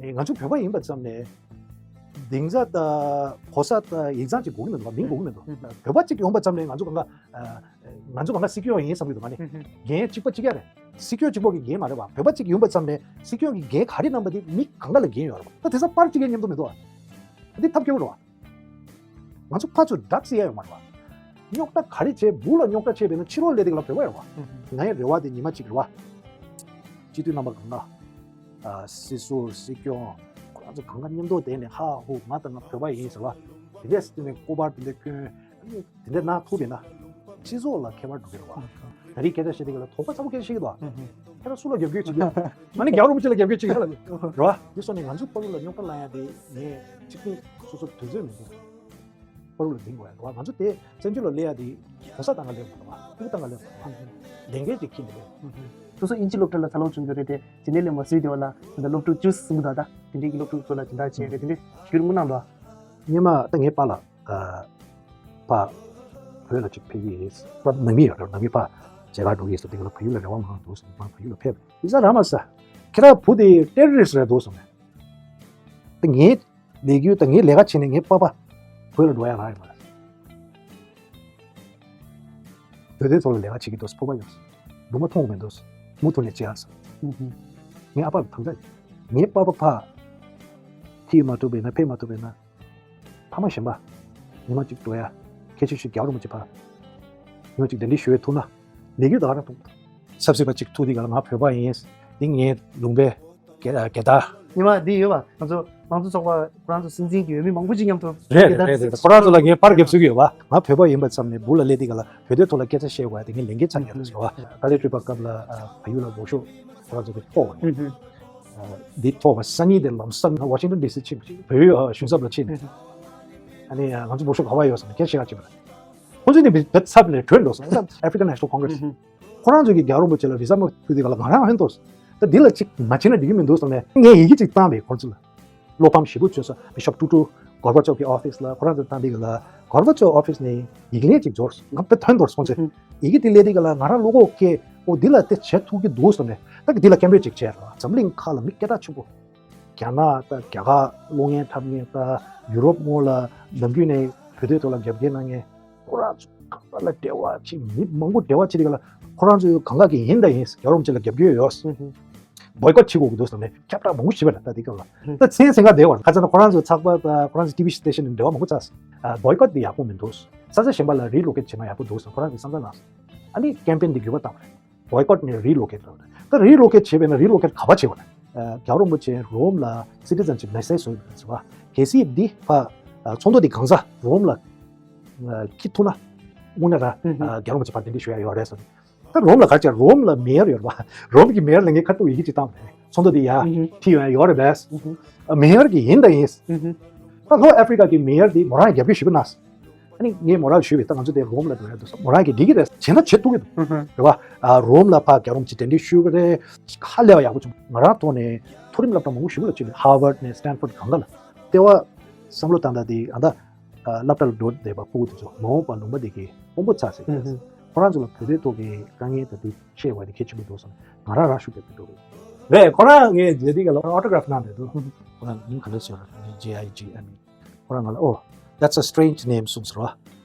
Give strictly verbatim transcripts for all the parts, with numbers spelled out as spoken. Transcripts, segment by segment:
ཨེ། ང་ཚོ་བོད་པ་ཡིན་པ་ཙམ་ནས་དེང་སང་ད་གོ་ས་ད་ཡིག་ཚང་ཅིག་དགོས་ཀྱི་མི་འདུག་མིང་དགོས་ཀྱི་མི་འདུག་བོད་པ་ཅིག་ཡོང་པ་ཙམ་ནས་ང་ཚོ་གང་ག་ང་ཚོ་གང་ག་སྲིད་སྐྱོང་ཡིན་བསམ་གྱི་འདུག་ང་ནི་འགན་གཅིག་པ་གཅིག་རྐྱང་རེད། སྲིད་སྐྱོང་གཅིག་པོ་གི་འགན་མ་རེད་བ། བོད་པ་གཅིག་ཡོང་པ་ཙམ་ནས་སྲིད་སྐྱོང་གི་འགན་ག་རེ་བསྣམས་པ་དེ་མི་གང་ག་ལ་འགན་ཡོད་རེད་བ། ད་དེང་སང་པར་གཅིག་གི་མཉམ་དུ་མི་འདུག་བ། ད་དེ་ཐབས་སྐྱོ་བོ་རེད་བ། ང་ཚོ་ཕར་ཚུར་ཌག་སི་ཡ་ཡོད་མ་རེད་བ། རྙོག་དྲ་ག་རེ་བྱས་སྦུག་ལ་རྙོག་དྲ་བྱས་པས་ན་ཕྱི་རོལ་སླེབས་དེ་ག་ལ་བོད་པ་ཡོད་བ། ང་ཡི་རེ་བ་དེ་ཉི་མ་གཅིག་རེད་བ། སྤྱི་འཐུས་རྣམ་པ་གང་ག་ཨ། སྲིད་ཟུར་སྲིད་སྐྱོང་ཁོ་རང་ཚོ་གང་ག་མཉམ་དུ་བསྡད་ནས་ཧ་ཧུ་ང་དང་ང་བོད་པ་ཡིན་ཟེར་བ། དེ་འདྲས་དེ་ནས་སྐུ་པར་དེ་འདྲས་བསྐྱོན། དེ་འདྲས་གནང་ཐུབ་པས་ན་སྤྱི་ཚོགས་ལ་ཁྱད་པར་འགྲོ་གི་རེད་བ། ད་རེས་སྐད་ཆ་བཤད་དེ་ག་ལ་དོགས་པ་ཚ་པོ་སྐད་ཆ་བཤད་ཀྱི་འདུག་བ། ཁྱེད་རང་སུ་ལ་རྒྱབ་སྐྱོར་བྱེད་ཀྱི་ཡོད། ང་ནི་རྒྱལ་བ་རིན་པོ་ཆེ་ལ་རྒྱབ་སྐྱོར་བྱེད་ཀྱི་ཡོད་ལ་རེད་བ། དེ་སོང་ནས་ང་ཚོ་བར་ལ་རྙོག་དྲ་ལངས་ཡ་དེ་ངས་གཅིག་པུ་སོ་སོར་དུས་ཚོད་མི་འདུག་བར་ལ་འདིང་དགོས་ཡ་རེད་བ། ང་ཚོ་དེ་བཙན་བྱོལ་ལ་སླེབས་ཡ་དེ་གོ་ས་བཏང་ག་སླེབས་མ་རེད་བ། སྤུ་གུ་བཏང་ག་སླེབས་མ་རེད་བ། ལས་འགན་ཅིག་འཁྱེར་ནས་སླེབས། སོ་སོ་དབྱིན་ཇི་སློབ་གྲྭ་ལ་འཚར་ལོངས་བྱུང་རྒྱུ་རེད་དེ་རྗེས་ལས་ལས་མ་བཟོས་དེ་བ་ལ་ད་སློབ་ཕྲུག་བཅུ་གསུམ་དང་ད་དེ་འདྲའི་གི་སློབ་ཕྲུག་ཚོ་ལ་དེ་འདྲ་བྱས་རེད། དེ་འདྲའི་ཞུ་རེ་མུ་ནང་ལ། སྔོན་མ་ད་ངའི་པཱ་ལགས་ཨ་ཕ་བོད་ལ་ཅིག་ཕེབས་ཀྱི་ཡིན། པ་ནང་མི་ཡོད་རེད། ནང་མི་ཕ་མཇལ་ཁ་འགྲོ་གི་ཡིན་ཟེར་དེ་ག་ལ་བལ་ཡུལ་ལ་རེ་བ་མང་འདུག་ཟེར། མ་བལ་ཡུལ་ལ་ཕེབས་ཡིན་ས་ར་མ་ས་ཁྱེད་རང་བུ་དེ་ཏེ་རོ་རི་སི་རེད་འདུག་ཟེར་ནས། ད་ངའི་ལས་འགུལ་དང་ངའི་ལས་ཀ་བྱས་ནས་ངའི་པ་ཕ་བོད་ལ་འགྲོ་ཡ་རག་ཡོད་མ་རེད། བོད་དོན་ཐོག་ལ་ལས་ཀ་བྱེད་ཀྱི་འདུག་ཕོར་པ་ཡོད། སྦྲུམ་མ་མཐོང་མི་འདུག་མུ་མཐུད་ནས་བྱེད་ཡ་ཟེར། ངའི་ཨ་ཕ་ལ་དམ་བཅའ་ཡོད། ངའི་པ་ཕ་ཕ་ཐིག་མ་ཐུབ་པས་ན་ཕེབས་མ་ཐུབ་པས་ན། ཕ་མ་གཞན་པ། ཉི་མ་གཅིག་འགྲོ་ཡ། ཁྱེད་ཆོས་ཤིག་རྒྱལ་བ་རིན་པོ་ཆེ་ཕ། ཉི་མ་གཅིག་གདན་འདྲེན་ཞུ་ཡ་ཐུབ་ན། ལས་འགུལ་ད་ག་རང་ཐུབ། ཆབ་སྲིད་པ་གཅིག་ཐུག་དེ་ག་ལ་ང་བོད་པ་ཡིན། འདི་ངའི་ལུང་པའི་རྒྱལ་རྒྱལ་དར། ཉི་མ་འདི་ཡོད་པ་ང་ཚོ་མང་གཙོ་ཚོགས་པ་ཁོ་རང་ཚོ་སྲིད་འཛིན་གྱི་འོས་མི་མང་པོ་ཅིག་མཉམ་དུ་རེད་རེད་རེད་རེད། ཁོ་རང་ཚོ་ལ་ངས་པར་རྒྱབ་བཟོ་གི་ཡོད་པ། ང་བོད་པ་ཡིན་པ་ཙམ་ནས་སྦུག་ལ་སླེབས་དེ་ག་ལ་བོད་དོན་ཐོག་ལ་སྐད་ཆ་བཤད་དགོས་ཡ་དེ་ངའི་ལས་འགན་ཆགས་ཡོད་རེད་ཟེར་བ། ཏཱ་ལའི་སྤྲུལ་པ་སྐབས་ལ་བལ་ཡུལ་ལ་འོག་ཤོག་ཁོ་རང་ཚོ་གི་ཐོག་འདི་ཐོག་པ་སང་ཉིན་དེ་ལམ་སང་ཝ་ཤིང་ཏོན་ཌི་སི་ཕྱིན་པ་བལ་ཡུལ་གཞུང་ཚབ་ལ་ཕྱིན་ནས། ཨ་ནི་ང་ཚོ་འོག་ཤོག་ག་པར་ཡོད་ཟེར་ནས་སྐད་ཆ་བཤད་ག་ཕྱིན་པ་རེད། ཁོ་ཚོ་ནི་བེད་ཚབ་ནས་གྲོས་འགྲོ་སོང་། African National Congress། ཁོ་རང་ཚོ་གི་རྒྱལ་བ་རིན་པོ་ཆེ་ལ་བི་ཟ་མ་ཕུལ་དུས་ག་ལ་ང་རང་ཧོན་ཏོ། ད་འདི་ལ་ཅིག་མ་བྱེད་ན་འགྲིག་གི་མི་འདུག་བསམ་ནས་ངས་ཡི་གེ་ཅིག་བཏང་བས་ཁོ་ཚོ་ལ། བློ་ཕམ་ཞེ་པོ་བྱོས་སོང་། Bishop Tutu Gorbachev གི་ཨོ་ཕིས་ལ་ཁོ་རང་ཚོ་བཏང་དུས་ག་ལ་Gorbachev ཨོ་ཕིས་ནས་ཡིག་ལན་ཅིག་འབྱོར་སོང་། ང་དཔེ་ཐོན་འདོར་སོང་ཚེ། ཡི་གེ་དེ་སླེབས་དུས་ག་ལ་ང་རང་བློ་ཁོག་སྐྱེས། ཨོ་འདི་ལ་དེ་བྱེད་ཐུབ་ཀྱི་འདུག་བསམ་ནས་ད་གི་འདི་ལ་སྐད་འབོད་ཅིག་བྱས་ར། འཛམ་གླིང་ཁག་ལ་མི་སྐད་གྲགས་ཆེན་པོ། རྒྱ་ནག་དང་རྒྱ་གར་གློག་བརྙན་འཁྲབ་མཁན་དང་ཡུ་རོབ་སྔོན་ལ་ནམ་རྒྱུན་ནས་བོད་དོན་ཐོག་ལ་རྒྱབ་སྐྱོར་གནང་མཁན། ཁོ་རང་ཚོ་གང་ག་ལ་འབྲེལ་བ་བྱེད། མི་མང་པོ་འབྲེལ་བ་བྱེད་དེ་ག་ལ་ཁོ་རང་ཚོ་གང་ག་གི་ཡིན་དང་ཡིན། རྒྱལ་བ་རིན་པོ་ཆེ་ལ་རྒྱབ་སྐྱོར་ཡོད། བོའི་ཀོཊ་བྱེད་དགོས་ཀྱི་འདུག་བསམ་ནས་ཁྱབ་བསྒྲགས་མང་པོ་བྱས་པ་རེད། ད་དེ་སྐབས་ལ་ད་མཚན་མཚན་ག་བསྡད་པ་རེད། ཁ་ཚ་ན་ཁོ་རང་ཚོ་ཚགས་པར་དང་ཁོ་རང་ཚོ་ཊི་ཝི་སི་ཊེ་ཤན་ནས་འབྲེལ་བ་མང་པོ་ཚར། བོའི་ཀོཊ་དེ་ཡག་པོ་མི་འདུག་ས་ཆ་གཞན་པ་ལ་རི་ལོ་ཀེཊ་བྱེད་ན་ཡག་པོ་འདུག་བསམ་ཁོ་རང་ཚོས་བསམ་ཚུལ་གནང་སོང་། ཨ་ནི་ཀེམ་པེན་དེ་འགྱུར་བ་བཏང་བ་རེད། བོའི་ཀོཊ་ནས་རི་ལོ་ཀེཊ་ལ། ད་རི་ལོ་ཀེཊ་བྱས་པས་ན་རི་ལོ་ཀེཊ་ག་པར་བྱེད་དགོས་ན། རྒྱལ་བ་རིན་པོ་ཆེ་རོམ་ལ་སི་ཊི་ཛན་ཤིབ་མེ་སེ་ཇི་བཟོས་ཡོད་པ་རེད་ཟེར་བ། གལ་སྲིད་འདི་ཕ་ཚོགས་འདུ་འདི་གང་ཟག་རོམ་ལ་འཁྱེར་ཐུབ་ན་དངོས་གནས་ར་རྒྱལ་བ་རིན་པོ་ཆེ་ཕར་གདན་འདྲེན་ཞུ་ཡ་ཡོད་རེད་ཟེར། ད་རོམ་ལ་ག་རེ་བྱས། རོམ་ལ་མེ་ཡར་ཡོད་རེད་བ། རོམ་གྱི་མེ་ཡར་ལ་ངས་ཁ་ཐུག་ཡི་གེ་ཅིག་བཏང་བ་རེད། ཚོགས་འདུ་འདི་ཡ་ཁྲིད་ཡོང་ཡ་ཡོད་རེད་པས། མེ་ཡར་གྱི་ཡིན་དང་ཡིན། ད་ལྷོ་ཨ་ཧྥི་རི་ཀ་གི་མེ་ཡར་འདི་མོ་རང་རྒྱབ་སྐྱོར་ཞུ་གི་ན། ཨ་ནི་ངས་མོ་རང་ལ་ཞུས་པས། ད་ང་ཚོ་དེ་རོམ་ལ་འགྲོ་ཡ་འདུག་ཟེར། མོ་རང་གིས་འགྲིག་གི་རེད། བྱེད་ན་བྱེད་ཐུབ་ཀྱི་འདུག་རེད་བ། ཨ་རོམ་ལ་ཕར་རྒྱལ་བ་རིན་པོ་ཆེ་གདན་འདྲེན་ཞུས་པ་རེད། ཧ་ལས་པ་ཡག་པོ་བྱུང་། ང་རང་ཐོག་ནས་མཐོ་རིམ་སློབ་གྲྭ་མང་པོ་ཞེ་པོ་ལ་ཕྱིན་པས། ཧར་ཝརཌ་ནས་སི་ཊན་ཕོརཌ་གང་ག་ལ། ལྟེ་བ་བསམ་བློ་བཏང་སྟངས་དེ་ཨ་ད་སློབ་གྲྭ་ལ་འགྲོ་བསྡད་པ་ཕྲུ་གུ་དེ་ཚོ་མ་འོངས་པ་ལུང་པ་དེ་གི་དཔོན་པོ་ཆགས་ཟེར་གྱི་རེད། ཁོ་རང་ཚོ་ལ་བོད་དོན་ཐོག་གི་དཀའ་ངལ་དང་དེ་ཤེས་དགོས་དེ་གལ་ཆེན་པོ་འདུག་བསམ། ང་རང་རང་ཤུགས་རྒྱབ་ཀྱི་འགྲོ་གི་རེད། ཁོ་རང་ངས་མཇལ་དུས་ག་ལ་ཨོ་ཊོ་གྷ་རབ་གནང་བསྡད་འདུག་ཁོ་རང་མིང་ག་འདྲ་ཟེར་ར། ཇེ་ཨའི་ཇི་ཨེམ་ཨི། ཁོ་རང་ང་ལ་Oh, that's a strange name གསུངས་ཟེར་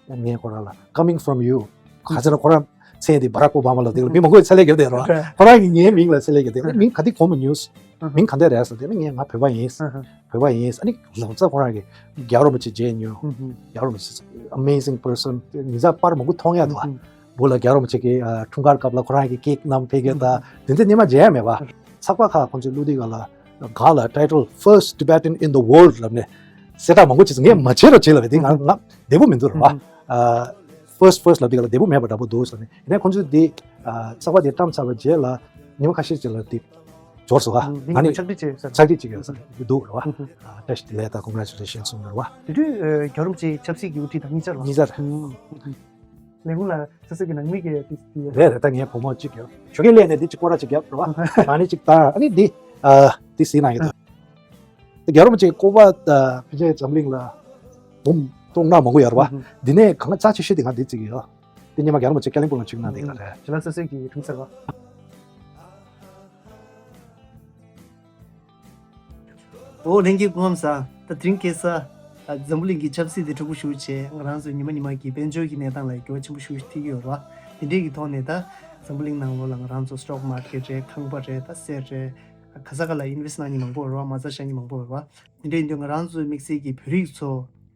བ། ངས་ཁོ་རང་ལ་Coming from you ག་ཚོད་ལ། ཁོ་རང་མཚན་དེ་བྷ་རག་ཨོ་བྷ་མ་ལ་དེ་ལ་མི་མང་པོས་ཚད་ལས་བརྒྱབ་བསྡད་ར། ཁོ་རང་གིས་ངའི་མིང་ལ་ཚད་ལས་བརྒྱབ་བསྡད། མིང་ག་དེ་གོ་མི་ཉུང་། མིང་ག་འདྲ་རེད་ཟེར་དེ་ནི་ངས་ང་བོད་པ་ཡིན། བོད་པ་ཡིན། ཨ་ནི་ལམ་སང་ཁོ་རང་གིས་རྒྱལ་བ་རིན་པོ་ཆེ་མཇལ་མྱོང་། རྒྱལ་བ་རིན་པོ་ཆེ་amazing person། ཉེ་ཆར་པར་མང་པོ་མཐོང་ཡ་འདུག་ཨ། བོད་ལ་རྒྱལ་བ་རིན་པོ་ཆེ་གི་འཁྲུངས་སྐར་སྐབས་ལ་ཁོ་རང་གིས་ཀེག་བསྣམས་ཕེབས་མཁན་དང་དེ་ཚོ་སྔོན་མ་མཇལ་ཡ་མེད་པ། ཚགས་པར་ཁག་ཁོང་ཚོས་བླུགས་དུས་ག་ལ་ག་ལ་Title First Tibetan in the World ལབ་ནས་གསལ་བསྒྲགས་མང་པོ་བྱས་སོང་། ངས་མ་བྱེད་རོགས་བྱེད་ལབ་པས། དེ་ང་ང་བདེ་པོ་མི་འདུག་ར་བ། First First ལབ་དུས་ག་ལ་བདེ་པོ་མེད་པ་འདྲ་པོ་འདུག་ཟེར་ནས། ཡིན་ནའི་ཁོང་ཚོས་དེ་ཚགས་པར་དེ་བཀྲམ་ཚར་བའི་རྗེས་ལ་ཉི་མ་ཁ་ཤས་ཅིག་ལ་དེ་འབྱོར་སོང་ག་ང་ནི་ཕྱག་བྲིས་བྱས་ཡོད་ས་ཕྱག་བྲིས་བྱས་ཡོད་ས་འདུག་ར་བ། བཀྲ་ཤིས་བདེ་ལེགས་དང་Congratulations གསུངས་ར་བ། དེ་དུས་རྒྱལ་བ་རིན་པོ་ཆེ་ཆབ་སྲིད་ཀྱི་དབུ་ཁྲིད་དང་གཉིས་ཆར་བ། གཉིས་ཆར། ལས་ཁུངས་ལ་སོ་སོ་གི་ནང་མི་གི་དེ་དེ་རེད་རེད། ད་ངའི་བུ་མོ་གཅིག་ཡོད། ཞོགས་ཀས་སླེབས་ནས་དེ་གཅིག་སྐོར་ར་གཅིག་རྒྱབ་རེད་བ། ཨ་ནི་གཅིག་ད་ཨ་ནི་འདི་ཨ་འདི་ཟིན་ན་ཡོད་ད། རྒྱལ་བ་རིན་པོ་ཆེའི་སྐུ་པར་ད་ཕལ་ཆེར་འཛམ་གླིང་ལ་འབུམ་སྟོང་ཕྲག་མང་པོ་ཡོད་རེད་བ། འདི་ནས་གང་ག་རྩ་ཆེ་ཤོས་དེ་ང་འདི་བརྩི་གི་ཡོད། འདི་སྔོན་མ་རྒྱལ་བ་རིན་པོ་ཆེ་ཀ་ལིམ་པོང་ལ་ཆིབས་གནང་དེ་ག་རེད། ཇི་ལ་སོ་སོ་གི་འཁྲུངས་ས་རེད་བ། ཨོ་ལྷན་རྒྱས་སྐུ་ཁམས་བཟང་། ད་དེ་རིང་ཁ་སང་ཨ་འཛམ་བུ་གླིང་གི་ཆབ་སྲིད་དེ་འཁྲུག་པོ་ཞེ་པོ་བྱས། ང་རང་ཚོ་ཉི་མ་ཉི་མ་གི་དཔལ་འབྱོར་གྱི་གནས་སྟངས་ལ་འགྱུར་བ་ཆེན་པོ་ཞེ་པོ་ཞིག་ཐེབས་ཀྱི་ཡོད་རེད་བ། དེ་འདྲས་ཀྱི་ཐོག་ནས་ད་འཛམ་བུ་གླིང་ནང་ལོགས་ལ་ང་རང་ཚོ་སི་ཊོག་མར་ཀེཊ་རེད། ཁང་པ་རེད། ད་གསེར་རེད། ག་ས་ག་ལ་ཨིན་ཝེ་སི་ཊི་གནང་མཁན་མང་པོ་ཡོད་རེད་བ། མ་རྩ་བཞག་མཁན་མང་པོ་ཡོད་རེད་བ། དེ་འདྲས་ཡིན་དུས་ང་རང་ཚོའི་དམིགས་བསལ་གྱི་བོད་རིགས་ཚོ་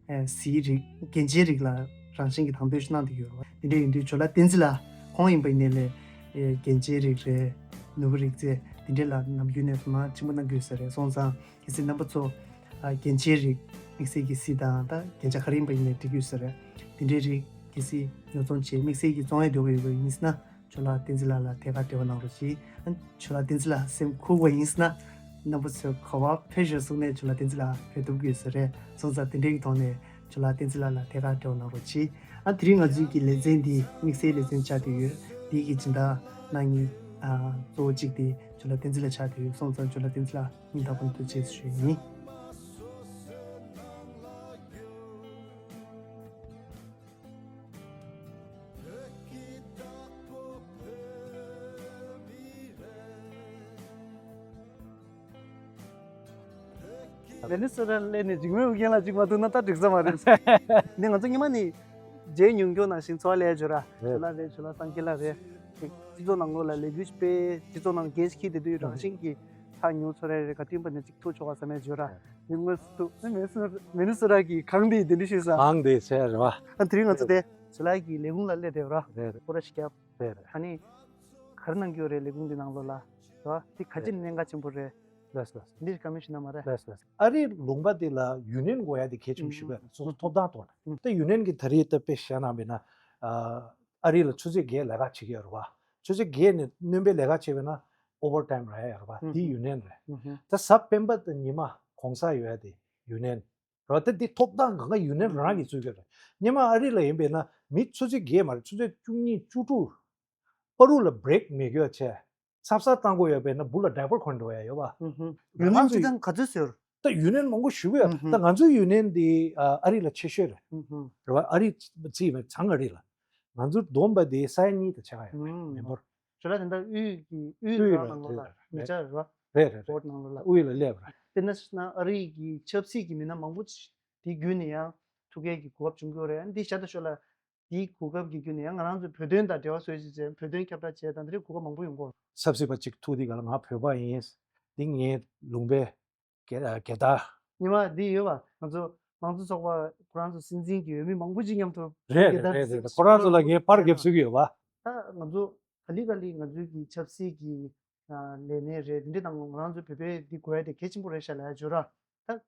ཨེ་གཟིའི་རིགས་རྒྱན་ཆའི་རིགས་ལ་རང་བཞིན་གྱི་དང་དོད་ཞིག་གནང་བསྡད་ཀྱི་ཡོད་རེད་བ། དེ་འདྲས་ཡིན་དུས་ཇོ་ལགས་བསྟན་འཛིན་ལགས་ཁོང་ཡིན་པ་ཡིན་ནའི་ལས་ཨེ་རྒྱན་ཆའི་རིགས་རེད། ནོར་བུ་རིག་རྩལ་དེ་འདྲས་ལ་ནམ་རྒྱུན་ནས་དོ་སྣང་ཆེན་པོ་གནང་གི་ཡོད་ས་རེད། སོང་ཙང་གལ་སྲིད་རྣམ་པ་ཚོ་ཨ་རྒྱན་ཆའི་རིགས་དམིགས་བསལ་གྱི་གཟི་དང་ད་རྒྱན་ཆ་ག་རེ་ཡིན་པ་ཡིན་ནའི་འགྲིག་གི་ཡོད་ས་རེད། དེ་འདྲའི་རིགས་གལ་སྲིད་ཉོ་ཚོང་བྱེད་དམིགས་བསལ་གྱི་བཙོང་ཡ་འདོད་པ་ཡོད་པ་ཡིན་ན། ཇོ་ལགས་བསྟན་འཛིན་ལགས་ལ་ཐད་ཀར་འབྲེལ་བ་གནང་རོགས་གྱིས། ཨ་ཇོ་ལགས་བསྟན་འཛིན་ལགས་སེམས་ཁུག་པ་ཡིན་ཟེར་ན། རྣམ་པ་ཚོས་ག་པར་ཕེབས་ཤོག་གསུངས་ནས་ཇོ་ལགས་བསྟན་འཛིན་ལགས་ཕེབས་ཐུབ་ཀྱི་ཡོད་ས་རེད། སོང་ཙང་དེ་འདྲའི་གི་ཐོག་ནས་ཇོ་ལགས་བསྟན་འཛིན་ལགས་ལ་ཐད་ཀར་འབྲེལ་བ་གནང་རོགས་གྱིས། ཨ་དེ་རིང་ང་ཚོའི་གི་ལེ་ཚན་འདི་དམིགས་བསལ་ལེ་ཚན་ཆགས་བསྡད་ཡོད། འདི་གི་སྦྱིན་བདག་གནང་མཁན་ཨ་གཙོ་བོ་གཅིག་དེ་ཇོ་ལགས་བསྟན་འཛིན་ལགས་ཆགས་བསྡད་ཡོད། སོང་ཙང་ཇོ་ལགས་བསྟན་འཛིན་ལགས་སྙིང་ཐག་པ་ནས་ཐུགས་རྗེ་ཆེ་ཞུ་ཡི་ཡིན། མི་ནི་སོ་ཊ་སླེབས་ནས་འཇིགས་མེད་ཨུ་རྒྱན་ལགས་གཅིག་མ་ཐུག་ན་ད་འགྲིག་ས་མ་རེད། ནི་ང་ཚོ་སྔོན་མ་ནས་མཇལ་མྱོང་མྱོང་ནང་བཞིན་ཚོར་བ་ལས་བརྗོད་ར། རེད། ཇོ་ལགས་རེད། ཇོ་ལགས་སངས་རྒྱས་ལགས་རེད། སྤྱི་ཚོགས་ནང་ལོགས་ལ་ལས་འགུལ་སྤེལ། སྤྱི་ཚོགས་ནང་འགན་ཞིག་འཁྱེར་བསྡད་དུས་རང་བཞིན་གྱིས་ཐག་ཉེ་པོ་ཚོར་ར་རེད། ག་དུས་ཡིན་པ་ནས་གཅིག་ཐུག་ཆོག་ག་བསམ་ཡས་བརྗོད་ར། ཡིན་མ་ཐུག་མི་ནི་སོ་མི་ནི་སོ་ཊ་གི་གངས་འདི་འདི་འདྲ་ཞིག་ས། གངས་འདི་ཟེར་རེད་བ། ཨ་དེ་རིང་ང་ཚོ་དེ་ཇོ་ལགས་ཀྱི་ལས་ཁུངས་ལ་སླེབས་བསྡད་ར། རེད་རེད། སྐོར་ར་ཞིག་བརྒྱབ། རེད་རེད། ཨ་ནི་ག་རེ་གནང་གི་ཡོད་རེད་ལས་ཁུངས་འདི་ནང་ལོགས་ལ། རེད་བ། འདི་ག་ཅི་ནས་གནད་འགག་ཆེན་པོ་རེད། ལགས་ལགས། འདི་ཞིག་བཀའ་མོལ་ཞིག་གནང་མ་རེད། ལགས་ལགས། ཨ་རིའི་ལུང་པ་འདི་ལ་ཡུ་ནི་ཡན་དགོས་ཡ་དེ་གལ་ཆེན་པོ་ཞིག་རེད། སོ་སོ་ཐོབ་ཐང་ཐོག་ནས། ད་ཡུ་ནི་ཡན་གྱིས་ད་རེས་ད་དཔེ་བཞག་གནང་བས་ན། ཨ་རི་ལ་ཆུ་ཚོད་བརྒྱད་ལས་ཀ་བྱེད་ཀྱི་ཡོད་རེད་བ། ཆུ་ཚོད་བརྒྱད་ནས་སྣོན་པའི་ལས་ཀ་བྱས་པས་ན་ཨོ་ཝར་ཊའིམ་རག་ཡ་ཡོད་རེད་བ། འདི་ཡུ་ནི་ཡན་རེད། ད་གཟའ་སྤེན་པ་དང་ཉི་མ་གུང་སེང་ཡོད་ཡ་དེ་ཡུ་ནི་ཡན་རེད་བ། ད་འདི་ཐོབ་ཐང་གང་ག་ཡུ་ནི་ཡན་རང་གིས་རྩོད་ཀྱི་རེད། སྔོན་མ་ཨ་རི་ལ་ཡིན་པས་ན་མི་ཆུ་ཚོད་བརྒྱད་མ་རེད། ཆུ་ཚོད་བཅུ་གཉིས་བཅུ་དྲུག་བར་དུ་ལ་བྷི་རེག་མེད་རྒྱུ་བྱས། ཚབ་གསང་བཏང་དགོས་ཡོད་པས་ན་སྦུག་ལ་ཌའི་པར་གོན་འགྲོ་ཡ་ཡོད་པ། ཡུ་ནི་ཡན་སྤྱི་བཏང་ག་ཚོད་ཟེར། ད་ཡུ་ནི་ཡན་མང་པོ་ཞེ་པོ་ཡོད། ད་ང་ཚོའི་ཡུ་ནི་ཡན་འདི་ཨ་རི་ལ་ཆེ་ཤོས་རེད། རེད་བ། ཨ་རི་བརྩིས་པའི་བྱང་ཨ་རི་ལ། ང་ཚོའི་བསྡོམས་པ་དེ་ས་ཡ་གཉིས་དང་ཕྱེད་ཀ་ཡོད་རེད། མེམ་བར། ཇོ་ལགས་དེ་འདྲ་དབུས་ཀྱི་དབུས་དབུས་ལ་ནང་ལོགས་ལ་རེད། མི་བྱ་རེད་བ། རེད་རེད་རེད། བྷོ་ཌི་ནང་ལོགས་ལ། དབུས་ལ་སླེབས་རེད། དེ་ན་ཨ་རི་གི་ཆབ་སྲིད་ཀྱི་མི་སྣ་མང་པོ་ཅིག་དེ་བརྒྱུད་ནས་ཡང་ཐུག་མཁན་གྱི་གོ་སྐབས་བྱུང་གི་ཡོད་རེད། འདི་བཞག་ད་ཞོར་ལ། དེའི་གོ་སྐབས་ཀྱི་བརྒྱུད་ནས་ཡང་ང་རང་ཚོའི་བོད་དོན་དང་འབྲེལ་བ་བཟོས་བྱས་བྱས་བོད་དོན་ཁྱབ་བསྒྲགས་བྱས་དང་དེ་འདྲའི་གོ་སྐབས་མང་པོ་ཡོང་གི་ཡོད། ཆབ་སྲིད་པ་གཅིག་ཐུག་དུས་ག་ལ་ང་བོད་པ་ཡིན། འདི་ངའི་ལུང་པའི་སྒེར་སྒེར་བདག་ཉི་མ་འདི་ཡོད་པ། ང་ཚོ་མང་གཙོ་ཚོགས་པ་ཁོ་རང་ཚོ་སྲིད་འཛིན་གྱི་འོས་མི་མང་པོ་ཅིག་མཉམ་དུ། རེད་རེད་རེད་རེད། ཁོ་རང་ཚོ་ལ་ངས་པར་རྒྱབ་ཚུགས་ཀྱི་ཡོད་པ། ད་ང་ཚོ་ག་ལེ་ག་ལེ་ང་ཚོའི་གི་ཆབ་སྲིད་ཀྱི་ལས་སྣེ་རེད། འདི་འདྲ་དང་ང་རང་ཚོ་བོད་པའི་འདི་དགོས་ཡ་དེ་གལ་ཆེན་པོ་རེད་ཤག་ལབ་ཡ་བརྗོད་ར། ད།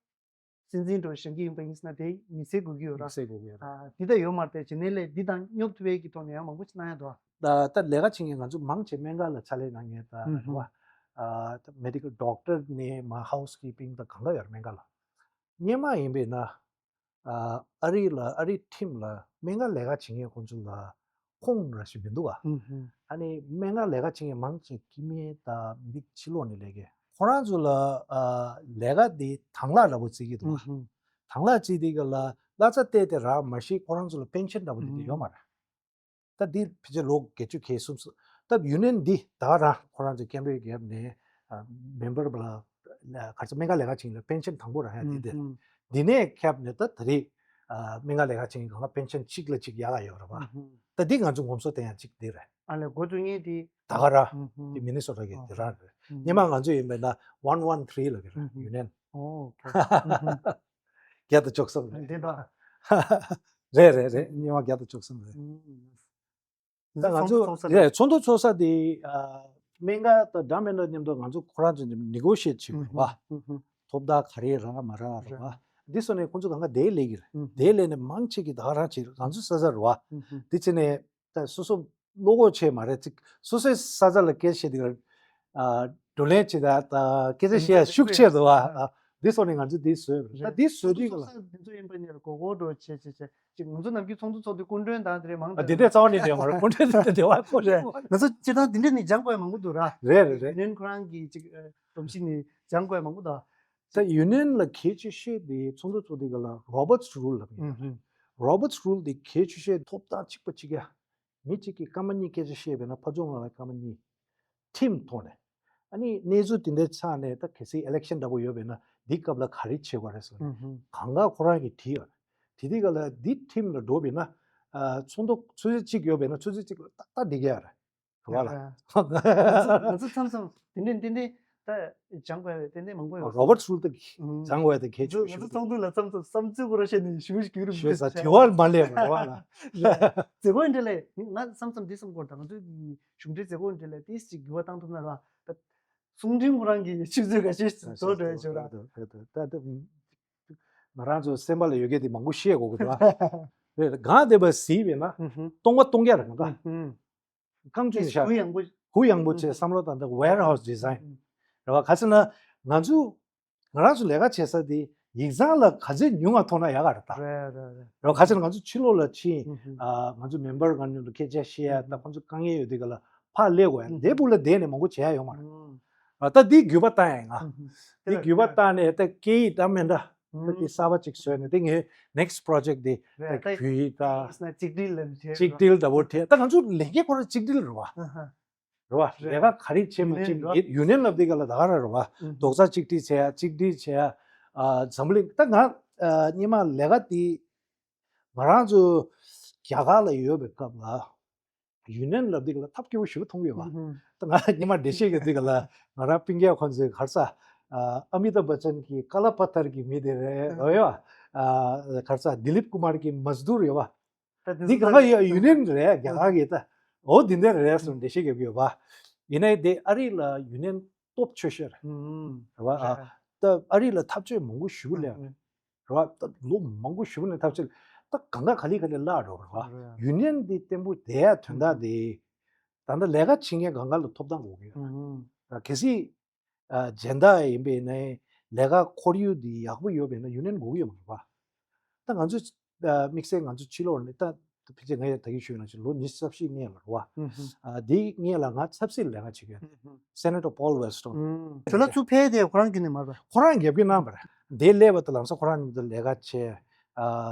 སྲིད་འཛིན་འགྲོ་བཞེངས་ཀྱི་ཡིན་པ་ཡིན་ཟེར་ན་དེ་མི་སེར་དགོས་ཀྱི་ཡོད་ར། མི་སེར་དགོས་ཀྱི་ཡོད་ར། ཨ་འདི་ལྟ་ཡོད་མ་རེད། དེ་བྱས་ནས་ལས་འདི་དང་སྙོབ་ཐུབ་པའི་གི་ཐོག་ནས་ཡང་མང་པོ་ཞིག་གནང་ཡ་འདུག་ད་ད་ལས་ཀ་བྱེད་མཁན་ང་ཚོ་མང་ཆེ་སྨན་ཁང་ལ་ཕྱག་ལས་གནང་མཁན་དང་རེད་བ། ཨ་ད་མེ་ཌི་ཀལ་ཌོག་ཊར་ནས་མ་ཧའུ་སི་ཀི་པིང་དང་གང་ག་ཡོད་རེད་སྨན་ཁང་ལ། སྔོན་མ་ཡིན་པས་ན། ཨ་ཨ་རི་ལ་ཨ་རིའི་ཁྲིམས་ལ་སྨན་ཁང་ལས་ཀ་བྱེད་མཁན་ཁོང་ཚོ་ལ་ཁོངས་ར་ཞིག་མི་འདུག་ག་ཨ་ནི་སྨན་ཁང་ལས་ཀ་བྱེད་མཁན་མང་ཆེ་སྐྱེ་དམན་དང་མི་ཕྱི་ལོགས་ནས་སླེབས་མཁན། ཁོ་རང་ཚོ་ལ་ཨ་ལས་ཀ་དེ་དང་བླངས་འདྲ་པོ་བརྩི་གི་འདུག་ག་དང་བླངས་བརྩི་དུས་ག་ལ་གླ་ཆ་སྟེར་ཏེ་རག་མ་གཞི་ཁོ་རང་ཚོ་ལ་པེན་ཤན་འདྲ་པོ་དེ་དེ་ཡོད་མ་རེད། ད་འདི་ཕལ་ཆེར་ལོ་བརྒྱད་ཅུ་གྱ་གསུམ་སོང་། ད་ཡུ་ནི་ཡན་འདི་ད་ག་རང་ཁོ་རང་ཚོའི་ཀེམ་པེན་བརྒྱབ་ནས་ཨ་མེམ་བར་ལ་ག་ཚོད་སྨན་ཁང་ལས་ཀ་བྱེད་མཁན་ལ་པེན་ཤན་དང་པོ་རག་ཡ་དེ་དེ་རེད། འདི་ནས་ཁྱབ་ནས་ད་ད་རེས་ཨ་སྨན་ཁང་ལས་ཀ་བྱེད་མཁན་གང་ལ་པེན་ཤན་གཅིག་ལ་གཅིག་ཡག་ག་ཡོད་རེད་པ། ད་འདི་ང་ཚོ་ངོམ་སོ་བསྟན་ཡ་གཅིག་འདི་རེད། ཨ་ལས་འགོ་བཙུགས་མཁན་དེ། ད་ག་རང་། འདི་མི་ནི་སོ་ཊ་གི་དེ་རང་རེད། སྔོན་མ་ང་ཚོ་ཡིན་པས་ན་ཝན་ཝན་ཐི་རི་ལབ་ཀྱི་རེད། ཡུ་ནི་ཡན། ཨོ་ཨོ་ཁེ། བརྒྱ་དང་བཅུ་གསུམ་རེད། འདི་ད། རེད་རེད་རེད། སྔོན་མ་བརྒྱ་དང་བཅུ་གསུམ་རེད། ད་ང་ཚོ་ཚོགས་ས་རེད། ཚོགས་འདུ་ཚོགས་ས་དེ་ཨ་སྨན་ཁང་དང་འདྲ་མི་འདྲ་མཉམ་དུ་ང་ཚོ་ཁོ་རང་ཚོ་མཉམ་ནེ་གོ་ཤི་ཨེཊ་བྱེད་དགོས་པ། ཐོབ་ཐང་ག་རེ་རག་མ་རག་རེད་པ། འདི་སོགས་ནས་ཁོང་ཚོ་གང་ག་དེ་ལས་ཀྱི་རེད། དེ་ལས་ནས་མང་ཆེ་གི་ད་ག་རང་བྱེད་ང་ཚོ་ས་ས་རེད་པ། འདི་བྱས་ནས་ད་སོ་སོ་བློ་ཁོག་ཆེ་མ་རེད་ཅིག་སོ་སོའི་ས་ས་ལ་སྐད་ཆ་བཤད་དེ་ཨ་བགྲོ་གླེང་བྱེད་ད་ད་སྐད་ཆ་བཤད་ཡ་ཤུགས་ཆེ་འདུག་པ། འདི་སོགས་ནས་ང་ཚོ་འདི་བཟོས་པ་རེད། ད་འདི་བཟོས་དུས་ག་ལ། འདི་ཚོ་ཡིན་པ་ཉེར་གོ་གོ་འགྲོ་བྱེད་བྱེད་བྱེད་ཅིག་ང་ཚོ་ནམ་རྒྱུན་ཚོགས་འདུ་ཚོགས་དུས་སྐུ་མགྲོན་དང་དེ་འདྲ་མང་དྲགས། དེ་འདྲས་རྩ་བ་ནས་བསྡད་མ་རེད། སྐུ་མགྲོན་དེ་འདྲས་བསྡད་པ་ཁོ་རེད། ང་ཚོ་སྤྱིར་བཏང་དེ་འདྲས་ནི་སྦྱང་དགོས་མང་པོ་འདུག་ར། རེད་རེད་རེད། ཡུ་ནི་ཡན་ཁོ་རང་གི་ཅིག་སྒྲོམ་གཞི་ནས་སྦྱང་དགོས་མང་པོ་འདུག་ད་ཡུ་ནི་ཡན་ལ་གལ་ཆེ་ཤོས་དེ་ཚོགས་འདུ་ཚོགས་དུས་ག་ལ་རོ་བར་ཊི་རུལ་ལབ་ཡོད། རོ་བར་ཊི་རུལ་དེ་གལ་ཆེ་ཤོས་ཐོབ་ཐང་གཅིག་པ་གཅིག་ཡ། མི་གཅིག་གིས་སྐར་མ་གཉིས་སྐད་ཆ་བཤད་པས་ན་ཕར་ཕྱོགས་ནང་ལ་སྐར་མ་གཉིས། ཁྲིམས་ཐོག་ནས། ཨ་ནི་གནས་ཚུལ་དེ་འདྲའི་ཆགས་ནས་ད་གལ་སྲིད་ཨི་ལེག་ཤན་འདྲ་པོ་ཡོད་པས་ན་ འདི་སྐབས་ལ་ག་རེ་བྱེད་དགོས་རེད་ཟེར་ནས་གང་ག་ཁོ་རང་གིས་བྲིས་ཡོད་རེད། དེ་དུས་སྐབས་ལ་འདི་ཁྲིམས་ལ་འགྲོ་བ་ཡིན་ན་ཚོགས་འདུ་ཆུ་ཚོད་གཅིག་ཡོད་པ་ཡིན་ན་ཆུ་ཚོད་གཅིག་ལ་ཏག་ཏག་འགྲིག་གི་ཡོད་རེད། རེད་བ་ལ། ང་ཚོ་མཚམས་མཚམས་ཏན་ཏན་ཏན་ཏན་ད་སྦྱང་དགོས་ཡ་ཏན་ཏན་མང་པོ་ཡོད་རེད། རོ་བར་ཊི་སུལ་ཏི་གིས་སྦྱང་དགོས་ཡ་དེ་གལ་ཆེ་ང་ཚོ་ཤོས་ཚོགས་འདུ་ལ་མཚམས་མཚམས་བསམ་ཚུལ་སྐོར་བཤད་ནས་ཞུ་ཞུ་རུ་ཤོད་ས་དྲི་བ་མ་ལས་རོ་བ་ལ། མཛད་སྒོ་འདི་ལས་ང་བསམ་བསམ་འདི་བསམ་སྐོར་དང་ང་ཚོའི་གཞུང་འབྲེལ་མཛད་སྒོ་འདི་ལས་ཏིས་ཅིག་འགྱུར་བ་བཏང་ཐུབ་ན་ར་ད་གསུང་འཕྲིན་ཁོ་རང་གི་ཆུ་ཚོད་འགའ་ཤས་རྫོགས་འགྲོ་ཡ་ཆོག་ར། ད་ད་ད་ང་རང་ཚོ་སེམས་པ་ལ་ཡོད་མཁན་དེ་མང་པོ་བཤད་དགོས་ཀྱི་འདུག་ཨ། རེད། གང་བསྡད་པ་གཟིགས་པས་ན་སྟོང་པ་སྟོང་རྐྱང་རེད་གང་ལྟར། རྐང་བཙུགས་བཞག་ཧུ་ཡངས་པོ། ཧུ་ཡངས་པོ་བྱས་བསམ་བློ་བཏང་སྟེ་ཝེར་ཧའུ་སི་ཌི་ཛའིན་རེད་བ། ག་ཚོད་ན་ང་ཚོ་ང་རང་ཚོ་ལས་ཀ་བྱེད་ས་དེ་ཡིག་ཚང་ལ་ག་ཚོད་ཉུང་བ་མཐོང་ན་ཡག་ག་རེད་ད། རེད་རེད་རེད། རེད་བ། ག་ཚོད་ན་ང་ཚོ་ཕྱི་ལོགས་ལ་ཕྱིན་ཨ་ང་ཚོ་མེམ་བར་གང་མཉམ་དུ་སྐད་ཆ་བཤད་ཡ་ད་ཁོང་ཚོ་དཀའ་ངལ་ཡོད་དུས་ག་ལ་ཕར་སླེབས་དགོས་ཡ་འདས་པུ་ལ་བསྡད་ནས་མང་པོ་བྱེད་ཡ་ཡོད་མ་རེད། ཨ་ད་འདི་འགྱུར་བ་བཏང་ཡ་ཡིན་ང་། འདི་འགྱུར་བ་བཏང་ནས་ད་སྐད་ཡིག་ད་མེད་འདྲ། ད་དེ་གསར་པ་ཅིག་བཟོས་ནས་དེ་ངའི་next project་དེ་ད་བོད་ཡིག་ད་གཅིག་སྒྲིལ་ལ་བྱས་གཅིག་སྒྲིལ་ད་བོ་དེ་ད་ང་ཚོ་ལས་འགན་ཁོ་རང་གཅིག་སྒྲིལ་རེད་བ། རེད་བ། ལས་ཀ་ག་རེ་བྱེད་མ་བྱེད་ཡུ་ནི་ཡན་རེད་བ། ཡུ་ནི་ཡན་ལབ་དེ་ག་ལ་ད་ག་ར་རེད་བ། རྡོག་རྩ་གཅིག་སྒྲིལ་བྱེད་ཡ་གཅིག་སྒྲིལ་བྱེད་ཡ། འཛམ་བུ་གླིང་ད་ང་སྔོན་མ་ལས་ཀ་དེ་ང་རང་ཚོ་རྒྱ་གར་ལ་ཡོད་པའི་སྐབས་ལ། ཡུ་ནན་ལབ་དུས་ལ་ཐབས་སྐྱོ་བོ་ཞིག་མཐོང་གི་ཡོད་པ། ད་ང་ཉི་མ་འགྲེལ་བཤད་ཀྱི་དུས་ལ་ང་རང་སྤུན་ཀྱག་ཁོང་ཚོས་ག་རེ་ཟ། ཨ་མི་ཏཱབ་བྷ་ཆན་གྱི་ཀ་ལ་པ་ཐར་གྱི་མི་དེ་རེད་ཨོ་ཡ། ག་རེ་ཟ་དི་ལིབ་ཀུ་མར་གྱི་མཛ་དུར་ཡོད་པ། འདི་གང་ག་ཡ་ཡུ་ནན་རེད་རྒྱ་གར་གྱི་ད། འོ་འདི་འདྲ་རེད་སོང་འགྲེལ་བཤད་རྒྱབ་ཀྱི་ཡོད་པ། ཡིན་ནའི་དེ་ཨ་རི་ལ་ཡུ་ནན་སྟོབས་ཆེ་ཤོས་རེད། རེད་བ། ད་ཨ་རི་ལ་འཐབ་རྩོད་མང་པོ་ཞིག་ལས། རེད་བ། ད་ལོ་མང་པོ་ཞིག་ནས་ཐབས་ཤེས་ད་གང་ག་ག་ལེ་ག་ལེ་བརླག་འགྲོ་བ་རེད་བ། ཡུ་ནན་འདི་བརྟན་པོ་བསྡད་ཡ་དོན་དག་འདི་ད་ལྟ་ལས་ཀ་བྱེད་མཁན་གང་ག་ལ་ཐོབ་ཐང་དགོས་ཀྱི་ཡོད་རེད། གལ་སྲིད་ཨ་སྦྱིན་བདག་ཡིན་པས་ན་ལས་ཀ་ཁོར་ཡུག་འདི་ཡག་པོ་ཡོད་པས་ན་ཡུ་ནན་དགོས་ཀྱི་ཡོད་མ་རེད་བ། ད་ང་ཚོ་དམིགས་བསལ་ང་ཚོ་ཕྱི་ལོགས་ནས་ད་ཕལ་ཆེར་ང་ཡང་ད་གིན་ཞུས་ནང་བཞིན་ལོ་ཉི་ཤུ་རྩ་བཞི་སྔོན་ལ་རེད་བ། ཨ་དེའི་སྔོན་ལ་ང་ཆབ་སྲིད་ལས་ཀ་བྱེད་ཀྱི་ཡོད། སེ་ནེ་ཊར་པོལ་ཝེལ་སི་ཊོན། ཁྱོད་ལ་ཚུར་ཕེབས་དེ་ཁོ་རང་གིས་ནི་མ་རེད། ཁོ་རང་རྒྱབ་ཀྱི་གནང་བ་རེད། དེ་སླེབས་པ་དང་ལམ་སང་ཁོ་རང་གཉིས་ལ་ལས་ཀ་བྱས། ཨ་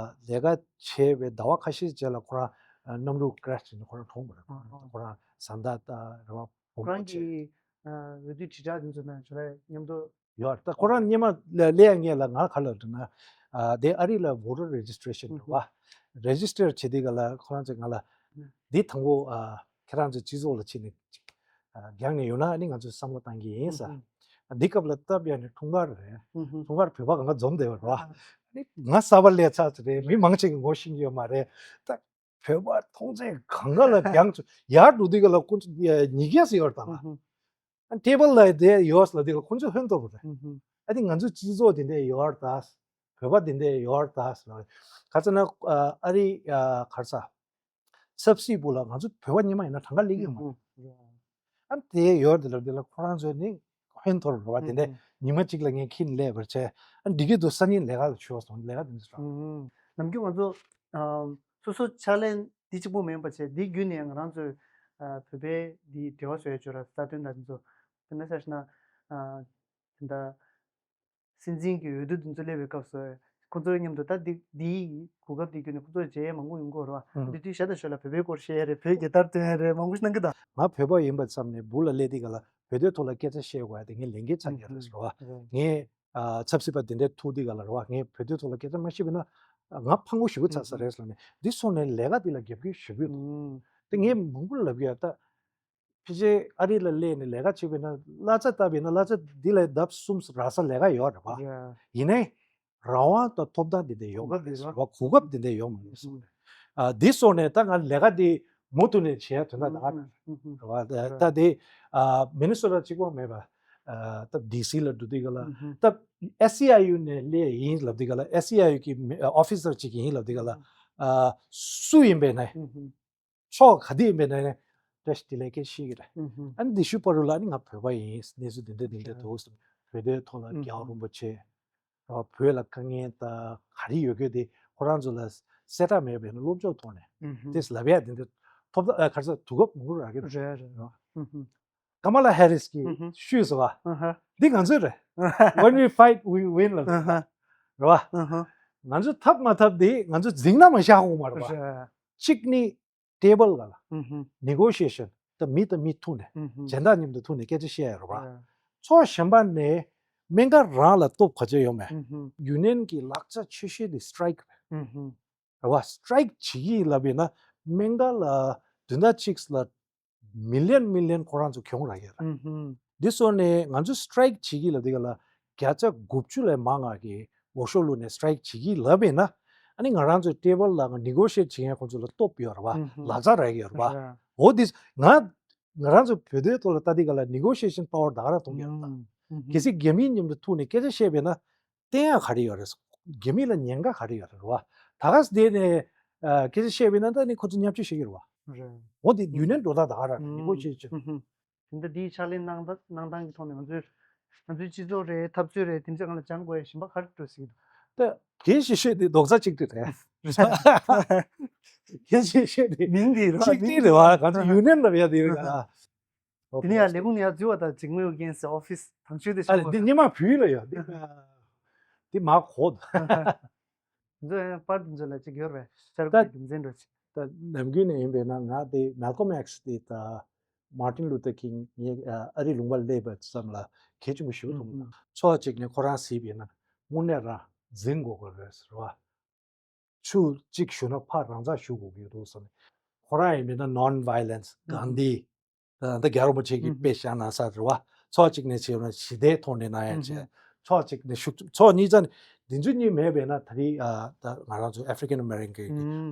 ལས་ཀ་བྱས་པའི་ཟླ་བ་ཁ་ཤས་རྗེས་ལ་ཁོ་རང་གནམ་གྲུ་ཀེ་རེ་ཤི་བྱས་ནས་ཁོ་རང་གྲོངས་པ་རེད། ཁོ་རང་བཟའ་ཟླ་དང་རེ་བ་ཁོ་རང་གི་འོས་བསྡུ་དྲིལ་བསྒྲགས་དེ་ཚོ་ནང་ཁྱོད་རང་མཉམ་དུ། ཡོད་ད་ཁོ་རང་སྔོན་མ་ལ་སླེབས་སྔོན་ལ་ང་ག་ལ་འདྲི་ན། ཨ་དེ་ཨ་རི་ལ་བྷོ་ཊར་རེ་ཇི་སི་ཊི་རེ་ཤན་རེད་བ། རེ་ཇི་སི་ཊར་བྱེད་དུས་ག་ལ་ཁོ་རང་ཚོས་ང་ལ། འདི་དང་པོ་ཨ་ཁྱེད་རང་ཚོ་སྤྱི་ཚོགས་ལ་ཕྱིན་ནས་ཅིག་ཨ་རྒྱག་ནས་ཡོང་ན་ཨ་ནི་ང་ཚོས་བསམ་བློ་བཏང་གི་ཡིན་ས། འདི་སྐབས་ལ་སྟབས་ཡག་ནས་འཁྲུངས་སྐར་རེད། འཁྲུངས་སྐར་བོད་པ་གང་ག་འཛོམས་བསྡད་པ་རེད་བ། ཨ་ནི་ང་གསར་པ་སླེབས་ཚར་ཚོད་རེད། མི་མང་ཆེ་གིས་ངོ་ཤེས་ཀྱི་ཡོད་མ་རེད་ད། བོད་པ་མཐོང་ཚད་གང་ག་ལ་རྒྱང་ཚོ་ཡར་འགྲོ་དུས་ག་ལ་ཁོ་ཚོ་ཉིས་བརྒྱ་ཙམ་ཡོད་རེད་ད། ཨ་ཊེ་བལ་ལ་དེ་ཡོད་ལབ་དུས་ག་ཁོ་ཚོ་ཧོན་ཐོར་བ་རེད། ཨ་ནི་ང་ཚོ་སྤྱི་ཚོགས་དེ་འདྲ་ཡོད་རེད་ད། བོད་པ་དེ་འདྲ་ཡོད་རེད་ད་ཟེར་བ་རེད། ག་ཚོད་ན་ཨ་རི་ག་རེ་ཟ། ཆབ་སྲིད་པོ་ལ་ང་ཚོ་བོད་པ་སྔོན་མ་ཡིན་ན་གྲངས་ཀ་སླེབས་ཀྱི་ཡོད་མ་རེད། ཨ་དེ་ཡོད་དེ་ལབ་དེ་ལ་ཁོ་རང་ཚོས་ནི་ཧོན་ཐོར་རེད་བ། དེ་ནས་ཉི་མ་གཅིག་ལ་ངས་ཁྱེད་སླེབས་པར་བྱས། ཨ་འགྲིག་གི་འདུག་སང་ཉིན་ལས་ཀ་ལ་ཆུ་བ་སོང་ལས་ཀ་དེ་འདྲ་རེད། ནམ་རྒྱུན་ང་ཚོ་ཨ་སོ་སོ་ཕྱག་ལེན་འདི་གཅིག་པོ་མིན་པ་བྱས་འདི་བརྒྱུད་ནས་ང་རང་ཚོས་ཨ་བོད་པའི་འདི་འབྲེལ་བ་བཟོ་ཡ་ཅོ་ར་རྩ་དོན་དང་འདི་ཚོ་དེ་འདྲ་ཆ་བཞག་ན་ཨ་དེ་འདྲ་སྲིད་འཛིན་གྱི་འོས་བསྡུ་འདི་ཚོ་སླེབས་པའི་སྐབས་སུ་ཁོང་ཚོའི་མཉམ་དུ་ད་འདི་འདིའི་གོ་སྐབས་འདི་བརྒྱུད་ནས་ཁོང་ཚོ་མཇལ་ཡ་མང་པོ་ཡོང་གི་ཡོད་རེད་བ། ཨང་། འདི་དུས་ཞག་དང་ཞོགས་ལ་བོད་པའི་སྐོར་བཤད་ཡ་རེད། བོད་རྒྱལ་དར་སྟོན་ཡ་རེད། མང་པོ་ཞིག་གནང་གི་འདུག་ང་བོད་པ་ཡིན་པ་ཙམ་ནས་སྦུག་ལ་སླེབས་དུས་ག་ལ་བོད་དོན་ཐོག་ལ་སྐད་ཆ་བཤད་དགོས་ཡ་དེ་ངའི་ལས་འགན་ཆགས་ཀྱི་རེད་ཟེར་བ། ཨང་། ངས་ཨ་ཆབ་སྲིད་པ་དེ་འདྲའི་ཐུག་དུས་ག་ལ་རེད་བ། ངས་བོད་དོན་ཐོག་ལ་སྐད་ཆ་མ་བཤད་པ་ཡིན་ན་ང་ཕངས་པོ་ཞེ་པོ་ཆགས་ས་རེད་ཟེར་ནས་འདི་སོང་ནས་ལས་ཀ་འདི་ལ་རྒྱབ་སྐྱོར་ཞུ་གི་ཡོད་འདུག་ཨང་། དེ་ངས་མང་པོ་ལབ་ཀྱི་ཡོད་ད། ཕལ་ཆེར་ཨ་རི་ལ་སླེབས་ནས་ལས་ཀ་བྱེད་པ་ཡིན་ན་གླ་ཆ་བཏབ་པ་ཡིན་ན་གླ་ཆ་འདི་ལས་ལྡབ་གསུམ་རག་ས་ལས་ཀ་ཡོད་རེད་བ། ཡ། ཡིན་ནའི་རང་དབང་དང་ཐོབ་ཐང་འདི་འདྲ་ཡོད་མ་རེད་ཟེར་བ། གོ་སྐབས་འདི་འདྲ་ཡོད་མ་རེད་ཟེར་བ། ཨ་འདི་སོང་ནས་ད་ང་ལས་ཀ་འདི་མུ་མཐུད་ནས་བྱེད་ཡ་དོན་དག་ད་ག་རེད་བ། ད་དེ་ཨ་མི་ནི་སོ་ཊ་གཅིག་པོ་མེད་པ། ཨ་ད་ཌི་སི་ལ་འགྲོ་དུས་ག་ལ་ད་ཨེ་སི་ཨའི་ཡུ་ནས་སླེབས་ཡིན་ལབ་དུས་ག་ལ་ཨེ་སི་ཨའི་ཡུ་གི་ཨོ་ཕི་སར་གཅིག་ཡིན་ལབ་དུས་ག་ལ་ཨ་སུ་ཡིན་པས་ན། ཕྱོགས་ག་དུས་ཡིན་པའི་ནང་ནས་བཀྲ་ཤིས་བདེ་ལེགས་སྐད་ཤེས་ཀྱི་རེད། ཨུ་ཧུ། ཨ་ནི་དེ་ཤུ་པ་རུ་ལ་ཨ་ནི་ང་བོད་པ་ཡིན། གནས་ཚུལ་འདི་འདྲ་འདི་འདྲ་འདུག་བོད་དོན་ཐོག་ལ་རྒྱལ་བ་རིན་པོ་ཆེ་ར་བོད་ལ་དཀའ་ངལ་དང་ག་རེ་ཡོད་གི་དེ་ཁོ་རང་ཚོ་ལ་གསལ་བསྒྲགས་མེད་པའི་ནང་སློབ་སྦྱོང་ཐོག་ནས་ཨུ་ཧུ། དེ་ལབ་ཡ་དེ་འདྲ་ཐོབ་ཐང་ག་རེ་ཟེར་དུས་སྐབས་མང་པོ་རག་གི་རེད། རེད་རེད། ཨུ་ཧུ། ཀ་མ་ལ་ཧེ་རིས་ཀྱིས་ཨུ་ཧུ། ཞུས་སོང་བ། ཨུ་ཧུ། འདི་ང་ཚོའི་རེད། When we fight, we win ལབ་ཨུ་ཧུ། རེད་བ། ཨུ་ཧུ། ང་ཚོ་འཐབ་མ་འཐབ་དེ་ང་ཚོ་འཛིང་ན་མ་བཞག་དགོས་མ་རེད་བ། རེད། གཅིག་ནི་ཊེ་བལ་ལ་ལ། ཨུ་ཧུ། ནེ་གོ་ཤི་ཨེ་ཤན། ད་མི་དང་མི་ཐུག་ནས། ཨུ་ཧུ། སྦྱིན་བདག་མཉམ་དུ་ཐུག་ནས་སྐད་ཆ་བཤད་ཡ་རེད་བ། ཡ། ཕྱོགས་གཞན་པ་ནས་ སྨན་ཁང་རང་ལ་སྟོབས་ག་ཚོད་ཡོད་མེད། ཧུམ་ཧུམ། ཡུ་ནི་ཡན་གྱི་ལག་ཆ་ཆེ་ཤོས་དེ་སི་ཊ་རའིཀ་རེད། ཧུམ་ཧུམ། རེད་བ། སི་ཊ་རའིཀ་བྱེད་ཀྱི་ཡིན་ལབ་ཡིན་ན་སྨན་ཁང་ལ་བདུན་ཟླ་གཅིག་ལ་མི་ལི་ཡོན་མི་ལི་ཡོན་ཁོ་རང་ཚོ་གྱོང་རག་ཡོད་རེད། ཧུམ་ཧུམ། འདི་སོང་ནས་ང་ཚོ་སི་ཊ་རའིཀ་བྱེད་ཀྱི་ལབ་དེ་ག་ལ་བརྒྱ་ཆ་དགུ་བཅུ་ལས་མང་ང་གི་འོ་ཤོག་བླུགས་ནས་སི་ཊ་རའིཀ་བྱེད་ཀྱི་ལབ་ཡིན་ན། ཨ་ནི་ང་རང་ཚོའི་ཊེ་བལ་ལ་ང་ནེ་གོ་ཤི་ཡེཊ་བྱེད་མཁན་ཁོང་ཚོ་ལ་སྟོབས་ཡོད་རེད་བ། ཧུམ་ཧུམ། ལག་ཆ་རག་གི་ཡོད་རེད་བ། རེད། འོ་འདི་ང་ང་རང་ཚོ་བོད་དོན་ཐོག་ལ་ལྟ་དེ་ག་ལ་ནེ་གོ་ཤི་ཡེ་ཤན་པ་ཝར་ད་ག་རང་གཏོང་གི་ཡོད་རེད་ད། ཧུམ་ཧུམ། གལ་སྲིད་རྒྱ་མིའི་མཉམ་དུ་ཐུག་ནས་སྐད་ཆ་བཤད་པ་ཡིན་ན་བསྟན་ཡག་ག་རེ་ཡོད་རེད། རྒྱ་མི་ལ་ཉེན་ཁ་ག་རེ་ཡོད་རེད་བ། ད་ག་སེ་དེ་ནས་ཨ་སྐད་ཆ་བཤད་པ་ཡིན་ན་ད་ནི་ཁོ་ཚོ་བརྙས་བཅོས་བྱེད་ཀྱི་རེད་བ། རེད། འོ་འདི་ཡུ་ནི་ཡན་འགྲོ་སྟངས་ད་ག་རང་རེད། ནེ་གོ་ཤི་ཡེ་ཤན། ཧུམ་ཧུམ། དེ་འདྲ་འདིའི་ཕྱག་ལས་གནང་ད་གནང་སྟངས་ཀྱི་ཐོག་ནས་ང་ཚོའི་ང་ཚོའི་སྤྱི་ཚོགས་རེད། འཐབ་རྩོད་རེད། དེ་འདྲ་སྒང་ལ་སྦྱང་དགོས་ཡ་གཞན་པ་ག་རེ་འགྲོ་སྲིད་ཀྱི་འདུག་ད་དེ་ཞིག་ཤོད་དེ་རྡོག་རྩ་གཅིག་སྒྲིལ་རེད། དེ་ཞིག་ཤོད་དེ་མིང་དེ་ར་གཅིག་སྒྲིལ་རེད་བ། ང་ཚོ་ཡུ་ནི་ཡན་ལབ་ཡ་དེ་རེད་ག་ཨ། དེ་ནས་ཡང་ལས་ཁུངས་ནས་ཡར་འཛུལ་བ་དང་ཇིང་མེའུ་རྒན་ཟེར་ཨོ་ཕི་སི་དང་ཤོས་དེ་ཨ་ལས་འདི་སྙེ་མ་བུ་ལ་ཡ་འདི་འདི་མ་གོ། འཛུལ་ཡང་པར་འདི་ཚོ་ལ་ཅིག་ཡོད་རེད། ཤར་ད་རྒྱུ་མཚན་འགྲོ་ཅིག་ད་ནམ་རྒྱུན་ནས་ཡིན་པས་ན་ང་དེ་མལ་ཀོམ་ཨེགས་དེ་ད་མར་ཊིན་ལུ་ཐར་ཀིང་ངའི་ཨ་རི་ལུང་པ་སླེབས་པ་ཙམ་ལ་གལ་ཆེན་པོ་ཞིག་མཐོང་། ཕྱོགས་གཅིག་ནས་ཁོ་རང་གཟིགས་པས་ན་དངོས་གནས་རང་འཛིན་དགོས་དགོས་རེད་ཟེར་བ། ཆུ་གཅིག་ཞུ་ན་ཕར་རང་ཚགས་ཞུ་དགོས་ཀྱི་འདུག་ཟེར་ནས། ཁོ་རང་ཡིན་པས་ན་ནོན་ཝའི་ལེན་སི་གྷན་དྷི། ད་རྒྱལ་བ་རིན་པོ་ཆེ་གིས་དཔེ་བཞག་གནང་ས་རེད་བ། ཕྱོགས་གཅིག་ནས་བྱས་ན་ཞི་བདེའི་ཐོག་ནས་གནང་ཡ་བྱས། ཕྱོགས་གཅིག་ནས་ཤུགས་ཕྱོགས་གཉིས་ཆ་ནས་འདི་ཚོ་གཉིས་མེད་པས་ན་ད་རེས་ཨ་ད་ང་རང་ཚོ་ཨ་ཧྥི་རི་ཀན་ཨ་མེ་རི་ཀན་གྱི་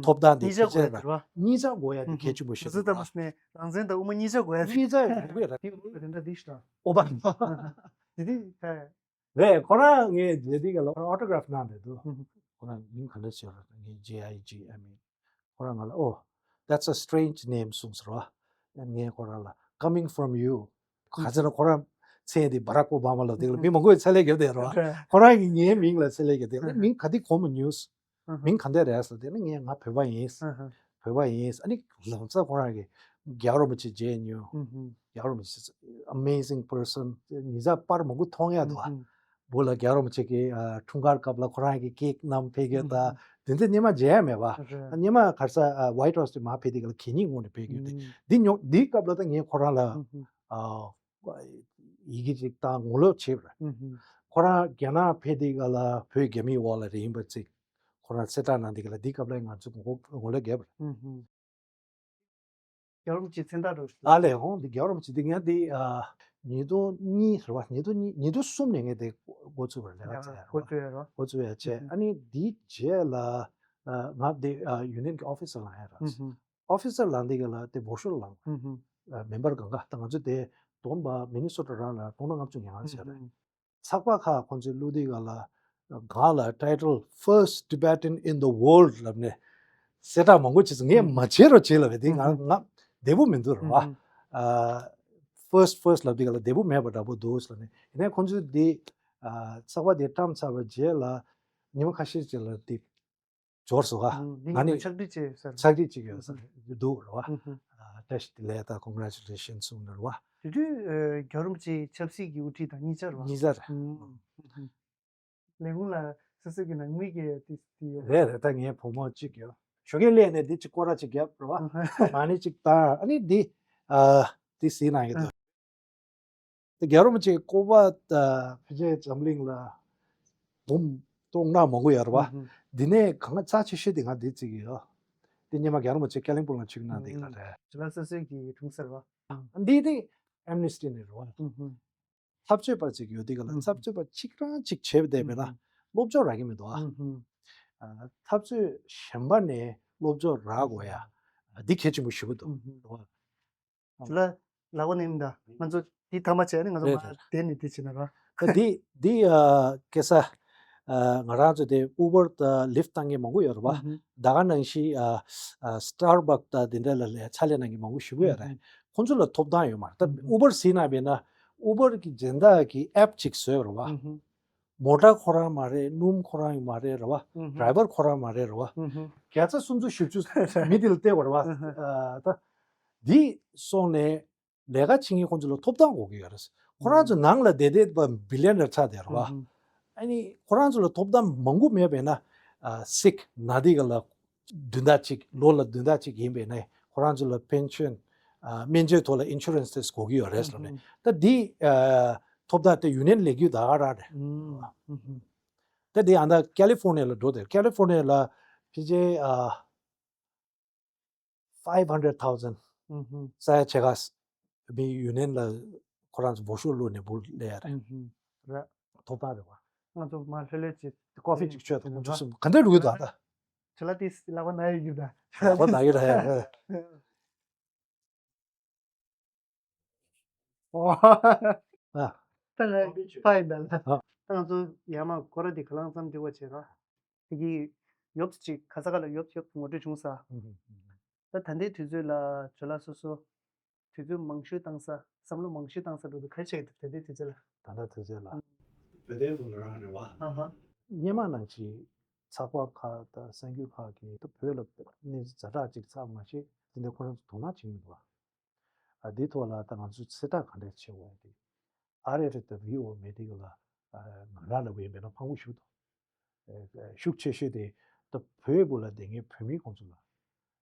ཐོབ་ཐང་དེ་གཉིས་ཆ་དགོས་ཡ་རེད་བ། གཉིས་ཆ་དགོས་ཡ་དེ་གལ་ཆེན་པོ་ཞིག་ཟུར་རེད་ལྟ་བ། མ་ནས་རང་བཙན་དང་དབུ་མ་གཉིས་ཆ་དགོས་ཡ་དེ། གཉིས་ཆ་དགོས་ཡ་རེད། དེ་འོ་དེ་འདྲ་དེ་ཤི་ད། ཨོ་བ། དེ་དེ་ཁ། རེད། ཁོ་རང་ངས་མཛད་དེ་ག་ལ་ཁོ་རང་ཨོ་ཊོ་གྷ་རབ་གནང་བསྡད་འདུག་ཁོ་རང་མིང་ག་འདྲ་ཟེར་བ་ངས་J I G I mean ཁོ་རང་ང་ལ་ཨོ། That's a strange name གསུངས་ཟེར་བ། ངས་ཁོ་རང་ལ་coming from you ག་ཚོད་ན་ཁོ་རང་མཚན་དེ་བ་རག་ཨོ་བྷ་མ་ལ་དེ་ལ་མི་མང་པོས་ཚད་ལས་བརྒྱབ་བསྡད་རེད་བ། ཁོ་རང་གིས་ངའི་མིང་ལ་ཚད་ལས་བརྒྱབ་བསྡད། ཨ་ནི་མིང་ག་དེ་གོ་མ་མྱོང་། མིང་ག་འདྲ་རེད་ཟེར་དེ་ནི་ངས་ང་བོད་པ་ཡིན། བོད་པ་ཡིན། ཨ་ནི་ལམ་སང་ཁོ་རང་གིས་རྒྱལ་བ་རིན་པོ་ཆེ་མཇལ་མྱོང་། རྒྱལ་བ་རིན་པོ་ཆེ་amazing person ཉིན་ཞག་པར་མང་པོ་མཐོང་ཡ་འདུག་ཨ། བོད་ལ་རྒྱལ་བ་རིན་པོ་ཆེ་གི་ཨ་འཁྲུངས་སྐར་སྐབས་ལ་ཁོ་རང་གི་ཀེག་བསྣམས་ཕེབས་རྒྱུ་དང་དེ་ཚོ་སྔོན་མ་མཇལ་ཡ་མེད་པ། སྔོན་མ་ག་རེ་ཟེར་ཨ་White House དེ་མར་ཕེབས་དུས་སྐབས་ལ་གད་སྙིགས་ངོས་ནས་ཕེབས་རྒྱུ་དེ་འདི་ཉོ་འདིའི་སྐབས་ལ་ད་ངས་ཁོ་རང་ལ་ཨ་ཡི་གེ་ཅིག་བཏང་ངོ་ལོག་བྱས་པ་རེད། ཁོ་རང་རྒྱ་ནག་ཕེབས་དུས་སྐབས་ལ་བོད་རྒྱ་མིའི་འོག་ལ་རེད་ཡིན་པ་ཅིག་ཁོ་རང་གསལ་བསྒྲགས་གནང་དུས་སྐབས་ལ་འདིའི་སྐབས་ལ་ང་ཚོ་ངོ་ངོ་ལོག་བརྒྱབ་པ་རེད། རྒྱལ་བ་རིན་པོ་ཆེའི་མཚན་རྟགས་འདྲ་བོ་ཞིག་ལ་ལས་ཧོང་འདི་རྒྱལ་བ་རིན་པོ་ཆེ་འདི་ངས་འདི་ཨ་ཉིས་སྟོང་གཉིས་རེད་བ། ཉིས་སྟོང་གཉིས་ཉིས་སྟོང་གསུམ་ནས་ངས་འདི་འགོ་ཚུགས་པ་རེད། ལས་ཀ་བྱས་རེད་བ། འགོ་བཙུགས་ཡ་རེད་བ། འགོ་བཙུགས་ཡ་བྱས། ཨ་ནི་འདིའི་རྗེས་ལ་ཨ་ང་འདི་ཨ་ཡུ་ནི་ཡན་གྱི་ཨོ་ཕི་སར་ལངས་ཡ་རེད། ཨོ་ཕི་སར་ལངས་དུས་སྐབས་ལ་དེ་བོ་ཤོར་ལངས། ཨ་མེམ་བར་གང་ག་ད་ང་ཚོ་དེ་བསྡོམས་པ་མི་ནི་སོ་ཊ་རང་ལ་སྟོང་ཕྲག་ལྔ་བཅུ་ང་ལྔ་བྱས་རེད། ཚགས་པར་ཁག་ཁོང་ཚོས་བླུགས་དུས་སྐབས་ལ་གང་ལ་title First Tibetan in the World ལབ་ནས་གསལ་བསྒྲགས་མང་པོ་བྱས་སོང་། ངས་མ་བྱེད་རོགས་བྱེད་ལབ་པས་དེ་ང་ང་བདེ་པོ་མི་འདུག་རེད་བ། ཨ་first first ལབ་དུས་སྐབས་ལ་བདེ་པོ་མེད་པ་འདྲ་པོ་འདུག་ལབ་ནས། ཡིན་ནའི་ཁོང་ཚོས་འདི་ཨ་ཚགས་པར་དེ་བཀྲམ་ཚར་བའི་རྗེས་ལ་ཉི་མ་ཁ་ཤས་ཅིག་ལ་དེ་འབྱོར་སོང་ག་ཨ་ནི་ང་ནི་ཕྱག་བྲིས་བྱས་ཟེར། ཕྱག་བྲིས་ཅིག་ཡོད་ས་འདུག་རེད་བ། ཨ་བཀྲ་ཤིས་བདེ་ལེགས་དང་congratulations གསུངས་ནས་རེད་བ། དེ་དུས་ཨ་རྒྱལ་བ་རིན་པོ་ཆེའི་ཆབ་སྲིད་ཀྱི་དབུ་ཁྲིད་དང་གཉིས་ཆ་རེད་བ། གཉིས་ཆ་རེད། ཨ་ལས་ཁུངས་ལ་སོ་སོ་གི་ནང་མི་གི་དེ་དེ་ཡོད། རེད་རེད། ད་ངའི་བུ་མོ་གཅིག་ཡོད། ཞོགས་ཀས་སླེབས་ནས་འདི་གཅིག་སྐོར་ར་གཅིག་བརྒྱབ་རེད་བ། མ་ཎི་གཅིག་བཏང་། ཨ་ནི་འདི་ཨ་འདི་གཟིགས་གནང་གི་འདུག་དེ་རྒྱལ་བ་རིན་པོ་ཆེའི་སྐུ་པར་ད་ཕལ་ཆེར་འཛམ་གླིང་ལ་འབུམ་སྟོང་ཕྲག་མང་པོ་ཡོད་རེད་བ། ཨ་འདི་ནས་གང་ག་རྩ་ཆེ་ཤོས་དེ་ང་འདི་བརྩི་གི་ཡོད། དེ་སྔོན་མ་རྒྱལ་བ་རིན་པོ་ཆེ་ཀེ་ལིང་སྤུང་ལ་ཆིབས་གནང་དེ་ག་རེད། ཇི་ལ་སོ་སོའི་གི་འཁྲུངས་ས་རེད་བ། འདི་དེ་ཨེམ་ནེ་སི་ཊི་ནས་རེད་བ། ཨ་འཐབ་རྩོད་པ་ཅིག་ཡོད་དེ་ག་ལ་འཐབ་རྩོད་པ་གཅིག་རང་གཅིག་བྱས་པ་བསྡད་པས་ན་སློབ་སྦྱོང་རག་གི་མི་འདུག་ཨ། འཐབ་རྩོད་གཞན་པ་ནས་སློབ་སྦྱོང་རག་དགོས་ཡ་འདི་གལ་ཆེན་པོ་ཞེ་པོ་འདུག་ཨ། ཇི་ལ་ལག་པ་ནས་མི་འདའ་ང་ཚོ་འདི་ཐ་མ་བྱས་ནས་ང་ཚོ་རེད་མར་རེད། དེ་ནས་དེ་བྱས་ན་ར། ད་འདི་འདི་ཨ་སྐད་ས་ཨ་ང་རང་ཚོ་དེ་ཨུ་བར་དང་ལིཕ་བཏང་མཁན་མང་པོ་ཡོད་རེད་བ། ད་ག་ནང་བཞིན་ཨ་ཨ་སི་ཊར་བྷག་དང་དེ་འདྲ་ལ་ལས་ཕྱག་ལས་གནང་མཁན་མང་པོ་ཞེ་པོ་ཡོད་རེད། ཁོང་ཚོ་ལ་ཐོབ་ཐང་ཡོད་མ་རེད། ད་ཨུ་བར་ཟེར་ན་བས་ན་ཨུ་བར་གི་སྦྱིན་བདག་གི་ཨེབ་ཅིག་བཟོས་རེད་བ། མོ་ཊ་ཁོ་རང་མ་རེད། སྣུམ་ཁོ་རང་ཡང་མ་རེད་རེད་བ། ཌ་རའི་བར་ཁོ་རང་མ་རེད་རེད་བ། བརྒྱ་ཆ་སུམ་ཅུ་བཞི་བཅུ་མི་དེ་ལ་སྟེར་བ་རེད་བ། ཨ་ད་འདི་སོང་ནས་ལས་ཀ་བྱེད་མཁན་ཁོང་ཚོ་ལ་ཐོབ་ཐང་དགོས་ཀྱི་ཡོད་རེད། ཁོ་རང་ཚོ་ནང་ལ་བསྡད་བསྡད་པ་བི་ལི་ཡོན་ནེར་ཆགས་བསྡད་རེད་བ། ཨ་ནི་ཁོ་རང་ཚོ་ལ་ཐོབ་ཐང་མང་པོ་མེད་པས་ན་ཨ་སིག་ན་དེ་ག་ལ་བདུན་ཟླ་གཅིག་ལོ་ལ་བདུན་ཟླ་གཅིག་ཡིན་པས་ན་ཁོ་རང་ཚོ་ལ་པེན་ཤན་ཨ་སྨན་བཅོས་ཐོག་ལ་ཨིན་ཤུ་རན་སི་དེ་དགོས་ཀྱི་ཡོད་རེད་ལབ་ནས། ད་འདི་ཨ་ ཐོབ་ཐང་དེ་ཡུ་ནི་ཡན་ལས་འགུལ་ད་ག་རང་རེད། ཨུམ། ཨུམ། ད་དེ་ཨ་ད་ཀ་ལི་ཧྥོར་ནི་ཡ་ལ་འགྲོ་དེ་ཀ་ལི་ཧྥོར་ནི་ཡ་ལ་ཕལ་ཆེར་ཨ་five hundred thousand ཨུམ། ས་ཡ་ཕྱེད་ཀ་མི་ཡུ་ནི་ཡན་ལ་ཁོ་རང་ཚོ་འབོ་ཤོག་བླུགས་ནས་འབུ་ལས་ཡ་རེད། ཨུམ། རེད། ཐོབ་ཐང་རེད་བ། ང་ཚོ་མ་ལྷོད་ལྷོད་ཅིག་ཀོ་ཧྥི་ཅིག་མཆོད་དང་ཁོང་ཚོ་གསུམ་ག་འདྲ་འགྲོ་གི་འདུག་ཨ་ད། ཁྱོད་ལ་དེ་ལག་པ་ན་ཡོད་རྒྱུ་ད། ལག་པ་ན་ཡོད་ར་ཡ། ཨ། ད་ང་ཕ་ཡིན་ད་ལ། ཨ། ད་ང་ཚོ་ཡར་མར་སྐོར་ར་དེ་ག་ལང་ཙམ་དེ་བ་བྱེད་ར། དེ་གི་ཡོབ་ཅིག་ག་ས་ག་ལ་ཡོབ་ཡོབ་ངོ་སྤྲོད་བྱུང་ས། ད་ད་ལྟའི་དུས་ཚོད་ལ་ཇོ་ལགས་སོ་སོ་དུས་ཚོད་མང་ཤོས་བཏང་ས་བསམ་བློ་མང་ཤོས་བཏང་ས་འགྲོ་དུས་ག་རེ་བྱེད་ཀྱི་འདུག་ད་ལྟའི་དུས་ཚོད་ལ། ད་ལྟ་དུས་ཚོད་ལ། བོད་དོན་དུ་ང་རང་རེད་བ། ཨ་ཧ། སྔོན་མ་ནང་བཞིན་ཚགས་པར་ཁག་དང་གསར་འགྱུར་ཁག་གིས་ད་བོད་ལ་གནས་ཚུལ་ཛ་དྲག་ཅིག་ཚར་མ་ཤེས་དེ་འདྲ་ཁོ་རང་ཚོ་དོ་སྣང་བྱེད་མི་འདུག་བ། ཨ་འདིའི་ཐོག་ལ་ད་ང་ཚོས་ཚོད་ལྟ་ག་འདྲས་བྱེད་དགོས་ཡ་དེ། ཨ་རི་དང་བྷི་ཨོ་ཨེ་མེད་དེ་ག་ལ་ང་རང་ལ་བས་མེད་ན་ཕངས་པོ་ཞིག་འདུག་ཤུགས་ཆེ་ཤོས་དེ་ད་བོད་བོད་ལ་བསྡད་མཁན་བོད་མི་ཁོང་ཚོ་ལ་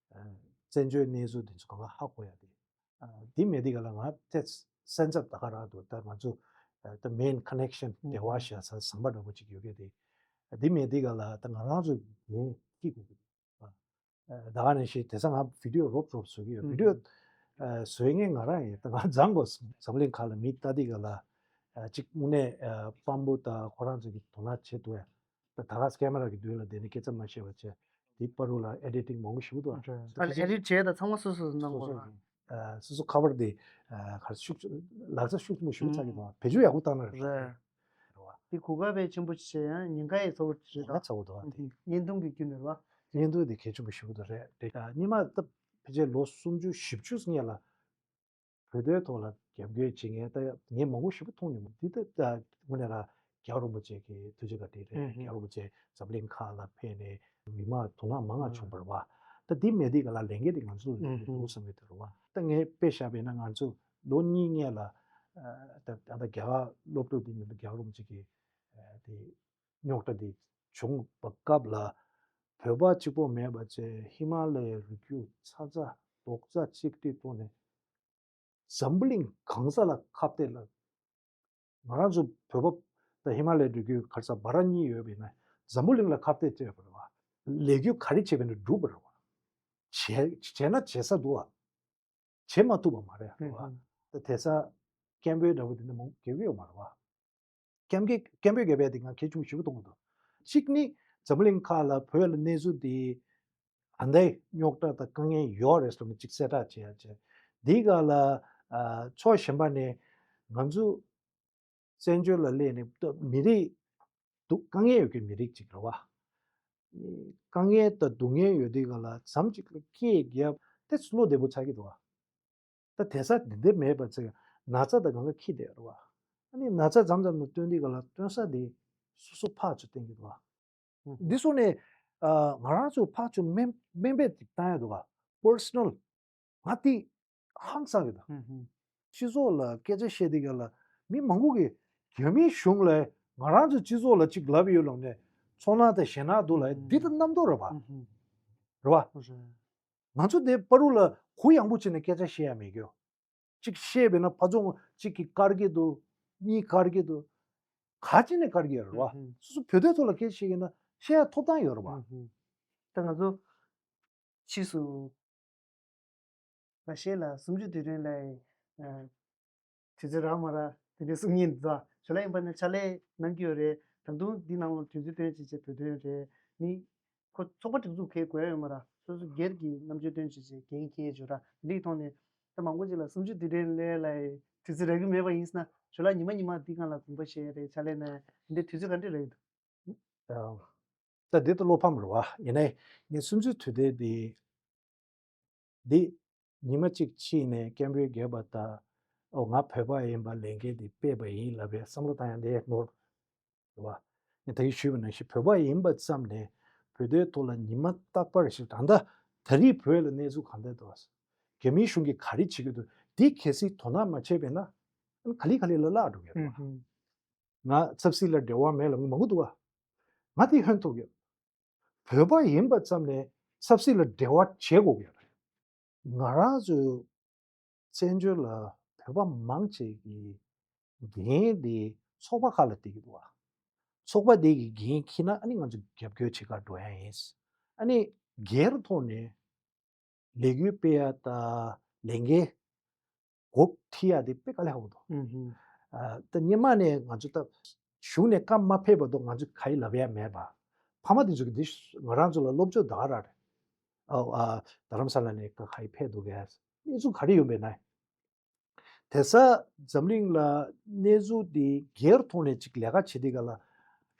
བཙན་བྱོལ་གནས་ཚུལ་དེ་ཚོ་གང་ག་ཧ་གོ་ཡ་དེ། འདི་མེད་དེ་ག་ལ་ང་ཏེ་སེམས་འཚབ་ད་ག་རང་འདུག་ད་ང་ཚོ་ད་མེན་ཁ་ནེག་ཤན་འབྲེལ་བ་བྱ་ས་ཟམ་པ་འདྲ་པོ་ཅིག་ཡོད་གི་དེ། འདི་མེད་དེ་ག་ལ་ད་ང་རང་ཚོ་ངས་སྐྱིད་དགོས་གི་འདུག་ད་ག་ནང་བཞིན་དེང་སང་ང་བི་ཌིའོ་རོབ་རོབ་བཟོ་གི་ཡོད། བི་ཌིའོ་བཟོ་མཁན་ང་རང་ཡིན། ད་ང་མཛངས་དགོས། འཛམ་གླིང་ཁག་ལ་མི་ལྟ་དེ་ག་ལ་ཅིག་དངོས་གནས་དཔང་པོ་དང་ཁོ་རང་ཚོ་གི་དོ་སྣང་བྱེད་ཐུབ་ཡ། ད་ད་ག་ཀེ་མ་ར་གི་མདུན་ལ་བསྡད་ནས་སྐད་ཆ་མ་བཤད་པ་བྱས། དེ་པ་རུ་ལ་ཨེ་ཌི་ཊིང་མང་པོ་ཞིག་འདུག་ཨ་ལ་ཨེ་ཌིཊ་བྱས་ད་ཚང་མ་སོ་སོས་གནང་དགོས་རེད། སོ་སོ་ཁ་པར་དེ་ག་ཤུགས་ལག་ཆ་ཤུགས་ཆེན་པོ་ཞིག་ཚ་གི་འདུག་བེད་སྤྱོད་ཡག་པོ་བཏང་ན་རེད། རེད། དེ་གོ་སྐབས་དཔེ་ཆེན་པོ་ཞིག་ཡང་ཉེན་ཁ་ཡང་ཚ་བོ་རེད། ཉེན་ཁ་ཚ་བོ་འདུག་ཨ་དེ། བརྙན་ཐུང་གི་བརྒྱུད་ནས་རེད་བ། བརྙན་ཐུང་དེ་གལ་ཆེན་པོ་ཞིག་འདུག་རེད་རེད། སྔོན་མ་ད་ཕལ་ཆེར་ལོ་སུམ་ཅུ་བཞི་བཅུ་སྔོན་ལ། བོད་དོན་ཐོག་ལ་རྒྱབ་སྐྱོར་བྱེད་མཁན་ད་ངས་མང་པོ་ཞེ་པོ་མཐོང་མྱོང་། འདི་ལྟ་དངོས་གནས་ར་རྒྱལ་བ་རིན་པོ་ཆེ་གི་ཐུགས་རྗེ་བཀའ་དྲིན་རེད། རྒྱལ་བ་རིན་པོ་ཆེ་འཛམ་གླིང་ཁག་ལ་ཕེབས་ནས་མི་མང་དོ་སྣང་མང་ང་བྱུང་བ་རེད་བ། ད་འདི་མེད་དུས་ག་ལ་ལས་འགན་དེ་ང་ཚོ་ལ་འདུག་བསམ་གྱི་འདུག་རེད་བ། ད་ངས་དཔེ་བཞག་པ་ཡིན་ན་ང་ཚོ་ལོ་གཉིས་སྔོན་ལ་ད་ད་རྒྱ་གར་སློབ་ཕྲུག་འདི་ཉིད་དུ་རྒྱལ་བ་རིན་པོ་ཆེ་གི་དེ་རྙོག་དྲ་འདི་བྱུང་བའི་སྐབས་ལ་བོད་པ་གཅིག་པོ་མེད་པ་བྱས་ཧི་མ་ལ་ཡའི་རི་རྒྱུད་ཚ་ཚ་རྡོག་རྩ་གཅིག་སྒྲིལ་ཐོག་ནས། འཛམ་བུ་གླིང་གང་ས་ལ་ཁ་གཏད་ལ། ང་རང་ཚོ་བོད་པ་དང་ཧི་མ་ལ་ཡའི་རི་རྒྱུད་ག་རེ་ཟ་བར་གཉིས་ཡོད་པ་ཡིན་ན་འཛམ་བུ་གླིང་ལ་ཁ་གཏད་བཅད་པ་རེད་བ། ལས་འགུལ་ག་རེ་བྱས་པ་ཡིན་ན་འགྲུབ་པ་རེད་བ། བྱས་བྱས་ན་བྱེད་ས་འདུག་བ། བྱེད་མ་ཐུབ་པ་མ་རེད་བ། ད་དེང་སང་སྐད་འབོད་འདྲ་པོ་དེ་འདྲ་མང་པོ་རྒྱག་གི་ཡོད་མ་རེད་བ། སྐད་འབོད་སྐད་འབོད་རྒྱག་པའི་དེ་ང་གལ་ཆེན་པོ་ཞེ་པོ་མཐོང་གི་འདུག་གཅིག་ནི་འཛམ་བུ་གླིང་ཁག་ལ་བོད་ལ་གནས་ཚུལ་དེ་ཨ་འདའི་རྙོག་དྲ་དང་དཀའ་ངལ་ཡོད་རེད་ཟེར་ནས་གཅིག་གསལ་བསྒྲགས་བྱེད་ཡ་བྱས། འདི་ག་ལ་ཨ་ཕྱོགས་གཞན་པ་ནས་ང་ཚོ་བཙན་བྱོལ་ལ་སླེབས་ནས་ད་མི་རིགས་སྡུག་དཀའ་ངལ་ཡོད་མཁན་མི་རིགས་གཅིག་རེད་བ། དཀའ་ངལ་དང་སྡུག་བསྔལ་ཡོད་དུས་ག་ལ་མཚམས་གཅིག་ལ་སྐད་རྒྱབ་དེ་བློ་བདེ་པོ་ཆགས་ཀྱི་འདུག་བ། ད་དེང་སང་འདི་འདྲ་མེད་པ་ཚེ་ན་ཚ་དང་གང་ག་ཁྱི་བསྡད་རེད་བ། ཨ་ནི་ན་ཚ་མཚམས་མཚམས་ལ་སྟོན་དུས་ག་ལ་སྟོན་ས་དེ་སོ་སོ་ཕར་ཚུར་བསྟན་གྱི་འདུག་བ། འདི་སོགས་ནས་ང་རང་ཚོ་ཕར་ཚུར་སྨན་སྨན་པས་ཅིག་བཏང་ཡ་འདུག་བ། པར་སོ་ནལ་ང་དེ་ཧང་སངས་ཀྱི་འདུག་སྤྱི་ཚོགས་ལ་སྐད་ཆ་བཤད་དུས་ག་ལ་མི་མང་པོ་གིས་རྒྱ་མིའི་གཞུང་ལ་ང་རང་ཚོ་སྤྱི་ཚོགས་ལ་ཅིག་ལབ་ཡོད་ལབ་ནས་ཚོར་སྣང་དང་ཞེད་སྣང་འདུག་ལབ་ཡ་འདི་ལྟ་རྣམ་རྟོག་རེད་བ། རེད་བ། ང་ཚོ་དེ་པ་རུ་ལ་གུ་ཡངས་པོ་བྱས་ནས་སྐད་ཆ་བཤད་ཡ་མེད་རྒྱུ། གཅིག་བཤད་པས་ན་ཕ་ཚོང་གཅིག་གིས་བཀར་གྱི་འདུག་གཉིས་བཀར་གྱི་འདུག་ག་ཅི་ནས་བཀར་གྱི་ཡོད་རེད་བ། སོ་སོ་བོད་དོན་ཐོག་ལ་སྐད་ཆ་བཤད་ཀྱི་ན་བཤད་ཡ་ཐོབ་ཐང་ཡོད་རེད་བ། ད་ང་ཚོ་ཕྱིས་སུ་ལ་ཤེས་ལ་གསུམ་བཅུ་དུས་དྲན་ལ་དུས་ཚོད་རག་མ་རག་དེ་འདྲའི་གསུང་ཉིན་འདུག་ཇོ་ལགས་ཡིན་པ་ནི་ཕྱག་ལས་གནང་གི་ཡོད་རེད། ད་དུང་འདི་ནང་ལ་དུས་ཚོད་བཏོན་བྱས་བྱས་བོད་དོན་རེད་མི། ཁོ་ཚོགས་པ་སྒྲིག་འཛུགས་གས་དགོས་ཡ་ཡོད་མ་རེད། སོ་སོ་སྒེར་གྱི་རྣམ་དཔྱོད་སྟོན་བྱས་བྱས་འགན་འཁྱེར་ཡ་ཅིག་ཡོད་ར། འདི་གི་ཐོག་ནས་ད་མང་པོ་ཅིག་ལ་གསུམ་བཅུ་དུས་དྲན་སླེབས་ལ་དུས་ཚོད་རག་གི་མེད་པ་ཡིན་ཟེར་ན་ཇོ་ལགས་ཉི་མ་ཉི་མ་འདི་སྒང་ལ་དགོངས་པ་བཞེས་ཡ་རེད། ཕྱག་ལས་གནང་ཡ་འདི་འདྲའི་དུས་ཚོད་ག་འདྲ་རག་གི་འདུག་ད་འདི་ད་བློ་ཕམ་རེད་བ། ཡིན་ནའི་ངས་གསུམ་བཅུ་དུས་དྲན་འདི་འདི་ཉི་མ་གཅིག་ཕྱིན་ནས་སྐད་འབོད་རྒྱབ་པ་དང་། ཨོ་ང་བོད་པ་ཡིན་པ་ལས་འགན་འདི་སྤེལ་བ་ཡིན་ལབ་པའི་བསམ་བློ་བཏང་ཡ་འདི་ནོར་རེད་བ། ངས་ད་གིན་ཞུས་པ་ནང་བཞིན་བོད་པ་ཡིན་པ་ཙམ་ནས་བོད་དོན་ཐོག་ལ་ཉི་མ་རྟག་པར་ཞིག་ད་ལྟ་ད་རེས་བོད་ལ་གནས་ཚུལ་གང་འདྲ་འདུག་རྒྱ་མིའི་གཞུང་གིས་ག་རེ་བྱེད་ཀྱི་འདུག་འདི་གལ་སྲིད་དོ་སྣང་མ་བྱས་པས་ན་ག་ལེ་ག་ལེ་ལ་བརླག་འགྲོ་གི་རེད་བ། ང་ཆབ་སྲིད་ལ་འབྲེལ་བ་མེད་ལབ་མཁན་མང་པོ་འདུག་བ། ང་དེ་ཧོན་ཐུག་ཡོད། བོད་པ་ཡིན་པ་ཙམ་ནས་ཆབ་སྲིད་ལ་འབྲེལ་བ་བྱེད་དགོས་ཀྱི་ཡོད་རེད། ང་རང་ཚོའི་བཙན་བྱོལ་ལ་བོད་པ་མང་ཆེ་གིས་ འགན་དེ་ཚོགས་པ་ཁག་ལ་སྟེར་གྱི་འདུག་བ། ཚོགས་པ་དེ་གི་འགན་འཁྱེར་ན་ཨ་ནི་ང་ཚོ་རྒྱབ་སྐྱོར་བྱེད་གར་འགྲོ་ཡ་ཡིན། ཨ་ནི་སྒེར་ཐོག་ནས་ལས་འགུལ་སྤེལ་ཡ་དང་ལས་འགན་འགོ་ཁྲིད་ཡ་དེ་དཔེ་དཀའ་ལས་ཁག་པོ་འདུག་ཨུ་ཧུ། ཨ། ད་སྔོན་མ་ནས་ང་ཚོ་ད་གཞུང་ནས་བཀའ་མ་ཕེབས་བར་དུ་ང་ཚོ་ག་ཡི་ལབ་ཡ་མེད་པ། ཕ་མ་དེ་ཚོ་གི་འདི་ང་རང་ཚོ་ལ་སློབ་སྦྱོང་ད་ག་རང་རེད། ཨ། ཨ། རྡ་རམ་ས་ལ་ནས་བཀའ་ག་ཡི་ཕེབས་འདུག་གས། གནས་ཚུལ་ག་རེ་ཡོད་པས་ན། དེ་ས་འཛམ་གླིང་ལ་གནས་ཚུལ་འདི་སྒེར་ཐོག་ནས་ཅིག་ལས་ཀ་བྱེད་དུས་ག་ལ།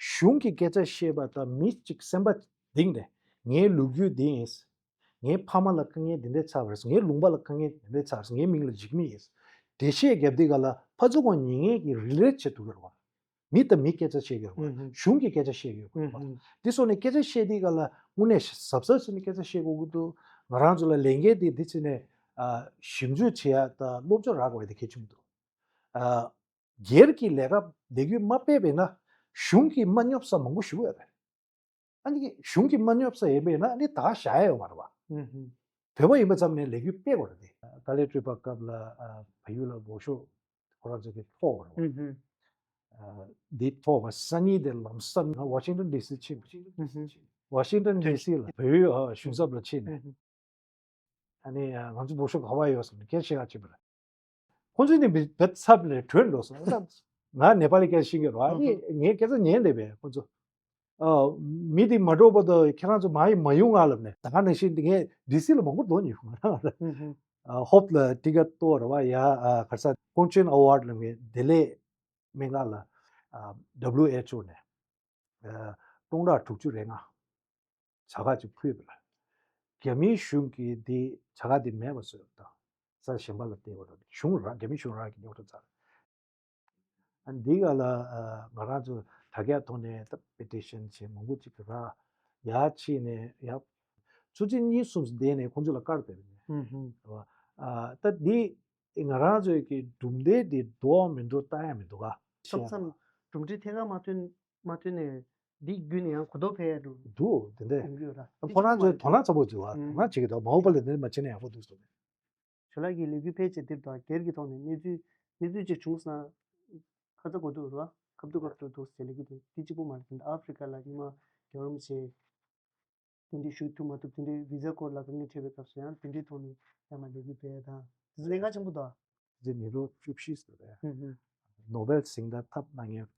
གཞུང་གི་སྐད་ཆ་བཤད་པ་དང་མི་ཅིག་སེམས་པ་གཏིང་ནས་ངའི་ལོ་རྒྱུས་འདི་ཡིན། ངའི་ཕ་མ་ལ་དཀའ་ངལ་འདི་འདྲ་ཚར་བ་རེད། ངའི་ལུང་པ་ལ་དཀའ་ངལ་འདི་འདྲ་ཚར་བ་རེད། ངའི་མིང་ལ་འཇིགས་མེད་ཡིན། འགྲེལ་བཤད་རྒྱབ་དུས་ག་ལ་ཕར་ཚུར་ཁོང་ཉན་མཁན་གྱི་རི་ལེ་ཊི་བྱེད་ཐུབ་ཀྱི་རེད་བ། མི་དང་མི་སྐད་ཆ་བཤད་ཀྱི་ཡོད་དགོས་པ། ཨུ་ཧུ། གཞུང་གི་སྐད་ཆ་བཤད་ཀྱི་ཡོད་དགོས་པ། ཨུ་ཧུ། དེ་སོགས་ནས་སྐད་ཆ་བཤད་དུས་ག་ལ་དངོས་གནས་གཟབ་གཟབ་བྱས་ནས་སྐད་ཆ་བཤད་དགོས་ཀྱི་འདུག་ང་རང་ཚོ་ལ་ལས་འགན་དེ་འདི་བྱས་ནས། ཨ། ཞིབ་འཇུག་བྱེད་ཡ་དང་སློབ་སྦྱོང་རག་དགོས་པ་དེ་གལ་ཆེན་པོ་འདུག་ཨ། སྒེར་གྱི་ལས་ཀ་ལས་འགུལ་མ་སྤེལ་བས་ན་གཞུང་གིས་མ་སྙོབ་ས་མང་པོ་ཞིག་ཡོད་རེད། ཨ་ནི་གཞུང་གིས་མ་སྙོབ་ས་ཡིན་པས་ན་ཨ་ནི་ད་ག་བཞག་ཡ་ཡོད་མ་རེད་བ། ཨུ་ཧུ། བོད་པ་ཡིན་པ་ཙམ་ནས་ལས་འགུལ་སྤེལ་དགོས་རེད་དེ། དཀའ་ལས་སྤྲོད་པ་སྐབས་ལ། ཨ། བལ་ཡུལ་ལ་འོག་ཤོག་ཁོ་རང་ཚོ་གི་ཐོག་རེད་བ། ཨུ་ཧུ། ཨ། འདི་ཐོག་བ་སང་ཉིན་དེ་ལམ་སང་ང་ཝ་ཤིང་ཊོན་ཌི་སི་ཕྱིན། ཨུ་ཧུ། ཝ་ཤིང་ཊོན་ཌི་སི་ལ་བལ་ཡུལ། ཨ། གཞུང་ཚབ་ལ་ཕྱིན་ནས། ཨུ་ཧུ། ཨ་ནི་ང་ཚོ་འོག་ཤོག་ག་པར་ཡོད་ཟེར་ནས་སྐད་ཆ་བཤད་ག་ཕྱིན་པ་རེད། ཁོང་ཚོས་ནི་བེད་ཚབ་ལས་གྲོལ་འགྲོ་སོང་། ད་ང་ནེ་པ་ལི་སྐད་ཤེས་ཀྱི་རེད་བ། ཨ་ནི་ངས་སྐད་ཆ་ཉན་བསྡད་པས་ཁོང་ཚོ། ཨ། མི་དེ་མ་འགྲོ་བར་དུ་ཁྱེད་རང་ཚོ་མ་ཡི་མ་ཡོང་ང་ལབ་ནས། ད་ག་ནང་བཞིན་དེ་ངས་ཌི་སི་ལ་མང་པོ་འགྲོ་མྱོང་ང་རང་ལ། ཨུ་ཧུ། ཨ། ཧོབ་ལ་ཊི་ཀེ་ཊི་གཏོར་བ་ཡ། ཨ། ག་རེ་ཟེར། ཀོང་ཅིན་ཨ་ཝར་ཌི་ལབ་མཁན་བདེ་ལེགས་སྨན་ཁང་ལ། ཨ། ཌབ་ལིའུ་ཨེཆ་ཨོ་ནས། ཨ། སྟོང་ཕྲག་དྲུག་ཅུ་རེ་ལྔ་བྱ་དགའ་ཅིག་ཕུལ་བ་ལ། རྒྱ་མིའི་གཞུང་གིས་འདི་བྱ་དགའ་འདི་མེད་པ་བཟོས་པ་དང་། ས་གཞན་པ་ལ་སྟེར་བ་དང་། གཞུང་རང་རྒྱ་མིའི་གཞུང་རང་གིས་རྙོག་དྲ་བརྩམས། ཨ། འདི་ག་ལ། ཨ། ང་རང་ཚོ་དྲ་རྒྱ་ཐོག་ནས་ད་པེ་ཊི་ཤན་བྱས་མང་པོ་ཅིག་རག་ཡར་ཕྱིན་ནས་ཡར་ཆུ་ཚོད་གཉིས་གསུམ་བསྡད་ནས་ཁོང་ཚོ་ལ་བཀར་བསྡད་པ་ཡིན། ཨུ་ཧུ། རེད་བ། ཨ། ད་འདི་ང་རང་ཚོའི་གི་གྲུབ་འབྲས་འདི་འགྲོ་བ་མི་འགྲོ་ལྟ་ཡ་མི་འདུག་ག་ཆ་ཚང་གྲུབ་འབྲས་ཐད་ཀར་མ་ཐོན། མ་ཐོན་ནས་འདི་བརྒྱུད་ནས་ཡང་གོ་རྟོགས་འཕེལ་ཡ་འགྲོ་འདུག་དེ་འདྲས། ཡོང་གི་ཡོད་ར། ཁོ་རང་ཚོས་དོ་སྣང་ཚ་པོ་བྱེད་པ། ཨུ། དོ་སྣང་བྱེད་ཀྱི་འདུག་མ་འོངས་པ་ལ་འདི་འདྲས་མ་བྱེད་ན་ཡག་པོ་འདུག་བསམ། ཞོར་ལ་གི་ལས་འགུལ་ཕལ་ཆེར་འདིར་དང་སྒེར་གྱི་ཐོག་ནས་གནས་ཚུལ་གནས་ཚུལ་ཅིག་བྱུང་སོང་ན་ཁ་ཚ་དགོས་འདུག་ར། ཁ་ཐུག་ཁ་ཐུག་འདུག་ཟེར་ལས་ཀྱི་འདུག་འདི་གཅིག་པུ་མ་རེད། ཨ་ཧྥེ་རི་ཁ་ལ་ཉི་མ་རྒྱལ་བ་རིན་པོ་ཆེ་གདན་འདྲེན་ཞུ་ཐུབ་མ་ཐུབ། དེ་འདྲའི་བི་ཟ་སྐོར་ལ་དཀའ་ངལ་འཕྲད་པའི་སྐབས་སུ་ཡང་དེ་འདྲའི་ཐོག་ནས་ཡང་མ་ལས་འགུལ་སྤེལ་ཡ་དང་དེ་ཚོ་གནད་འགག་ཆེན་པོ་འདུག་དེ་ཉིས་སྟོང་བཅུ་བཞི་ལ་རེད། ཧུམ་ཧུམ། ནོ་བེལ་གཟེངས་རྟགས་ཐོབ་གནང་མཁན་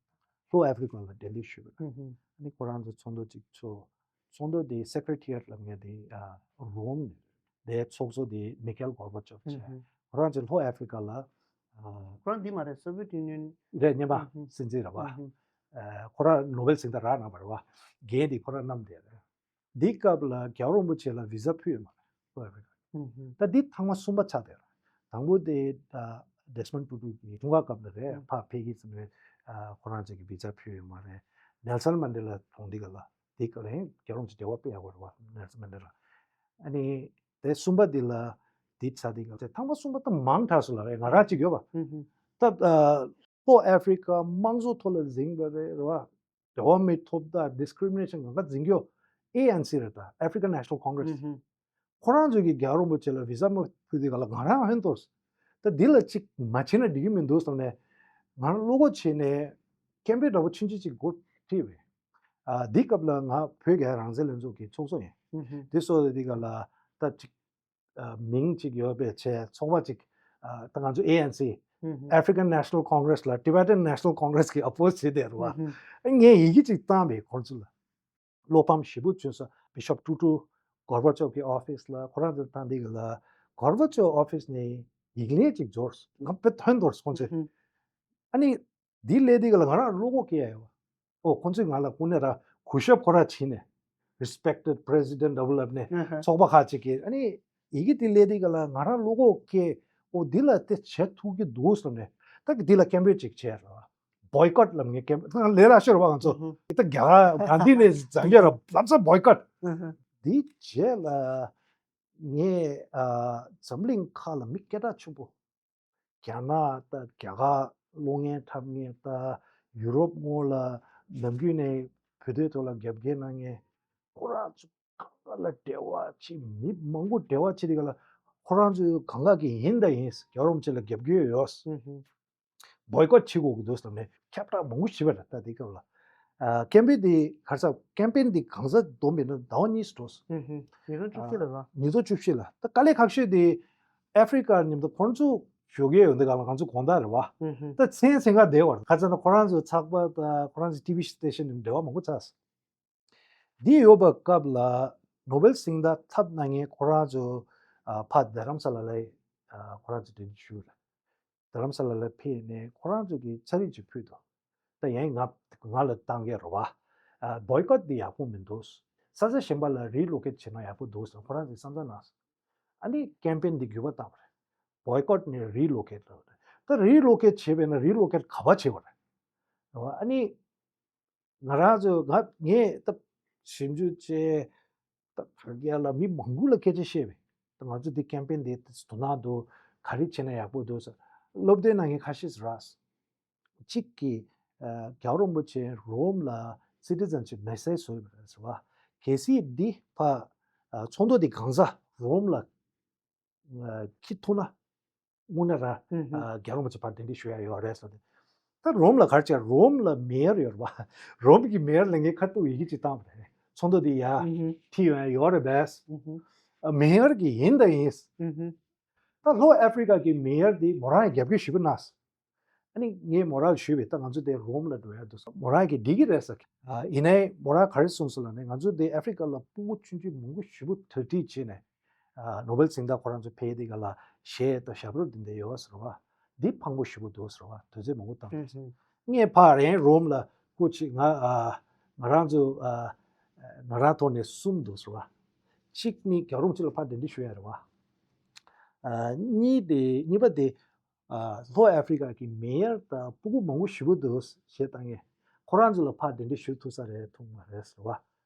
ལྷོ་ཨ་ཧྥེ་རི་ཁ་ལ་གདན་འདྲེན་ཞུས་པ་རེད། ཧུམ་ཧུམ། ཨ་ནི་ཁོ་རང་ཚོ་ཚོགས་འདུ་ཅིག་ཚོགས། ཚོགས་འདུ་དེ་སེ་ཀེ་རེ་ཊི་ཡེཊ་ལབ་མཁན་དེ། ཨ། རོམ་ནས་དེའི་ཚོགས་གཙོ་དེ་མི་ཁེལ་གོར་བ་ཅོབ་བྱས། ཧུམ་ཧུམ། ཁོ་རང་ཚོ་ལྷོ་ཨ་ཧྥེ་རི་ཁ་ལ། ཨ། ཁོ་རང་འདི་མ་རེད། སོ་བི་ཡེཊ་ཡུ་ནི་ཡན་རེད། སྔོན་མ། ཧུམ་ཧུམ། སྲིད་འཛིན་རེད་བ། ཧུམ་ཧུམ། ཨ། ཁོ་རང་ནོ་བེལ་གཟེངས་རྟགས་རག་གནང་བ་རེད་བ། འགན་དེ་ཁོ་རང་བསྣམས་བསྡད་རེད། འདི་སྐབས་ལ་རྒྱལ་བ་རིན་པོ་ཆེ་ལ་བི་ཟ་ཕུལ་ཡོད་མ་རེད། ལྷོ་ཨ་ཧྥེ་རི་ཁ། ཧུམ་ཧུམ། ད་འདི་ཐེངས་མ་གསུམ་པ་ཆགས་བསྡད་རེད། དང་པོ་དེ། ཨ། ཌེ་སི་མོན་ཊུ་ཊུ་གིས་ཀྲུང་གོ་སྐབས་ལ་རེད། ཧུམ། ཕར་ཕེབས་ཀྱི་ཙམ་རེད། ཨ། ཁོ་རང་ཚོ་གིས་བི་ཟ་ཕུལ་ཡོད་མ་རེད། ནེལ་སན་མན་ཌེ་ལ་གྲོངས་དུས་ག་ལ་དེ་ག་ལ་ཡང་རྒྱལ་བ་རིན་པོ་ཆེ་འབྲེལ་བ་སྤེལ་ཡག་པོ་རེད་བ། ནེལ་སན་མན་ཌེ་ལ། ཨ་ནི་དེ་གསུམ་པ་འདི་ལ་འདི་ཆགས་དུས་ག་ལ་དེ་ཐེངས་མ་གསུམ་པ་ད་མང་དྲགས་སོང་ལ་རེད། ང་རང་གཅིག་ཡོད་པ། ཧུམ་ཧུམ། ད། ཨ། ལྷོ་ཨ་ཧྥེ་རི་ཁ་དམངས་གཙོ་ཐོག་ལ་འཛིང་བ་རེད་བ། འབྲེལ་བ་མི་ཐོབ་ད་ཌི་སི་ཀི་རི་མི་ནེ་ཤན་གང་ག་འཛིང་རྒྱུ་ཨེ་ཨེན་སི་རེད། ད་African National Congress། ཧུམ་ཧུམ། ཁོ་རང་ཚོས་ཀྱི་རྒྱལ་བ་རིན་པོ་ཆེ་ལ་བི་ཟ་མ་ཕུལ་དུས་ག་ལ་ང་རང་ཧོན་ཏོར། ད་འདི་ལ་ཅིག་མ་བྱེད་ན་འགྲིག་གི་མི་འདུག་བསམ་ནས་ང་རང་བློ་ཁོག་བྱས་ནས་ཀེམ་པེན་འདྲ་པོ་ཆུང་ཆུང་ཅིག་འགོ་ཁྲིད་པས། ཨ། འདི་སྐབས་ལ་ང་བོད་རྒྱ་རང་བཙན་ལྷན་ཚོགས་ཀྱི་ཚོགས་གཙོ་ཡིན། ཧུམ་ཧུམ། འདི་སོགས་དེ་ག་ལ་ད་ཅིག་ཨ། མིང་གཅིག་ཡོད་པའི་ཆེད་ཚོགས་པ་གཅིག་ཨ། ད་ང་ཚོ་ཨེ་ཨེན་སི། ཧུམ་ཧུམ། African National Congress ལ་Tibetan National Congress གི་ཨོ་པོ་སི་བྱེད་བསྡད་རེད་བ། ཧུམ་ཧུམ། ངས་ཡི་གེ་གཅིག་བཏང་བས་ཁོང་ཚོ་ལ། བློ་ཕམ་ཞེ་པོ་བྱུང་སོང་། བི་ཤོབ་ཀྲུ་ཀྲུ་གོར་བ་ཅོབ་ཀྱི་ཨོ་ཕིས་ལ་ཁོ་རང་ཚོ་བཏང་དུས་ག་ལ་གོར་བ་ཅོབ་ཨོ་ཕིས་ནས་ཡིག་ལན་གཅིག་འབྱོར་སོང་། ང་དཔེ་ཐོན་འདུག་ཁོང་ཚོས། ཧུམ་ཧུམ། ཨ་ནི། འདི་སླེབས་དུས་ག་ལ་ང་རང་བློ་ཁོག་སྐྱེ་ཡ་ཡོད། ཨོ། ཁོང་ཚོས་ང་ལ་དངོས་གནས་ར་གུས་ཞབས་ཁོ་ར་བྱས་ནས། Respected President འདྲ་པོ་ལབ་ནས། ཨ་ཧ། ཚོགས་པ་ཁག་ཅིག་གིས་ཨ་ནི་ཡི་གེ་འདི་སླེབས་དུས་ག་ལ་ང་རང་བློ་ཁོག་སྐྱེ། ཨོ། འདི་ལ་དེ་བྱེད་ཐུབ་ཀྱི་འདུག་བསམ་ནས། ད་གི་འདི་ལ་ཀེམ་པེན་ཅིག་བྱས་ར། བོའི་ཀོཊ་ལབ་ངས་ཀེམ་པེན་ལས་ར་ཤོར་བ་ང་ཚོ། ཨ་ཧ། ད་རྒྱ་གར་གྷན་དྷི་ནས་བཟང་རྒྱ་ར་ལམ་སང་བོའི་ཀོཊ། ཨ་ཧ། འདི་རྗེས་ལ་ངས། ཨ། འཛམ་གླིང་ཁག་ལ་མི་སྐད་གྲགས་ཆེན་པོ། རྒྱ་ནག་ད་རྒྱ་གར་གློག་བརྙན་འཁྲབ་མཁན། ད་ཡུ་རོབ་སྔོན་ལ་ནམ་རྒྱུན་ནས་བོད་དོན་ཐོག་ལ་རྒྱབ་འགལ་གནང་མཁན། ཁོ་རང་ཚོ་གང་ག་ལ་འབྲེལ་བ་བྱེད། མི་མང་པོ་འབྲེལ་བ་བྱེད་དུས་ག་ལ་ཁོ་རང་ཚོ་གང་ག་གིས་ཡིན་ད་ཡིན། རྒྱལ་བ་རིན་པོ་ཆེ་ལ་རྒྱབ་སྐྱོར་ཡོད། ཧུམ་ཧུམ། བོའི་ཀོཊ་བྱེད་དགོས་ཀྱི་འདུག་ཟེར་ནས་ཁྱབ་བསྒྲགས་མང་པོ་བྱས་པ་རེད། ད་དེ་སྐབས་ལ་ཨ་ཀེམ་པེན་དེ་ག་རེ་ཟེར། ཀེམ་པེན་དེ་གང་ཟག་བསྡོམས་པས་ན་ཟླ་བ་གཉིས་སུ་འགྲོ་སོང་། ཨུ་ཧུ། ཉིས་སྟོང་བཅུ་བཞི་ལ་རེད་བ། ཉིས་སྟོང་བཅུ་བཞི་ལ་ད་དཀའ་ལས་ཁག་ཤོས་དེ་ཨ་ཧྥི་རི་ཀ་མཉམ་དུ་ཁོང་ཚོ་ཞོགས་ཀས་ཡོང་དུས་སྒང་ལ་ང་ཚོ་དགོང་དག་རེད་བ། ཨུ་ཧུ། ད་མཚན་མཚན་ག་བསྡད་པ་རེད། ག་ཚོད་ན་ཁོ་རང་ཚོའི་ཚགས་པར་དང་ཁོ་རང་ཚོའི་ཊི་ཝི་སི་ཊེ་ཤན་ནས་འབྲེལ་བ་མང་པོ་ཚར་སོང་། འདི་ཡོད་པའི་སྐབས་ལ་ནོ་བེལ་གཟེངས་རྟགས་ཐོབ་གནང་མཁན་ཁོ་རང་ཚོ་ཨ་ཕར་རྡ་རམ་ས་ལ་ལ་ཨ་ཁོ་རང་ཚོ་འབྲེལ་འདྲིས་ཞུས་རེད། རྡ་རམ་ས་ལ་ལ་ཕེབས་ནས་ཁོ་རང་ཚོ་གིས་ཚ་རིག་ཅིག་ཕུལ་འདུག་ད་ཡང་ང་ང་ལ་བཏང་གི་རེད་བ། ཨ་བོའི་ཀོཊ་འདི་ཡག་པོ་མི་འདུག་ས་ཆ་གཞན་པ་ལ་རི་ལོ་ཀེཊ་བྱས་ན་ཡག་པོ་འདུག་ཟེར་ཁོ་རང་ཚོས་བསམ་ཚུལ་གནང་སོང་། ཨ་ནི་ཀེམ་པེན་འདི་འགྱུར་བ་བཏང་བ་རེད། བོའི་ཀོཊ་ནས་རི་ལོ་ཀེཊ་ལ། ད་རི་ལོ་ཀེཊ་བྱས་པས་ན་རི་ལོ་ཀེཊ་ག་པར་བྱས་པ་རེད། རེད་བ། ཨ་ནི་ང་རང་ཚོ་ང་ངས་ད་ཞིབ་འཇུག་བྱས། ད་བར་རྒྱ་ལ་མི་མང་པོ་ལ་སྐད་ཆ་བཤད་པས། ད་ང་ཚོ་འདི་ཀེམ་པེན་འདི་དོ་སྣང་འདུག་ག་རེ་བྱས་ན་ཡག་པོ་འདུག་ཟེར། སློབ་སྟོན་གནང་མཁན་ཁ་ཤས་རག་སོང་། གཅིག་གིས་ཨ་རྒྱལ་བ་རིན་པོ་ཆེ་རོམ་ལ་སི་ཊི་ཟན་ཤིབ་མེད་སའི་བཟོས་པ་རེད་ཟེར་བ། གལ་སྲིད་འདི་ཕ་ཨ་ཚོགས་འདུ་འདི་གང་ཟག་རོམ་ལ་ཨ་འཁྱེར་ཐུབ་ན་དངོས་གནས་རང་ཨུ་ཧུ། ཨ་རྒྱལ་བ་རིན་པོ་ཆེ་ཕར་གདན་འདྲེན་ཞུ་ཡ་ཡོད་རེད་ཟེར་ཏེ། ད་རོམ་ལ་ག་རེ་བྱས། རོམ་ལ་མེ་ཡར་ཡོད་རེད་བ། རོམ་གྱི་མེ་ཡར་ལ་ངས་ཁ་ཐུག་ཡི་གེ་ཅིག་བཏང་བ་རེད། ཚོགས་འདུ་འདི་ཡར་ཨུ་ཧུ། འཁྱེར་ཡོང་ཡ་ཡོད་རེད་པས། ཨུ་ཧུ། ཨ་མེ་ཡར་གྱིས་ཡིན་དང་ཡིན། ཨུ་ཧུ། ད་ལྷོ་ཨ་ཧྥི་རི་ཀ་གི་མེ་ཡར་འདི་མོ་རང་ཡང་རྒྱབ་སྐྱོར་ཞེ་པོ་གནང་སོང་། ཨ་ནི་ངས་མོ་རང་ལ་ཞུས་པས། ད་ང་ཚོ་དེ་རོམ་ལ་འགྲོ་ཡ་འདུག་ཟེར། མོ་རང་གིས་འགྲིག་གི་རེད་ཟེར། ཨ་ཡིན་ནའི་མོ་རང་ག་རེ་གསུངས་སོང་ལབ་ན། ང་ཚོ་དེ་ཨ་ཧྥི་རི་ཀ་ལ་སྤུ་གུ་ཆུང་ཆུང་མང་པོ་ཞེ་པོ་གྲ་སྒྲིག་བྱས་ནས་ཨ་ནོ་བེལ་གཟེངས་རྟགས་ཁོ་རང་ཚོ་ཕེབས་དུས་སྒང་ལ་གཞས་དང་ཞབས་བྲོ་འདི་འདྲ་ཡོད་ཟེར་བ། འདི་ཕངས་པོ་ཞེ་པོ་འདུག་ཟེར་བ། དུས་ཚོད་མང་པོ་བཏང་། ཨུ་ཧུ། ངས་ཕར་ཡང་རོམ་ལ་སྐུ་མཁྱེན། ང་ཨ་ང་རང་ཚོ་ཨ་ང་རང་ཐོག་ནས་གསུམ་འདུག་ཟེར་བ། གཅིག་ནི་རྒྱལ་བ་རིན་པོ་ཆེ་ལ་ཕར་གདན་འདྲེན་ཞུ་ཡ་རེད་བ། ཨ་གཉིས་དེ་གཉིས་པ་དེ་ཨ་ལྷོ་ཨ་ཧྥི་རི་ཀ་གི་མེ་ཡར་དང་སྤུ་གུ་མང་པོ་ཞེ་པོ་འདུག་གཞས་བཏང་མཁན། ཁོ་རང་ཚོ་ལ་ཕར་གདན་འདྲེན་ཞུ་ཐུབ་ས་རེད་ཐུབ་མ་རེད་ཟེར་བ།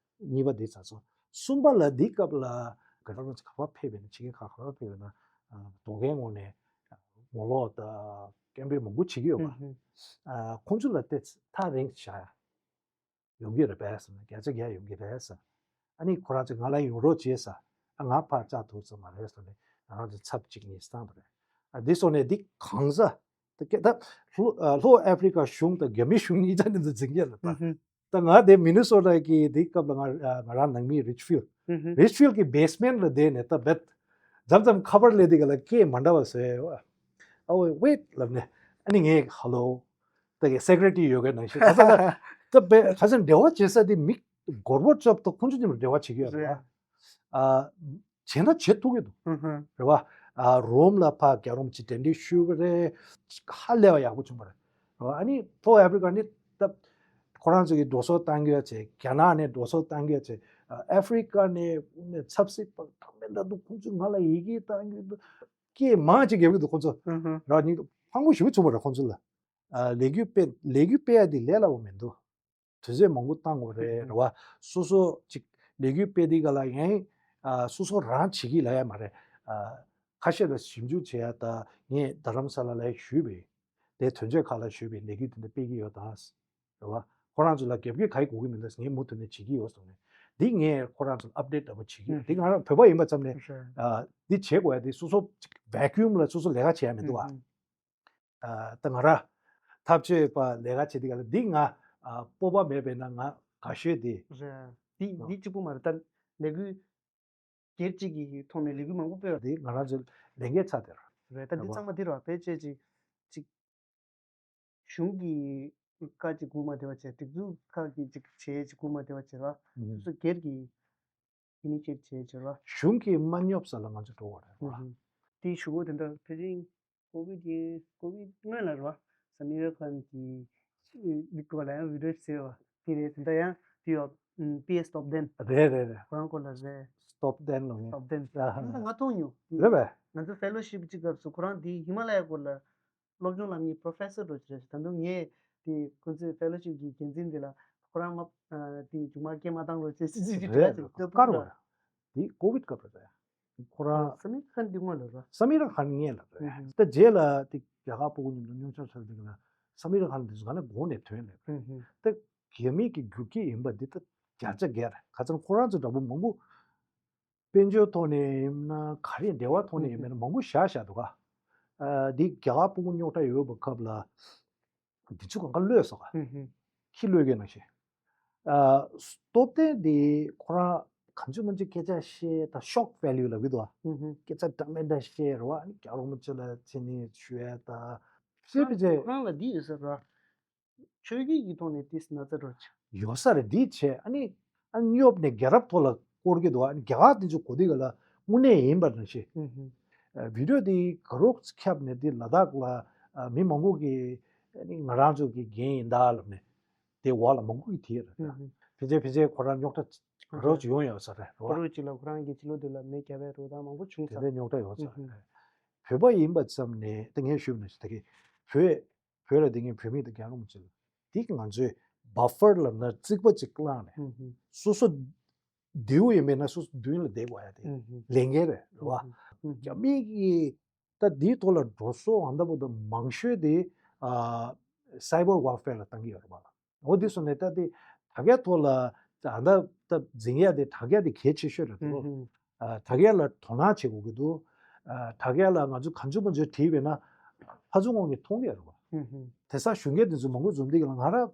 གཉིས་པ་འདི་ཚར་སོང་། གསུམ་པ་ལ་འདི་སྐབས་ལ་རྒྱལ་བ་རིན་པོ་ཆེ་ག་པར་ཕེབས་པས་ན། ཕྱི་རྒྱལ་ཁག་ག་པར་ཕེབས་པས་ན། ཨ་དོ་གའི་ངོས་ནས་ངོ་ལོག་དང་སྐད་འབོད་མང་པོ་བྱེད་ཀྱི་ཡོད་པ། ཨུ་ཧུ། ཨ་ཁོང་ཚོ་ལ་ཏོག་ཙམ་ཐག་རིང་བཞག་ཡ་ཡོང་གི་རེད་པས་ཟེར་ན། བརྒྱ་ཆ་བརྒྱ་ཡོང་གི་རེད་ཟེར། ཨ་ནི་ཁོ་རང་ཚོས་ང་ལ་ཡོང་རོགས་བྱས་ཟེར། ཨ་ང་ཕར་བཅར་ཐུབ་ས་མ་རེད་ཟེར་ནས་ང་རང་ཚོ་ཚབ་གཅིག་གཉིས་བཏང་བ་རེད། ཨ་འདི་སོང་ནས་འདི་གང་ཟག་ད་སྐད་ད་ལྷོ་ཨ་ལྷོ་ཨ་ཧྥི་རི་ཀ་གཞུང་དང་རྒྱ་མིའི་གཞུང་གཉིས་ཆ་ནས་འདི་འཛིན་གྱི་རེད་ད། ཨུ་ཧུ། ད་ང་དེ་མི་ནི་སོ་ཊ་གི་དེ་སྐབས་ལ་ང་ང་རང་ནང་མི་རིཆ་ཕིལ། ཨུ་ཧུ། རིཆ་ཕིལ་གི་བེ་སི་མེན་ཊ་ལ་བསྡད་ནས་ད་བེད་མཚམས་མཚམས་ཁ་པར་སླེབས་དུས་སྒང་ལ་སྐད་མ་འདྲ་བ་བཟོས། ཨ་ཝེ་ཝེཊ་ལབ་ནས། ཨ་ནི་ངས་ཧ་ལོ། ད་གི་སེ་ཀི་རེ་ཊི་རི་ཡོད་མཁན་ནང་བཞིན། ད་ད་ད་བེ་ག་ཚོད་འབྲེལ་བ་བྱེད་ས་དེ་མི་སྒོར་མོ་ཅོབ་ཏུ་ཁོང་ཚོ་མཉམ་དུ་འབྲེལ་བ་བྱེད་ཀྱི་ཡོད་རེད། རེད། ཨ་བྱས་ན་བྱེད་ཐུབ་ཀྱི་འདུག་ཨུ་ཧུ། རེད་བ། ཨ་རོམ་ལ་ཕར་རྒྱལ་བ་རིན་པོ་ཆེ་གདན་འདྲེན་ཞུས་པ་རེད། ཧ་ལས་པ་ཡག་པོ་བྱུང་བ་རེད། རེད་བ། ཨ་ནི་ལྷོ་ཨ་ཧྥི་རི་ཀ་ནས་ད་ཁོ་རང་ཚོ་གིས་འགྲོ་སོང་བཏང་གི་ཡོད་ཚེ། རྒྱ་ནག་ནས་འགྲོ་སོང་བཏང་གི་ཡོད་ཚེ། ཨ་ཨ་ཧྥི་རི་ཀ་ནས་ནས་ཚབ་སྲིད་པ་གང་མེད་འདྲ་འདུག་ཁོང་ཚོས་ང་ལ་ཡི་གེ་བཏང་གི་འདུག་སྐད་མང་ཅིག་རྒྱབ་ཀྱི་འདུག་ཁོང་ཚོ། ཨུ་ཧུ། རེད་བ། ཕངས་པོ་ཞེ་པོ་བྱུང་བ་རེད་ཁོང་ཚོ་ལ། ཨ་ལས་འགུལ་སྤེལ་ལས་འགུལ་སྤེལ་ཡ་དེ་ལས་སླ་པོ་མི་འདུག་དུས་ཚོད་མང་པོ་བཏང་དགོས་རེད། རེད་བ། སོ་སོ་ཅིག་ལས་འགུལ་སྤེལ་དུས་སྒང་ལ་ཡང་ཨ་སོ་སོ་རང་བྱེད་ཀྱི་ལབ་ཡ་མ་རེད། ཨ་ཁ་ཤས་ལ་ཞིབ་འཇུག་བྱེད་ཡ། ད་ངས་རྡ་རམ་ས་ལ་ལ་ཞུས་པས། དེ་དོན་གཅོད་ཁག་ལ་ཞུས་པས་ལས་འགུལ་དེ་འདྲ་སྤེལ་གྱི་ཡོད་ད། རེད་བ། ཁོ་རང་ཚོ་ལ་རྒྱབ་སྐྱོར་ག་ཡེ་དགོས་ཀྱི་མི་འདུག་ངས་མུ་མཐུད་ནས་བྱེད་ཀྱི་ཡོད་གསུངས་ནས། འདི་ངས་ཁོ་རང་ཚོ་ལ་ཨབ་ཌེཊ་འདྲ་པོ་བྱེད་ཀྱི་ཡོད། ཨུ་འདི་ང་རང་བོད་པ་ཡིན་པ་ཙམ་ནས་ཧུ། ཨ་འདི་བྱེད་དགོས་ཡ་དེ་སོ་སོ་ཝེ་ཀུམ་ལ་སོ་སོ་ལས་ཀ་བྱེད་ཡ་མི་འདུག་ཨ། ཨུ་ཨུ། ཨ་ད་ང་རང་འཐབ་ཇུས་པ་ལས་ཀ་བྱེད་དུས་སྒང་ལ་འདི་ང་ཨ་སྤོབས་པ་མེད་པས་ན་ང་དགའ་ཤོས་དེ། རེད། འདི་འདི་གཅིག་པུ་མ་རེད། ད་ལས་འགུལ་སྒེར་གཅིག་གི་ཐོག་ནས་ལས་འགུལ་མང་པོ་སྤེལ་བ། འདི་ང་རང་ཚོའི་ལས་འགན་ཚར་དེ་རེད། རེད། ད་འདི་ཚང་མ་འདི་རེད་བ། ཕལ་ཆེར་ཅིག་ཅིག་གཞུང་གི་བཀའ་ཅིག་སྒུག་མ་བསྡད་པ་བྱས། སྒྲིག་འཛུགས་ཁག་གི་ཅིག་བྱས་ཅིག་སྒུག་མ་བསྡད་པ་བྱས་ར། ཨུ། སོ་སོ་སྒེར་གྱི་ཨི་ནི་ཤི་ཨེ་ཊིབ་བྱས་བྱས་ར། གཞུང་གིས་མ་སྙོབ་ས་ལ་ང་ཚོ་འགྲོ་དགོས་རེད་བ། ཨུ་ཧུ། དེའི་གཞུག་གུ་དེ་འདྲ་ཕལ་ཆེར་ཀོ་ཝིད་ཡིན། ཀོ་ཝིད་སྔོན་ལ་རེད་བ། སམ་ཨི་ར་ཁཱན་གྱི་ལིག་ཀོ་ལ་ཡང་བི་ཌི་ཡོ་བཟོས་བ་དེ་རེད། དེ་འདྲ་ཡང་དེ་ཡོད། པི་ཨེ་སི་ཊོབ་ཊེན། རེད་རེད་རེད། ཁོ་རང་སྐོར་ལ་རེད། ཊོབ་ཊེན་ལོ་ངས། ཊོབ་ཊེན། ཨ་ཧ། ད་ང་མཐོང་མྱོང་། རེད་པས། ང་ཚོ་ཕེ་ལོ་ཤིབ་གཅིག་སྐབས་སུ་ཁོ་རང་དེ་ཧི་མ་ལ་ཡ་སྐོར་ལ་སློབ་སྦྱོང་ལམ་གྱི་པྲོ་ཕེ་སར་འགྲོ་ཅི་རེད། ད་དུང་ངས་དེ་ཁོང་ཚོའི་ཕེ་ལོ་ཤིབ་ཀྱི་འགན་འཛིན་དེ་ལ་ཁོ་རང་མ་དེ་མཇུག་མ་སྐད་མ་བཏང་རོགས་བྱེད་ཅི་ཅི་ཅི་རེད། དྲི་བ་ཅིག་བཀའ་དཀར་བོ་རེད། དེ་ཀོ་ཝིད་སྐབས་རེད། ཁོ་རང་སམ་ཨི་ར་ཁཱན་འདི་སྔོན་ལ་རེད། སམ་ཨི་ར་ཁཱན་སྔོན་ལ་རེད། ཨུ་ཧུ། ད་རྗེས་ལ་དེ་རྒྱ་གར་སྤུ་གུ་མཉམ་དུ་མཉམ་ཞུགས་བྱས་དུས་ལ་སམ་ཨི་ར་ཁཱན་འདི་ཚོ་ག་ནས་གོང་ནས་ཐོན་ལེ། ཨུ་ཧུ། ད་རྒྱ་མི་གི་རྒྱུག་ཁྱི་ཡིན་པ་འདི་ད་བརྒྱ་ཆ་བརྒྱ་རེད། ག་ཚོད་ཁོ་རང་ཚོ་འདྲ་པོ་མང་པོ་དཔལ་འབྱོར་ཐོག་ནས་ཡིན་ན་ག་རེ་འབྲེལ་བ་ཐོག་ནས་ཡིན་ན་མང་པོ་བཞག་བཞག་འདུག་ག་ཨ་འདི་རྒྱ་གར་སྤུ་གུ་རྙོག་དྲ་ཡོད་པའི་སྐབས་ལ་ འདི་ཚོ་གང་ག་ལོས་སོ་ག་ཧུམ་ཧུམ། ཁྱི་ལོས་གི་ནང་བཞིན། ཨ། སྟོབས་ལྡན་འདི་ཁོ་རང་གང་ཅི་མང་ཅི་སྐད་ཆ་བཤད་ད་ཤོག་ཝེ་ལུ་ལབ་གི་འདུག་ཨ། ཧུམ་ཧུམ། སྐད་ཆ་འདྲ་མི་འདྲ་བཤད་རོ། ཨ་ནི་རྒྱལ་བ་རིན་པོ་ཆེ་ལ་མཚན་སྙན་ཞུ་ཡ་ད། ཁྱེད་ཁྱེད་ཁྱེད། ཁོ་རང་ལ་འདི་ཡོད་ས་རོ། ཆོས་བརྒྱུད་ཀྱི་ཐོག་ནས་ཏིས་ན་ཚ་འགྲོ་ཆ། ཡོད་ས་རེད་འདི་བྱས། ཨ་ནི་ཨ་ནི་ཉོབ་ནས་རྒྱལ་རབས་ཐོག་ལ་བསྐོར་གི་འདུག་ཨ་ནི་རྒྱ་གར་དེ་ཚོ་གོ་དུས་ག་ལ་དངོས་གནས་ཡིན་པ་ནང་བཞིན། ཨ་བི་ཌིའོ་དེ་ག་རོགས་ཁྱབ་ནས་དེ་ལ་དྭགས་ལ་ཨ་མི་མང་པོ་གི་ཨ་ནི་ང་རང་ཚོ་གི་རྒན་ཡིན་ད་ལབ་ནས་དེ་འོག་ལ་མང་པོ་གི་དེ་རེད། ཕལ་ཆེར་ཕལ་ཆེར་ཁོ་རང་རྙོག་དྲ་ག་རོགས་ཅིག་ཡོང་ཡོད་ས་རེད་རོ། ཁོ་རང་གཅིག་ལ་ཁོ་རང་གི་ཕྱི་ལོགས་དེ་ལ་མེ་བརྒྱབ་པའི་རོ་དང་མང་པོ་བྱུང་ས་དེ་རེད། འདྲ་རྙོག་དྲ་ཡོད་ས་རེད། བོད་པ་ཡིན་པ་ཙམ་ནས་ད་ངས་ཞུས་ནས་ད་གི་བོད། བོད་ལ་དེ་ངས་བོད་མི་དང་རྒྱལ་ཁམས་ཚོས་དེ་ང་ཚོས་བྷ་ཧྥར་ལབ་ན་རྩིག་པ་ཅིག་བསླངས་ནས་ཧུམ་ཧུམ། སོ་སོ་མདེའུ་ཡིན་མིན་ན་སོ་སོ་མདུན་ལ་བསྡད་དགོས་ཡ་དེ་ཧུམ་ཧུམ། ལས་འགན་རེད་རེད་བ། ཧུམ་ཧུམ། རྒྱ་མི་གི་ད་དེའི་ཐོག་ལ་འགྲོ་སོང་ཨ་འདྲ་པོ་དང་མང་ཤོས་དེ་ཨ་སའི་བར་ཝར་ཕེར་ལ་བཏང་གི་ཡོད་རེད་བ། འོ་དེ་སོང་ནས་ད་དེ་དྲ་རྒྱ་ཐོག་ལ་ད་ད་འཛིང་ཡ་དེ་དྲ་རྒྱ་དེ་གལ་ཆེ་ཤོས་རེད་འདུག་ཨ་དྲ་རྒྱ་ལ་དོ་སྣང་བྱེད་དགོས་ཀྱི་འདུག་ཨ་དྲ་རྒྱ་ལ་ང་ཚོ་གང་བྱུང་མང་བྱུང་བྲིས་པས་ན་ཕར་ཚུར་ངོས་ནས་མཐོང་གི་རེད་བ། དེ་སང་གཞོན་སྐྱེས་དེ་ཚོ་མང་པོ་འཛོམས་དུས་ལ་ང་རང་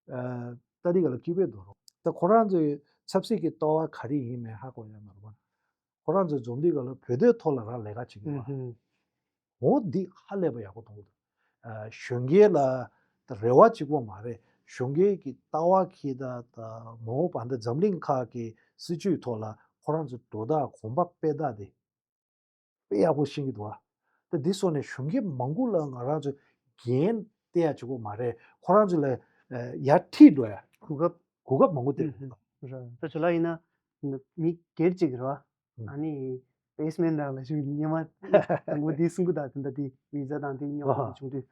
ཨ་ལྟ་དུས་ལ་སྐྱིད་པོ་འདུག་རོགས། ད་ཁོ་རང་ཚོའི་ཆབ་སྲིད་ཀྱི་ལྟ་བ་ག་རེ་ཡིན་མིན་ཧ་གོ་ཡ་མ་རེད་བ། ཁོ་རང་ཚོ་འཛོམས་དུས་ག་ལ་བོད་དོན་ཐོག་ལ་རང་ལས་ཀ་བྱེད་ཀྱི་ཡོད་པ། འོ་འདི་ཧ་ལས་པ་ཡག་པོ་མཐོང་གི་འདུག་ཨ་གཞོན་སྐྱེས་ལ་ད་རེ་བ་གཅིག་པོ་མ་རེད། གཞོན་སྐྱེས་ཀྱི་ལྟ་བ་ཁྱེར་ད་ད་མ་འོངས་པ་འདི་འཛམ་གླིང་ཁག་གི་སྲིད་བྱུས་ཐོག་ལ་ཁོ་རང་ཚོ་འགྲོ་སྟངས་གོམ་པ་སྤོ་སྟངས་དེ་དཔེ་ཡག་པོ་ཤེས་ཀྱི་འདུག་ཨ། ད་འདི་སོང་ནས་གཞོན་སྐྱེས་མང་པོ་ལ་ང་རང་ཚོ་འགན་སྟེར་ཡ་གཅིག་པོ་མ་རེད། ཁོ་རང་ཚོ་ལ་ཡར་ཁྲིད་འགྲོ་ཡ་གོ་སྐབས་གོ་སྐབས་མང་པོ་སྟེར་དགོས་འདུག་ར། ད་ཇོ་ལགས་ཡིན་ན་མི་སྒེར་གཅིག་རེད་བ། ཨ་ནི་བེ་སི་མེན་ཊི་ནང་ལ་བཞུགས་སྙེ་མ་དང་པོ་དེ་གསུང་གི་དང་དེ་འདྲ་དེ་བི་ཛ་དང་དེ་རྙོག་དྲ་བྱུང་དུས་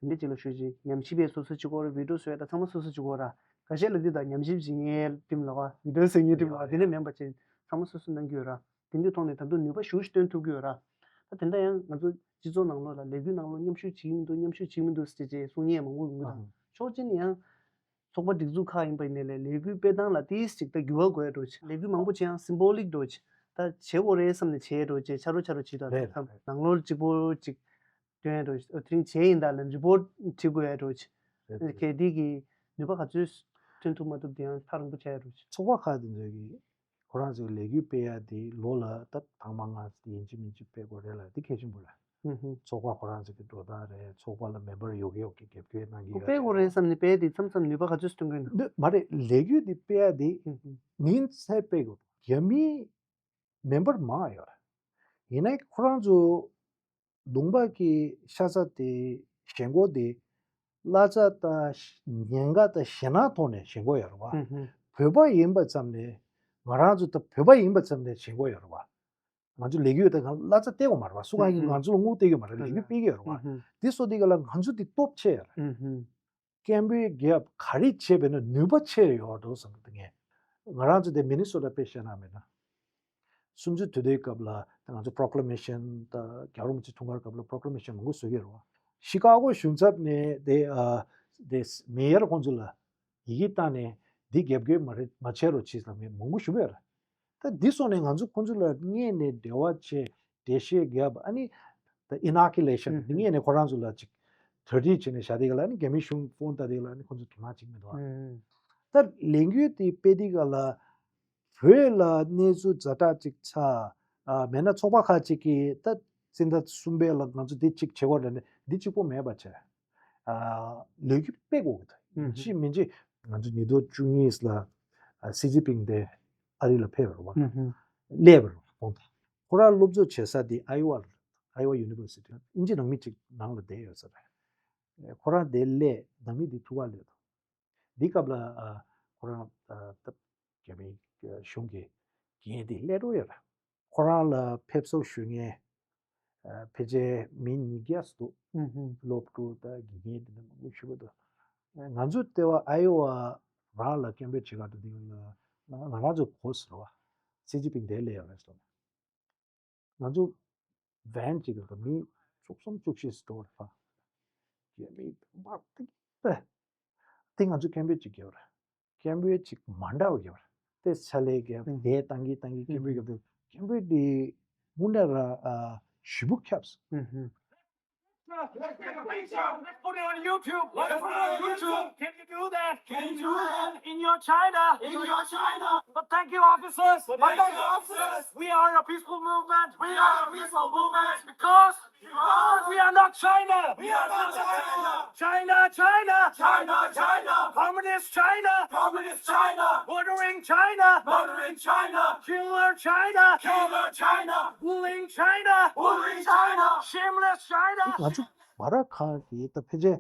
དེ་འདྲ་ཅིག་ལ་ཞུ་ཅིག་ཉམས་ཞིབ་པའི་སོ་སོ་གཅིག་པོ་ར་བི་ཌིའོ་བཟོ་ཡ་ད་ཚང་མ་སོ་སོ་གཅིག་པོ་ར། ཁ་ཤས་ལ་འདི་དང་ཉམས་ཞིབ་བྱེད་མཁན་ཊིམ་ལ་བ་བི་ཌིའོ་བཟོ་མཁན་ཊིམ་ལ་བ་དེ་འདྲ་མིན་པ་བྱས་ཚང་མ་སོ་སོ་གནང་གི་ཡོད་ར། དེ་འདྲའི་ཐོག་ནས་ད་དུང་ནུས་པ་ཞེ་པོ་ཞིག་བཏོན་ཐུབ་ཀྱི་ཡོད་ར། ད་དེ་འདྲ་ཡང་ང་ཚོ་སྤྱི་ཚོགས་ནང་ལོགས་ལ་ལས་འགུལ་ནང་ལོགས་མཉམ་ཞུགས་བྱེད་ཀྱི་མི་འདུག་མཉམ་ཞུགས་བྱེད་ཀྱི་མི་འདུག་ཟེར་བྱས་གསུང་མཁན་མང་པོ་ཡོང་གི་འདུག་ཕྱོགས་གཅིག་ནས་ཡང་ཚོགས་པ་སྒྲིག་འཛུགས་ཁག་ཡིན་པ་ཡིན་ནའི་ལས་ལས་འགུལ་སྤེལ་སྟངས་ལ་ཏིས་ཅིག་ད་འགྱུར་བ་དགོས་འགྲོ་ཆེ། ལས་འགུལ་མང་པོ་བྱེད་ཡང་སིམ་བོ་ལིག་འགྲོ་ཆེ། ད་བྱེད་དགོས་རེད་བསམ་ནས་བྱེད་འགྲོ་ཆེ། ཆ་རོ་ཆ་རོ་བྱེད་དང་རེད། ད་ནང་ལོགས་གཅིག་པོ་གཅིག་སྟོན་འགྲོ་ཆེ། དེ་རིང་བྱེད་ཡིན་ད་ལ་རི་པོར་ཊི་བྲིས་དགོས་ཡ་འགྲོ་ཆེ། རེད། གལ་ཏེ་གི་ནུས་པ་ག་ཚོད་ཐོན་ཐུབ་མ་ཐུབ་དེ་ཡང་ཐག་རིང་པོ་ཆགས་ཡ་འགྲོ་ཆེ། ཚོགས་པ་ཁག་དེ་ཚོ་གི་ཁོ་རང་ཚོའི་ལས་འགུལ་སྤེལ་ཡ་དེ་ལོ་ལ་ད་ཐེངས་མ་ལྔ་ཡིན་གཅིག་མིན་གཅིག་སྤེལ་དགོས་རེད་ལ་དེ་གལ་ཆེན་པོ་རེད། ཚོགས་པ་ཁོ་རང་ཚོ་གི་འགྲོ་སྟངས་རེད། ཚོགས་པ་ལ་མེམ་བར་ཡོད་ཀྱི་ཡོད་ཀྱི་རྒྱབ་སྐྱོར་གནང་གི་ཡོད་སྤེལ་དགོས་རེད་བསམ་ནས་སྤེལ་དེ་མཚམས་མཚམས་ནུས་པ་ག་ཚོད་སྟོན་གི་འདུག་མ་རེད། ལས་འགུལ་འདི་སྤེལ་ཡ་དེ་ཉིན་མཚན་སྤེལ་དགོས། རྒྱ་མིའི་མེམ་བར་མང་ཡོད་རེད། ཡིན་ནའི་ཁོ་རང་ཚོ་ལུང་པ་གི་ཤ་ཚ་དེ་ཞེན་ཁོག་དེ་བླ་རྩ་དང་ཉེན་ཁ་དང་ཞེད་སྣང་ཐོག་ནས་ཞེན་ཁོག་ཡོད་རེད་བ། བོད་པ་ཡིན་པ་ཙམ་ནས་ང་རང་ཚོ་ད་བོད་པ་ཡིན་པ་ཙམ་ནས་ཞེན་ཁོག་ཡོད་རེད་བ། ང་ཚོ་ལས་འགུལ་དེ་གང་བླ་རྩ་སྟེར་དགོས་མ་རེད་བ། སུ་གང་གིས་ང་ཚོ་ལ་དངུལ་སྟེར་གི་མ་རེད། ལས་འགུལ་སྤེལ་གི་ཡོད་རེད་བ། དེ་སོ་དེ་ག་ལ་ང་ཚོ་དེ་སྟོབས་ཆེ་ཡོད་རེད། སྐད་འབོད་རྒྱབ་ག་རེ་བྱས་པས་ན་ནུས་པ་ཆེ་ཡོད་འགྲོ་བསམ་གི་འདུག་ངས། ང་རང་ཚོ་དེ་མི་ནི་སོ་ཊ་དཔེ་བཤད་ན་མེད་ན། སུམ་ཅུ་དུས་དྲན་སྐབས་ལ་ང་ཚོ་པོ་རོ་ཀི་ལེ་མེ་ཤན་ད་རྒྱལ་བ་རིན་པོ་ཆེ་འཁྲུངས་སྐར་སྐབས་ལ་པོ་རོ་ཀི་ལེ་མེ་ཤན་མང་པོ་བཟོ་གི་རེད་བ། ཤི་ཀ་གོ་གཞུང་ཚབ་ནས་དེ་ཨ་དེ་མེ་ཡར་ཁོང་ཚོ་ལ་ཡི་གེ་བཏང་ནས་འདི་རྒྱབ་སྐྱོར་མ་རེད་མ་བྱེད་རོགས་བྱེད་ཟེར་མཁན་མང་པོ་ཞིག་ཡོད་རེད། ད་འདི་སོང་ནས་ང་ཚོ་ཁོང་ཚོ་ལ་སྔོན་ནས་འབྲེལ་བ་བྱས་འགྲེལ་བཤད་བརྒྱབ། ཨ་ནི་ད་ཨི་ནོ་ཀུ་ལེ་ཤན་ཨུ་ཧུམ། སྔོན་ནས་ཁོ་རང་ཚོ་ལ་ཅིག་གྲ་སྒྲིག་བྱས་ནས་བཞག་དེ་ག་ལ་ཨ་ནི་རྒྱ་མིའི་གཞུང་ཕོན་བཏང་དེ་ག་ལ་ཨ་ནི་ཁོང་ཚོ་དོ་སྣང་བྱེད་ཀྱི་མི་འདུག་ཨ། ཨུ་ཧུམ། ད་ལས་འགུལ་དེ་སྤེལ་དེ་ག་ལ་བོད་ལ་གནས་ཚུལ་ཛ་དྲག་ཅིག་ཆགས། ཨ་མེད་ན་ཚོགས་པ་ཁག་ཅིག་གིས་ད་སྤྱི་ཟླ་གསུམ་པའི་ལ་ང་ཚོ་འདི་གཅིག་བྱེད་དགོས་རེད་ནས་འདི་གཅིག་པོ་མེད་པ་བྱས། ཨ་ལས་འགུལ་སྤེལ་དགོས་ཀྱི་འདུག་ཨུ་ཧུམ། ཡིན་གཅིག་མིན་གཅིག་ང་ཚོ་ཉིས་སྟོང་བཅུ་གཉིས་ལ་ཨ་སི་ཇིན་ཕིང་དེ་ཨ་རི་ལ་ཕེབས་པ་རེད་བ། ཨུ་ཧུམ། སླེབས་པ་རེད་བ་ཁོང་དང་། ཁོ་རང་སློབ་གཙོ་བྱེད་ས་དེ་ཨའི་ཝ་རེད། ཨའི་ཝ་ཡུ་ནི་ཝར་སི་ཊི། དབྱིན་ཇི་ནང་མི་གཅིག་ནང་ལ་བསྡད་ཡོད་ས་རེད། ཁོ་རང་དེ་སླེབས་ནང་མི་དེ་ཐུག་ག་སླེབས་འདུག་འདི་སྐབས་ལ་ཨ་ཁོ་རང་ཨ་ད་རྒྱ་མིའི་གཞུང་གི་འགན་དེ་སླེབས་འགྲོ་ཡོད་རེད། ཁོ་རང་ལ་ཕེབས་བསུ་ཞུ་མཁན་ཨ་ཕལ་ཆེར་མི་ཉིས་བརྒྱ་ཙམ་འདུག་ཨུ་ཧུམ། སློབ་ཕྲུག་དང་དགེ་རྒན་དེ་འདྲ་མང་པོ་ཞུ་གི་འདུག་ང་ཚོ་ལྟེ་བ་ཨའི་ཝ་རང་ལ་སྐད་འབོད་བྱེད་ག་འགྲོ་དུས་ལ་ང་ང་རང་ཚོ་གོ་ཟེར་བ་སི་ཇིན་ཕིང་དེ་སླེབས་ཡོད་རེད་ཟེར་བ། ང་ཚོ་ཝན་གཅིག་ལ་མི་བཅུ་གསུམ་བཅུ་བཞི་འགྲོ་བ་རེད་པ། རྒྱ་མི་དམག་ཏིག་ཏེ། དེ་ང་ཚོ་སྐད་འབོད་གཅིག་རྒྱབ་རེད། སྐད་འབོད་གཅིག་མ་འདྲ་བ་རྒྱབ་རེད། དེ་ཚ་ལས་རྒྱབ་ཨུ། དེ་བཏང་གི་བཏང་གི་སྐད་འབོད་རྒྱབ་དུས་སྐད་འབོད་དེ་དངོས་གནས་ར་ཨ་ཞེ་པོ་ཁྱབ་སོང་། ཨུ་ཧུ། Let's put it on YouTube. Let's put it on YouTube. Can you do that? Can you do that? In your China. In your China. But thank you, officers. But thank you, officers. We are a peaceful movement. We are a peaceful movement. Because, because we are not China. We are not China. China, China. China, China. Communist China. Communist China. Murdering China. Murdering China. Killer China. Killer China. Bullying China. Bullying China. Shameless China. ང་ཚོ་མ་ར་ཁང་གི་ད་ཕལ་ཆེར་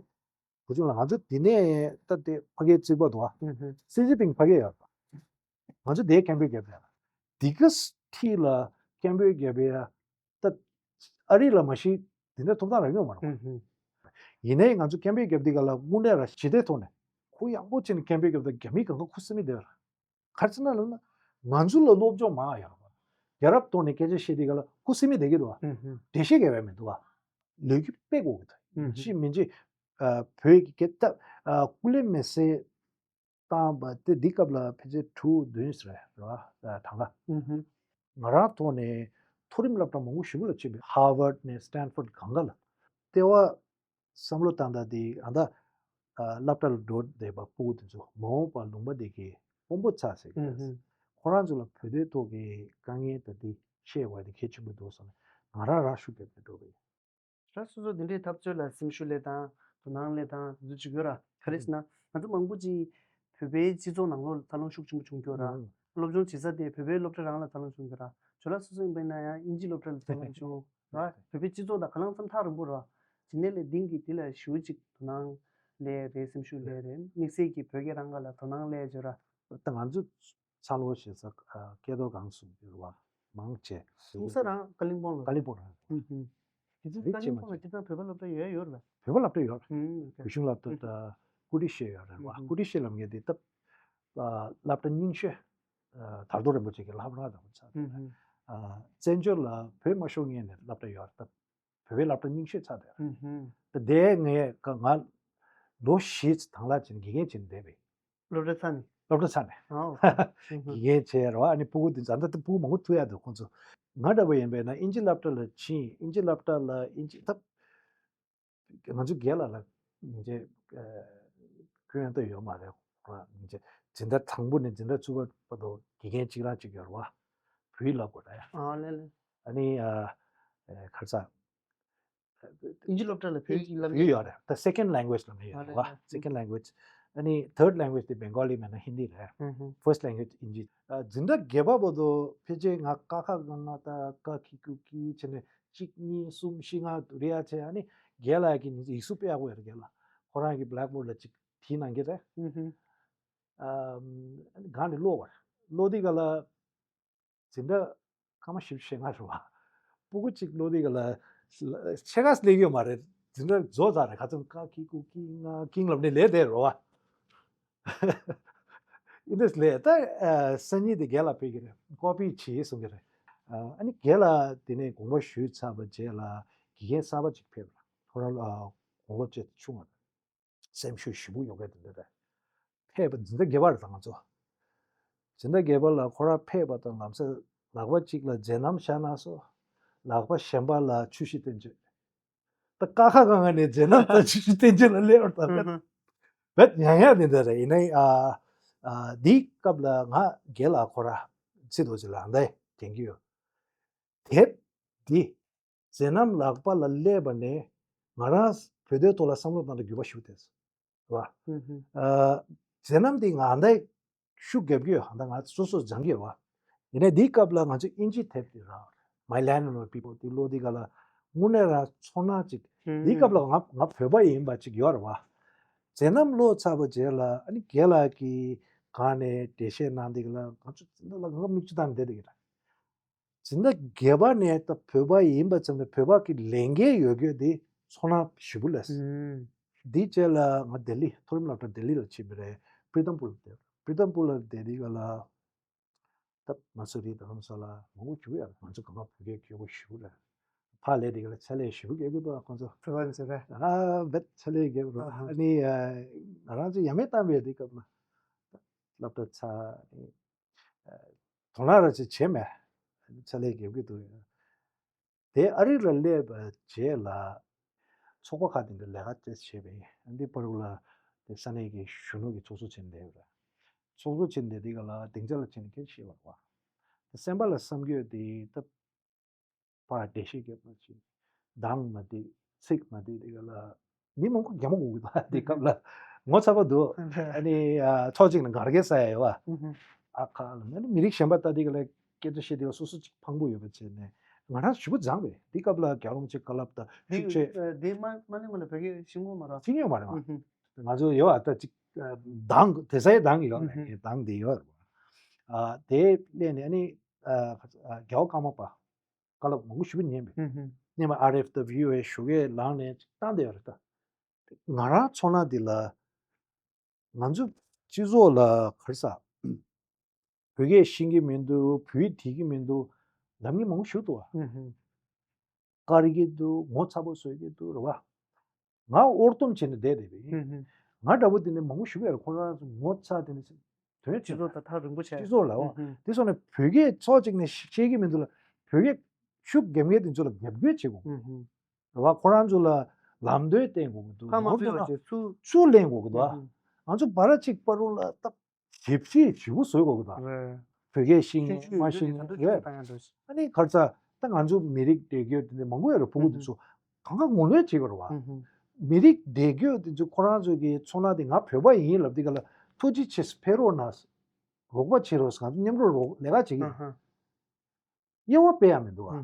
བུ་ཆུང་ལ་ང་ཚོ་འདི་ནས་ད་དེ་ཕ་གིའི་རྩིག་པ་འདུག་ཨ། ཧུམ་ཧུམ། སི་ཅིན་ཕིང་ཕ་གི་ཡོད་པ། ང་ཚོ་དེའི་ཀེམ་པེན་རྒྱབ་ཡོད། འདི་ག་ཁྲིད་ལ་ཀེམ་པེན་རྒྱབ་ཡ་ད་ཨ་རི་ལ་མ་གཞི་འདི་འདྲ་ཐོབ་ཐང་རག་ཡོད་མ་རེད། ཧུམ་ཧུམ། ཡིན་ནའི་ང་ཚོ་ཀེམ་པེན་རྒྱབ་འདི་ག་ལ་དངོས་གནས་ར་ཞི་བདེ་ཐོག་ནས་ཁོ་ཡག་པོ་བྱས་ནས་ཀེམ་པེན་རྒྱབ་ད་རྒྱ་མི་གང་ག་ཁུ་སིམ་མེ་བསྡད་པ་རེད། ག་རེ་ཟེར་ན་ལབ་ན། ང་ཚོ་ལ་སློབ་སྦྱོང་མང་ཡོད་རེད་བ། རྒྱལ་རབས་ཐོག་ནས་སྐད་ཆ་བཤད་དེ་ག་ལ་ཁུ་སིམ་མེ་བསྡད་ཀྱི་འདུག་བ། ཧུམ་ཧུམ། འགྲེལ་བཤད་རྒྱག་ཡ་མི་འདུག་བ། ལོ་རྒྱུས་དཔེ་གོ་གི་འདུག་ཧུམ་ཧུམ། ཅི་མིན་ཅི། ཨ། བོད་ཀྱི་སྐད་ཐབས། ཨ། སྐུ་ལས་མེ་སེ་བཏང་བ་དེ་འདི་སྐབས་ལ་ཕལ་ཆེར་དྲུག་བདུན་ཟེར་རེད་བ། ཨ། གྲངས་ཀ་ཧུམ་ཧུམ། ང་རང་ཐོག་ནས་མཐོ་རིམ་སློབ་གྲྭ་མང་པོ་ཞིག་ལ་ཕྱིན་པའི་ཧར་ཝརཌ་ནས་སི་ཊན་ཕོརཌ་གང་ག་ལ་ལྟེ་བ། བསམ་བློ་བཏང་ད་དེ་ཨ་ད། ཨ། སློབ་གྲྭ་ལ་འགྲོ་བསྡད་པ་སྤུ་གུ་དེ་ཚོ་མ་འོངས་པ་ལུང་པ་དེ་གའི་དཔོན་པོ་ཚར་ཟེར་གི་ཧུམ་ཧུམ། ཁོ་རང་ཚོ་ལ་བོད་དོན་ཐོག་གི་དཀའ་ངལ་ད་དེ་བཤད་དགོས་དེ་གལ་ཆེན་པོ་འདུག་བསམ་ནས་ང་རང་རང་ཤུགས་བརྒྱབ་ནས་འགྲོ་གི་ཡིན། ར་སོ་སོ་དེ་འདྲའི་འཐབ་རྩོད་ལ་སེམས་ཤུགས་སླེབས་དང་དོ་སྣང་སླེབས་དང་དེ་ཚོ་བྱེད་དགོས་ར། ག་རེ་ཟེར་ན་ང་ཚོ་མང་པོ་ཅིག་བོད་པའི་སྤྱི་ཚོགས་ནང་ལོགས་ལ་འཚར་ལོངས་ཤུགས་ཆེན་པོ་བྱུང་གི་ཡོད་ར། ཧུམ། སློབ་སྦྱོང་བྱེད་ས་དེ་བོད་པའི་སློབ་གྲྭ་རང་ལ་འཚར་ལོངས་བྱུང་གི་ཡོད་ར། ཇོ་ལགས་སོ་སོ་ཡིན་པ་ཡིན་ན་ཡང་དབྱིན་ཇི་སློབ་གྲྭ་ལ་འཚར་ལོངས་བྱུང་། ར། བོད་པའི་སྤྱི་ཚོགས་དང་ག་ལང་ཚང་ཐག་རིང་པོ་ར། དེ་ནས་ལས་དེང་གི་དེ་ལ་ཞུ་ཅིག་དོ་སྣང་ལས་རེད། སེམས་ཤུགས་ལས་རེད། དམིགས་བསལ་གྱི་བོད་སྐད་རང་ག་ལ་དོ་སྣང་སླེབས་བྱོས་ར། ད་ང་ཚོ་འཚར་ལོངས་བྱེད་ས་སྐད་ཐོག་གང་གསུང་གི་རེད་བ། མང་ཆེ་གསུང་ས་རང་ཀ་ལིང་པོང་ལ། ཀ་ལིང་པོང་རང་། ཧུམ་ཧུམ། དེ་ཚོ་རིགས་ཀ་ལིང་པོང་ལ་ཅི་ཙང་བོད་པ་སློབ་གྲྭ་ཡོད་ཡོད་རེད་པས། བོད་པ་སློབ་གྲྭ་ཡོད་རེད། ཧུམ། བོད་གཞུང་སློབ་གྲྭ་ད་ཀུ་ཤྲི་ཡོད་རེད་བ། ཧུམ་ཧུམ། ཀུ་ཤྲི་ལབ་མཁན་དེ་ད་སློབ་གྲྭ་རྙིང་ཤོས་དར་རྡོ་རིན་པོ་ཆེ་གི་ལྷ་ཁང་དང་ཚ། ཧུམ་ཧུམ། བཙན་བྱོལ་ལ་བོད་མ་ཤོར་སྔོན་ནས་སློབ་གྲྭ་ཡོད་རེད། ད་བོད་པའི་སློབ་གྲྭ་རྙིང་ཤོས་ཚར་དེ་རེད། ཧུམ་ཧུམ། ད་དེ་ངས་ང་ལོ་བཞི་དང་ལ་ཅིག་དགེ་རྒན་བྱས་ནས་བསྡད་པས། སློབ་གྲྭ་ཚར་ནས། སློབ་གྲྭ་ཚར་ནས། ཨོ། ཧུམ་ཧུམ། དགེ་རྒན་བྱས་རེད་བ། ཨ་ནི་སྤུ་གུ་དེ་ཚོ་ད་ལྟ་སྤུ་གུ་མང་པོ་ཐུག་ཡག་འདུག་ཁོང་ཚོ། ང་འདྲ་པོ་ཡིན་པས་ན་དབྱིན་ཇི་སློབ་གྲྭ་ལ་ཕྱིན། དབྱིན་ཇི་སློབ་གྲྭ་ལ་དབྱིན་ཇི་ད། ང་ཚོ་རྒན་ལགས་ལ་སྙིང་རྗེ་སྐྱོན་ཡང་ད་ཡོད་མ་རེད། སྙིང་རྗེ་འཛིན་གྲྭ་དང་པོ་ནས་འཛིན་གྲྭ་བཅུ་པ་བར་དུ་དགེ་རྒན་གཅིག་རང་གཅིག་ཡོད་རེད་བ། བོད་ཡིག་བསླབ་དགོས་རེད་ཡ། ཨ་ལེ་ལེ། ཨ་ནི་ཨ་ཨ་ག་རེ་ཟ། དབྱིན་ཇི་སློབ་གྲྭ་ལ་བོད་ཡིག་བསླབ། བོད་ཡིག་ཡོད་རེད། ད་སེ་ཀེན་ཌི་ལེང་གུ་ཨེ་ཇི་ལབ་ནས་ཡོད་རེད་བ། ཨ་ལེ་ལེ། སེ་ཀེན་ཌི་ལེང་གུ་ཨེ་ཇི། ཨ་ནི་ཐར་ཌི་ལེང་གུ་ཨེ་ཇི་དེ་བེང་གོ་ལི་མེད་ན་ཧིན་དི་རེད། ཧུམ་ཧུམ། ཕར་སི་ཊི་ལེང་གུ་ཨེ་ཇི་དབྱིན་ཇི། ཨ་འཛིན་གྲྭ་བརྒྱད་པ་བར་དུ་ཕལ་ཆེར་ང་ཀ་ཁ་ག་ང་ད་ཀ་ཁི་ཀུ་ཀི་བྱས་ནས་གཅིག་གཉིས་གསུམ་བཞི་ལྔ་རེད་ཡ་བྱས། ཨ་ནི་རྒན་ལགས་ཀྱིས་ཡིག་གཟུགས་དཔེ་ཡག་པོ་ཡོད་རེད། རྒན་ལགས་ཁོ་རང་གི་བྷེ་ལེག་བྷོར་ཌི་ལ་གཅིག་བྲིས་གནང་གི་རེད། ཧུམ་ཧུམ། ཨ་སྒང་ནས་ཀློག་པ་རེད། ཀློག་དུས་ག་ལ་འཛིན་གྲྭ་སྐར་མ་བཞི་བཅུ་ཞེ་ལྔ་རེད་བ། སྤུ་གུ་གཅིག་ཀློག་དུས་ག་ལ་ཕྱེད་ཀ་སླེབས་ཡོད་མ་རེད། འཛིན་གྲྭ་རྫོགས་ཚར་རེད། ཁ་ཚོན་ཀ་ཁི་ཀུ་ཀི་ང་ཀིང་ལབ་ནས་ལས་དེ་རེད་བ། ཨིན་དུས་ལས་ད་ཨ་སང་ཉིན་དེ་རྒན་ལགས་ཕེབས་ཀྱི་རེད། ཀོ་པི་བྱེད་གསུང་གི་རེད། ཨ་ནི་རྒན་ལགས་དེ་ནས་དགོངས་པ་ཞུས་ཚར་བ་རྗེས་ལ་དགེ་རྒན་གསར་པ་ཅིག་ཕེབས་རེད། ཁོ་རང་ཨ་དགུང་ལོ་བཅུ་ཆུང་བ་རེད། སེམས་ཤུགས་ཞེ་པོ་ཡོད་མཁན་དེ་འདྲ་རེད། ཕེབས་པ་འཛིན་གྲྭ་བརྒྱད་པ་རེད་ད་ང་ཚོ། འཛིན་གྲྭ་བརྒྱད་པ་ལ་ཁོ་རང་ཕེབས་པ་དང་ལམ་སང་ལག་པ་གཅིག་ལ་མཛད་རྣམ་བཞག་གནང་སོང་། ལག་པ་གཞན་པ་ལ་ཆུ་བཞི་བསྟན་བཅོས། ད་ཀ་ཁ་ག་ང་ནས་མཛད་རྣམ་དང་ཆུ་བཞི་བསྟན་བཅོས་ལ་སླེབས་པ་ད་རྦད་ཡང་ཡང་དེ་འདྲ་རེད། ཡིན་ནའི་ཨ་ཨ་འདིའི་སྐབས་ལ་ང་རྒན་ལགས་ཁོ་རང་ཚེ་རྡོ་རྗེ་ལགས་འདི་རྒན་གྱི་ཡོད། དེབ་འདི་མཛད་རྣམ་ལག་པ་ལ་སླེབས་པ་ནས་ང་རང་བོད་དོན་ཐོག་ལ་བསམ་བློ་བཏང་ནས་འགྱུར་བ་ཞིག་ཐེབས་སོང་། རེད་བ། ཧུམ་ཧུམ། ཨ་མཛད་རྣམ་འདི་ང་འདི་ཤུགས་རྒྱབ་ཀྱི་ཡོད། ཧ་ད་ང་སོ་སོ་སྦྱང་གི་ཡོད་བ། ཡིན་ནའི་འདིའི་སྐབས་ལ་ང་ཚོ་དབྱིན་ཇི་དེབ་འདི་རག་My Land and My People་འདི་ཀློག་དུས་ག་ལ་དངོས་གནས་རང་ཚོར་སྣང་ཅིག་ཧུམ་འདིའི་སྐབས་ལ་ང་ང་བོད་པ་ཡིན་པ་ཅིག་ཡོད་རེད་བ། མཛད་རྣམ་ཀློག་ཚར་བ་རྗེས་ལ་ཨ་ནི་རྒན་ལགས་ཀྱིས་སྒང་ནས་འགྲེལ་བཤད་གནང་དུས་ག་ལ་ང་ཚོ་ལ་ང་མིག་ཆུ་བཏང་ནས་བསྡད་དེ་གི་རེད། འཛིན་གྲྭ་བརྒྱད་པ་ནས་ད་བོད་པ་ཡིན་པ་ཙམ་ལས་བོད་པ་གི་ལས་འགན་ཡོད་རྒྱུ་དེ་ཚོར་སྣང་ཞེ་པོ་སླེབས་སོང་། ཨུམ། དེའི་རྗེས་ལ་ང་ལྡི་ལི་མཐོ་རིམ་སློབ་གྲྭ་ལྡི་ལི་ལ་ཕྱིན་པ་རེད། པྲི་ཏམ་པུར་ལ་བསྡད། པྲི་ཏམ་པུར་ལ་བསྡད་དུས་ག་ལ་ད་མ་སུ་རི་དྷ་རམ་ས་ལ་མང་པོ་བྱུང་ཡོད། ང་ཚོ་གང་ག་བོད་སྐད་སྐྱོ་པོ་ཞེ་པོ་རེད། ཕར་སླེབས་དུས་ག་ལ་ཕྱག་ལས་ཞེ་པོ་རྒྱག་གི་འདུག་ཁོང་ཚོ། བོད་པ་ཚོ་རེད། ཨ་རྦད་ཕྱག་ལས་རྒྱབ་རོགས། ཨ་ནི་ང་རང་ཚོ་ཡ་མེད་བཏང་བའི་དུས་སྐབས་ལ་སློབ་གྲྭ་ཚར། དོ་སྣང་ར་ཅིག་བྱས་མེད། ཕྱག་ལས་རྒྱབ་ཀྱི་འདུག་དེ་ཨ་རི་ལ་སླེབས་པའི་རྗེས་ལ་ ཚོགས་པ་ཁག་དེ་འདྲ་ལས་ཀ་དེ་བྱས་པས། འདི་བར་དུ་ལ་དེ་ས་གནས་ཀྱི་གཞོན་ནུ་གི་ཚོགས་གཙོ་བྱས་ནས་བསྡད་ཡོད་རེད། ཚོགས་གཙོ་བྱས་ནས་བསྡད་དུས་སྒང་ལ་སྡིངས་ཆ་ལ་ཕྱིན་ནས་སྐད་ཆ་བཤད་པ་རེད་བ། དེ་སེམས་པ་ལ་བསམ་གྱི་ཡོད་དེ་ད། ཕར་འགྲེལ་བཤད་རྒྱབ་པ་ཅིག་གདངས་མ་བདེ། ཚིག་མ་བདེ། དེ་ག་ལ་མི་མང་པོ་གད་མོ་གཡོག་གི་འདུག་དེ་སྐབས་ལ་ངོ་ཚ་པོ་འདུག་ཨ་ནི་ཨ་ཕྱོགས་གཅིག་ནས་འགར་སྐད་ཟ་ཡ་ཡོད་བ། ཨ་ཁ་ལ་ཨ་ནི་མི་རིགས་གཞན་པ་ལྟ་དེ་ག་ལ་སྐད་ཆ་བཤད་དེ་སོ་སོ་གཅིག་ཕངས་པོ་ཡོད་པ་བྱས་ནས་ང་རང་ཞེ་པོ་མཛངས་པས། དེ་སྐབས་ལ་རྒྱལ་བ་རིན་པོ་ཆེ་བཀའ་སློབ་དང་ཤུགས་ཆེ། དེ་མ་མ་ནི་ང་ལ་བོད་སྐད་ཤེས་ཀྱི་མ་རེད། ཤེས་ཀྱི་མ་རེད་བ། ང་ཚོ་ཡོད་བ་ད་ཅིག་གདངས་དེ་ས་ཡི་གདངས་ཡོད་རེད། གདངས་དེ་ཡོད་རེད་བ། ཨ་དེ་སླེབས་ནས་ཨ་ནི་ཨ་རྒྱལ་བ་ཀརྨ་པ། བཀའ་སློབ་མང་པོ་ཞེ་པོ་ཉན་པས། ཨུ་ཧུ། སྔོན་མ་ཨར་ཨེཕ་དང་བྷི་ཨོ་ཨེ་ཞོགས་ཀས་ལངས་ནས་བཏང་བསྡད་ཡོད་རེད་ད། ང་རང་ཚོ་ནང་འདི་ལ་ང་ཚོ་སྤྱི་ཚོགས་ལ་ག་རེ་ཟ། བོད་སྐད་ཤེས་ཀྱི་མི་འདུག་བོད་ཡིག་བྲིས་ཀྱི་མི་འདུག་ལབ་མཁན་མང་པོ་ཞིག་འདུག་བ། ཨུ་ཧུ། དཀར་གྱི་འདུག་ངོ་ཚ་པོ་བཟོ་གི་འདུག་རེད་བ། ང་ཨོར་ཏོམ་བྱས་ནས་བསྡད་བསྡད་པ་ཡིན། ཧུམ་ཧུམ། ང་འདྲ་པོ་དེ་ནས་མང་པོ་ཞིག་ཡོད་རེད། ཁོ་རང་ཚོ་ངོ་ཚ་དེ་ནས་དོན་སྤྱི་ཚོགས་དང་ཐག་རིང་པོ་བྱས། སྤྱི་ཚོགས་ལ་འོ། ཧུམ་ཧུམ། དེ་སོང་ནས་བོད་སྐད་ཚོགས་གཅིག་ནས་ཤེས་ཀྱི་མི་འདུག་ལ། བོད་སྐད་ཤུགས་རྒྱབ་མཁན་དེ་ཚོ་ལ་རྒྱབ་སྐྱོར་བྱེད་དགོས། ཧུམ་ཧུམ། རེད་བ། ཁོ་རང་ཚོ་ལ་ལམ་སྟོན་བསྟན་དགོས་ཀྱི་འདུག་ཕ་མ་ངོ་ཚོ་ཕུད་ལ་བྱས་ཚུར། ཚུར་ལེན་དགོས་ཀྱི་འདུག་ཨ། ཧུམ་ཧུམ། ང་ཚོ་བར་གཅིག་བར་རུ་ལ་སྟབས། ཞིབ་ཕྲ་ཞིབ་པོ་བཟོ་དགོས་ཀྱི་འདུག་རེད། བོད་སྐད་ཤེས་མཁན་མ་ཤེས་མཁན་རེད། ཨ་ནི་ག་རེ་ཟ། ད་ང་ཚོ་མི་རིགས་བསྡད་ཡོད་དེ་འདྲ་མང་པོ་ཡོད་རེད། ཕྲུ་གུ་དེ་ཚོ་གང་ག་ངོ་ལོག་བྱེད་ཀྱི་རེད་བ། མི་རིགས་བསྡད་ཡོད་དེ་ཚོ་ཁོ་རང་ཚོ་གི་ཚོར་སྣང་དེ་ང་བོད་པ་ཡིན་ལབ་དུས་ག་ལ་ཐུགས་རྗེ་ཆེ་ཕེབས་རོགས་གནང་། རོགས་པ་བྱེད་རོགས། ང་ཚོ་མཉམ་རུབ་རོགས་ལས་ཀ་བྱེད་ཀྱི་ཡིན། དབྱེ་བ་སྤེལ་ཡ་མི་འདུག་ཨ།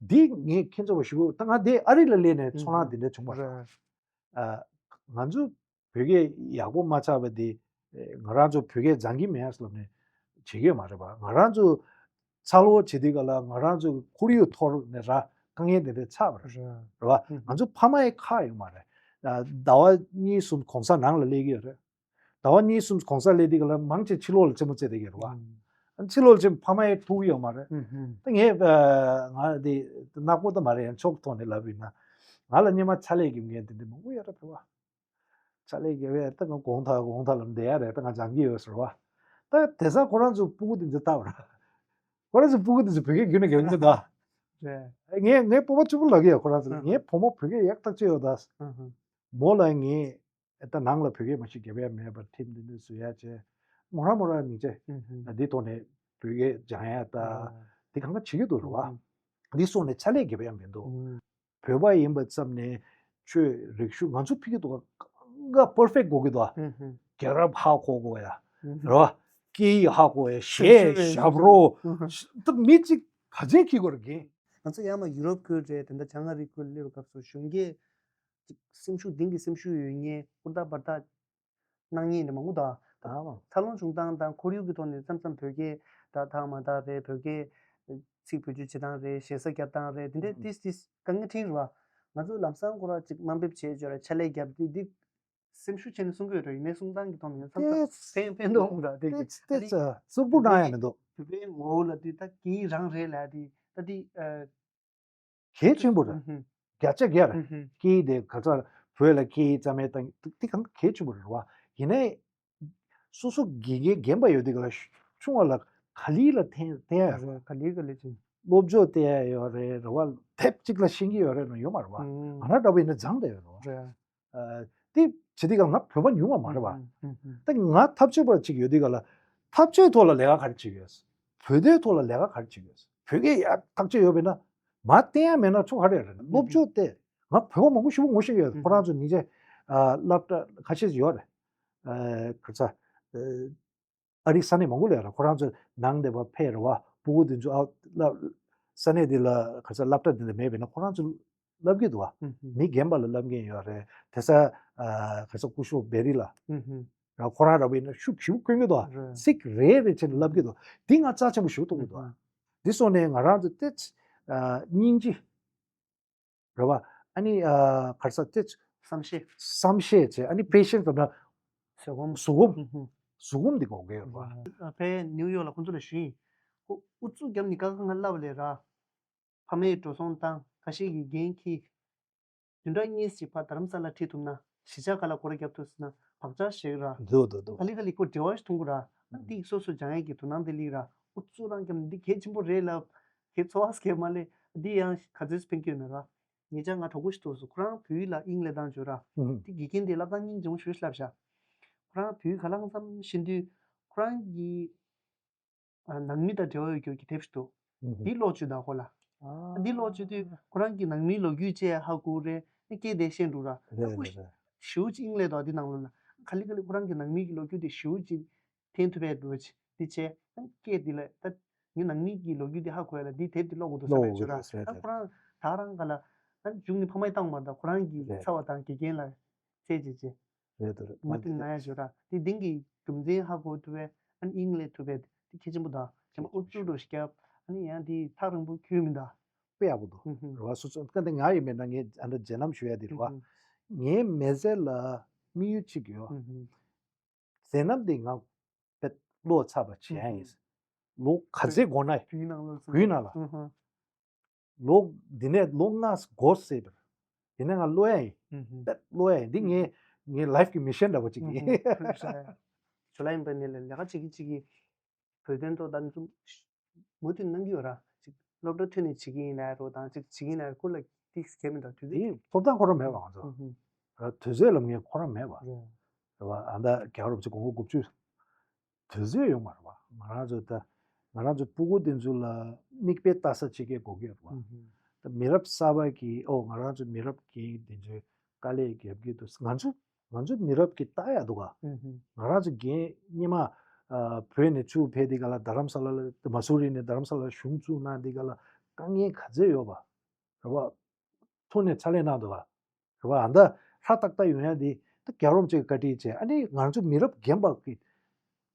འདི་ངས་ཁྱེད་ཚོ་བ་ཞུ། ད་ང་འདི་ཨ་རི་ལ་སླེབས་ནས་ཚོར་སྣང་འདི་འདྲ་བྱུང་བ་རེད། ང་ཚོ་བོད་སྐད་ཡག་པོ་མ་ཆགས་པ་འདི་ང་རང་ཚོ་བོད་སྐད་སྦྱང་གི་མེད་ལབ་ནས་བྱེད་ཀྱི་ཡོད་མ་རེད་པ། ང་རང་ཚོ་འཚར་ལོངས་བྱེད་དུས་ག་ལ་ང་རང་ཚོ་ཁོར་ཡུག་ཐོག་ནས་ར་དཀའ་ངལ་འདི་འདྲ་ཆགས་པ་རེད། རེད་བ། ང་ཚོ་ཕ་མ་ཡི་ཁག་ཡོད་མ་རེད། ཟླ་བ་གཉིས་གསུམ་གོང་ས་ནང་ལ་སླེབས་ཀྱི་ཡོད་རེད། ཟླ་བ་གཉིས་གསུམ་གོང་ས་སླེབས་དུས་ག་ལ་མང་ཆེ་ཕྱི་ལོགས་ལ་རྩེད་མོ་རྩེ་བསྡད་ཀྱི་རེད་བ། ཕྱི་ལོགས་ལ་རྩེད་མོ་ཕ་མ་ཡི་ཐུག་གི་ཡོད་མ་རེད། ད་ངས་ང་དེ་ནག་པོ་ད་མ་རེད། ཡང་ཕྱོགས་ཐོག་ནས་ལབ་ཡིན་ན། ང་ལ་སྔོན་མ་ཕྱག་ལས་རྒྱབ་མཁན་དེ་འདྲ་མང་པོ་ཡོད་རེད་བ། ཕྱག་ལས་རྒྱབ་ཡ་ད་ང་དགོང་དག་དགོང་དག་ལ་བསྡད་ཡ་རེད། ད་ང་སྦྱང་གི་ཡོད་ཟེར་བ། ད་དེང་སང་ཁོ་རང་ཚོ་སྤུ་གུ་དེ་ཚོ་ལྟ་བ་ར། ཁོ་རང་ཚོ་སྤུ་གུ་དེ་ཚོ་བོད་སྐད་རྒྱུན་ནས་རྒྱག་གི་འདུག་ད། ངས་ངའི་སྤོབས་པ་ཆེན་པོ་ལབ་ཀྱི་ཡོད་ཁོ་རང་ཚོ་ལ། ངའི་བུ་མོ་བོད་སྐད་ཡག་ཐག་ཆོད་ཡོད་ད། མོ་ལ་ངས་ད་ནང་ལ་བོད་སྐད་མ་ཞིག་རྒྱབ་ཡ་མེད་པར་ཁྲིམས་འདི་འདྲ་བཟོ་ཡ་བྱས། མོ་རང་མོ་རང་སྙིང་རྗེ། འདི་ཐོག་ནས་བོད་སྐད་སྦྱང་ཡ་ད་འདི་གང་ག་བྱེད་ཀྱི་འདུག་རེད་བ། འདི་སོང་ནས་ཕྱག་ལས་རྒྱབ་ཡ་མི་འདུག་བོད་པ་ཡིན་པ་ཙམ་ནས་ཆོས་རིག་གཞུང་ང་ཚོ་ཕ་གི་འདུག་ག་པར་ཕེག་དགོས་ཀྱི་འདུག་ག་རྒྱལ་རབས་ཧ་གོ་དགོས་ཡ། རེད་བ། སྐད་ཡིག་ཧ་གོ་ཡ། གཞས་ཞབས་བྲོ། ད་མི་གཅིག་ག་ཚད་ཁྱི་དགོས་རེད་གི། ང་ཚོ་ཡང་མ་ཡུ་རོབ་ཁུལ་རེད། དེ་འདྲ་བྱང་ཨ་རི་ཁུལ་སླེབས་པའི་སྐབས་སུ་གཞོན་སྐྱེས་ཅིག་སེམས་ཤུགས་ལྡན་གྱི་སེམས་ཤུགས་ཡོད་མཁན་ཧུར་ཐག་འབད་ཐག་གནང་མཁན་དེ་མང་པོ་འདུག་ད་འཚར་ལོངས་བྱུང་སྟངས་དང་ཁོར་ཡུག་གི་ཐོག་ནས་མཚམས་མཚམས་བོད་སྐད་འདྲ་ཐག་མ་འདྲ་རེད། བོད་སྐད་ཚིག་བེད་སྤྱོད་བྱེད་སྟངས་རེད། ཞེ་ས་རྒྱབ་སྟངས་རེད། དེ་འདྲས་ཏིས་ཏིས་དཀའ་ངལ་འཕྲད་རེད་བ། ང་ཚོ་ལམ་སང་ཁོ་རང་ཅིག་དམའ་འབེབས་བྱས་བྱས་ར་ཕྱག་ལས་རྒྱབ་དུས་འདི་སེམས་ཤུགས་ཆེ་ནས་གསུང་གི་ཡོད་རེད། ཡིན་ནའི་གསུང་སྟངས་ཀྱི་ཐོག་ནས་མཚམས་མཚམས་ཕན་ཕན་ཐོགས་འོང་ར། དེ་གི་ཏིས་ཏིས་ཨ་ནི་ཚུར་པོ་གནང་ཡ་མི་འདུག་བོད་པའི་ངོ་བོ་ལ་དུས་ད་སྐད་ཡིག་རང་རེད་ལབ་དུས་ད་དེ་ཨ། གལ་ཆེན་པོ་རེད། ཧུམ་ཧུམ། བརྒྱ་ཆ་བརྒྱ་རེད། ཧུམ་ཧུམ། སྐད་དེ་ག་ཚ་བོད་ལ་སྐད་ཡིག་རྩ་མེད་བཏང་དེ་གང་གལ་ཆེན་པོ་རེད་བ། ཡིན་ནའི་སོ་སོ་དགེ་རྒན་རྒན་པ་ཡོད་དུས་ག་ལ་ཆུང་བ་ལ་ག་ལེར་ལ་བསྟན་བསྟན་ཡ་རེད། ག་ལེར་ག་ལེར་ཅིག་སློབ་སྦྱོང་བསྟན་ཡ་ཡོད་རེད། རེད་བ། དེབ་གཅིག་ལ་ཤེས་ཀྱི་ཡོད་རེད་ནོ་ཡོད་མ་རེད་བ། ང་རང་འདྲ་པོ་ཡིན་ན་སྦྱངས་བསྡད་ཡོད་རེད་བ། རེད། ཨ། དེ་བྱེད་དུས་སྒང་ང་བོད་པ་ཉུང་བ་མ་རེད་བ། ཧུམ་ཧུམ་ཧུམ། ད་ང་ཐབས་ཇུས་པ་ཅིག་ཡོད་དུས་སྒང་ལ་ཐབས་ཇུས་ཐོག་ལ་ལས་ཀ་ག་རེ་བྱེད་ཀྱི་ཡོད། བོད་དོན་ཐོག་ལ་ལས་ཀ་ག་རེ་བྱེད་ཀྱི་ཡོད། བོད་སྐད་ཡག་ཐག་ཆོད་ཡོད་པས་ན་མ་བསྟན་ཡ་མེད་ན་ཆོ་ག་རེ་རེད། སློབ་སྦྱོང་བསྟན། ང་བོད་པ་མང་པོ་ཞེ་པོ་ངོ་ཤེས་ཀྱི་ཡོད། ཧུམ་ཧུམ། ཁོ་རང་ཚོ་སྙིང་རྗེ། ཨ། སློབ་གྲྭ་ཁ་ཤས་ཡོད་རེད། ཨ། ག་ཚ། ཨ། ཨ་རིའི་ས་གནས་མང་པོ་ལ་ཡོད་རེད། ཁོ་རང་ཚོ་ནང་བསྡད་པ་ཕེབས་རེད་བ། སྤུ་གུ་དེ་ཚོ་ཨ་སློབ་ས་གནས་དེ་ལ་ག་ཚ་སློབ་གྲྭ་དེ་འདྲ་མེད་པས་ན་ཁོ་རང་ཚོ་སློབ་ཀྱི་འདུག་བ། ཧུམ་ཧུམ། མི་རྒན་པ་ལ་སློབ་མཁན་ཡོད་རེད། དེ་ས་ཨ་ག་ཚ་སྐུ་ཞབས་བེ་རི་ལ། ཧུམ་ཧུམ། ར་ཁོ་རང་ར་བས་ན་ཤུགས་ཞེ་པོ་བསྐྱོན་གྱི་འདུག་བ། རེད། ཚིག་རེ་རེ་བྱས་ནས་སློབ་ཀྱི་འདུག་འདི་ང་རྩ་ཆེན་པོ་ཞེ་པོ་མཐོང་གི་འདུག་བ། ཧུམ་ཧུམ། འདི་སོང་ནས་ང་རང་ཚོ་ཏེ་ཨ་སྙིང་རྗེ། རེད་བ། ཨ་ནི་ཨ་ག་རེ་ཟ་ཏེ། བསམ་ཤེས། བསམ་ཤེས་བྱས། ཨ་ནི་པེ་ཤན་ཟེར་ན། གཟུགས་ཕུང་། གཟུགས་ཕུང་། ཧུམ་ཧུམ། གཟུགས་ཕུང་འདི་གོ་གི་ཡོད་རེད་བ། ཨ་ཕའི་ནིའུ་ཡོག་ལ་ཁོང་ཚོ་ལ་ཞུས་ཡིན། ཁོ་ཨུ་ཚུགས་བརྒྱབ་ནས་ཀ་ཁ་ང་བསླབ་ལས་ར། ཕ་མའི་འགྲོ་སོང་བཏང་། ཁ་ཤས་ཀྱིས་འགན་འཁྱེར། བདུན་ཕྲག་གཉིས་ཤིག་ཕར་རྡ་རམ་ས་ལ་ཁྲིད་ཐུབ་ན། གཞིས་ཆགས་ཁག་ལ་སྐོར་ར་བརྒྱབ་ཐུབ་སོང་ན་བག་ཆགས་བཞེས་ར། འདུག་འདུག་འདུག་ག་ལེ་ག་ལེ་ཁོ་འབྲེལ་བ་ཞིག་མཐོང་གི་ར། ཨ་འདི་སོ་སོ་སྦྱང་ཡས་ཀྱི་དོ་སྣང་དེ་སླེབས་ར། ཨུ་ཚུགས་རང་བརྒྱབ་ནས་འདི་གལ་ཆེན་པོ་རེད་ལབ། གལ་ཚོར་བ་སྐྱེ་མ་ལེ། འདི་ཡང་ག་ཚོད་ཕན་གྱི་ཡོད་ན་ར། ཉེ་ཆར་ང་གྲོགས་པོ་ཞིག་ཐུག་སོང་། ཁོ་རང་བོད་ཡིག་ལ་དབྱིངས་སླེབས་སྟངས་བརྗོད་ར། ཨུ་ཧུ། དེ་དགེ་རྒན་དེ་བསླབ་སྟངས་སྙིང་རྗེ་མོ་ཞེ་པོ་ཞིག་བསླབ་ཤག་ཁོ་རང་བོད་ཡིག་ག་ལ་ཙམ་ཤེས་དུས་ཁོ་རང་གི་ཨ་ནང་མི་དང་འབྲེལ་བ་ཡོད་རྒྱུ་གི་དེབ་ཞིག་འདུག་ཨུ་ཧུ། འདི་ཀློག་བཅུག་དང་ཁོ་ལ། ཨ། འདི་ཀློག་བཅུག་དུས་ཁོ་རང་གི་ནང་མིའི་ལོ་རྒྱུས་བཅས་ཧ་གོ་རེད། སྐད་དེ་ཤེས་འགྲོ་ར། རེད་ཁོ་རེད་རེད། ཞེ་པོ་ཅིག་དབྱིངས་སླེབས་འདུག་འདི་ནང་ལོགས་ལ། ག་ལེ་ག་ལེ་ཁོ་རང་གི་ནང་མི་གི་ལོ་རྒྱུས་དེ་ཞེ་པོ་ཅིག་འཐེན་ཐུབ་པའི་འདུག་ཅིག་འདི་བྱས་ཨ་སྐད་འདི་ལ་ད་ངའི་ནང་མི་གི་ལོ་རྒྱུས་དེ་ཧ་གོ་ཡ་ལ་འདི་དེབ་འདི་ཀློག་དགོས་འདུག་བསམ་ཡ་བརྗོད་ར། ཨ་ཁོ་རང་ད་རང་ག་ལ་ཨ་མཇུག་ནི་ཕ་མས་བཏང་མ་རེད། ད་ཁོ་རང་གི་རེད། ཚ་བ་དང་དགེ་རྒན་ལ་ཚད་ཅིག་ཅིག་རེད་འདུག་རེད། མུ་མཐུད་ན་ཡ་ཞོ་ར། དེ་དེང་གི་རྒྱུ་མཚན་ཧ་གོ་ཐུབ་པའི་ཨ་ནི་དབྱིངས་སླེབས་ཐུབ་པའི་དེ་གལ་ཆེན་པོ་དང་ཁྱེད་མ་ཨུ་ཚུགས་འགྲོ་སྐྱབས་ཨ་ནི་ཡང་དེ་ཐག་རིང་པོ་ཁྱོད་མི་འདའ། དཔེ་ཡག་པོ་འདུག་ཧུམ་ཧུམ། རེད་བ། སོ་སོ་སྐད་འདི་ང་ཡིན་མེད་ན་ངས་ཨ་འདྲ་བརྗེད་ལམ་ཞུ་ཡ་དེ་རེད་བ། ཧུམ་ཧུམ། ངའི་མི་ཚེ་ལ་དམིགས་ཡུལ་གཅིག་ཡོད། ཧུམ་ཧུམ། མཛད་རྣམ་འདི་ང་དཔེ་ཀློག་ཚར་བ་བྱེད་ཡ་ཡིན། ལོ་ག་ཚད་འགོར་ན་ཡང་བོད་ནང་ལ་བོད་ནང་ལ། ཧུམ་ཧུམ། ལོ་འདི་ནས་ལོ་ལྔ་འགོར་སྲིད་པར། འདི་ནས་ང་ཀློག་ཡ་ཡིན། ཧུམ་ཧུམ། དཔེ་ཀློག་ཡ་ཡིན། འདི་ངའི་ངའི་life་གི་mission་འདྲ་པོ་ཅིག་ཡིན། ཇོ་ལ་ཡིན་པ་ནས་ལས་ལས་ཀ་བྱེད་ཀྱི་བྱེད་ཀྱི་བོད་དོན་ཐོག་ད་ཚོ་མུ་མཐུད་གནང་གི་ཡོད་ར། ཅིག་སློབ་གྲྭ་ཐོན་ནས་བྱེད་ཀྱི་ཡིན་ལབ་རོགས་དང་ཅིག་བྱེད་ཀྱི་ཡིན་ལབ་ཁོ་ལ་ཏིག་སྐད་མི་འདྲ་དུས་དེ་ཐོབ་ཐང་ཁོ་རང་མེད་པ་ང་ཚོ། ཧུམ་ཧུམ། དུས་ཚོད་ལ་ངས་ཁོ་རང་མེད་པ། རེད། རེད་བ། ཨ་ད་རྒྱལ་བ་རིན་པོ་ཆེ་དགུང་ལོ་དགུ་བཅུ། དུས་ཚོད་ཡོད་མ་རེད་བ། ང་རང་ཚོ་ད་ང་རང་ཚོ་སྤུ་གུ་དེ་ཚོ་ལ་མིག་དཔེ་ལྟ་ས་ཅིག་གི་དགོས་ཀྱི་ཡོད་རེད་བ། ཧུམ་ཧུམ། ད་མི་རབས་གསར་པ་གི་ཨོ་ང་རང་ཚོ་མི་རབས་ཀྱི་དེ་ཚོའི་དཀའ་ལས་རྒྱབ་ཀྱི་འདུག་ང་ཚོ་ང་ཚོ་མི་རབས་ཀྱི་ལྟ་ཡ་འདུག་ག་ཧུམ་ཧུམ། ང་རང་ཚོ་རྒན་སྔོན་མ་ཨ་བོད་ནས་ཚུར་ཕེབས་དེ་ག་ལ་རྡ་རམ་ས་ལ་ལ་མ་སུ་རི་ནས་རྡ་རམ་ས་ལ་གཞུང་བཙུགས་གནང་དེ་ག་ལ་དཀའ་ངལ་ག་ཚད་ཡོད་པ་རེད་བ། ཐུགས་ནས་ཕྱག་ལས་གནང་འདུག་ག་རེད་བ། ཨ་ད་ཧྲ་ཏག་ཏག་ཡོང་ཡ་དེ་ད་རྒྱལ་བ་རིན་པོ་ཆེ་གི་བཀའ་དྲིན་བྱས། ཨ་ནི་ང་ཚོ་མི་རབས་རྒན་པ་གི་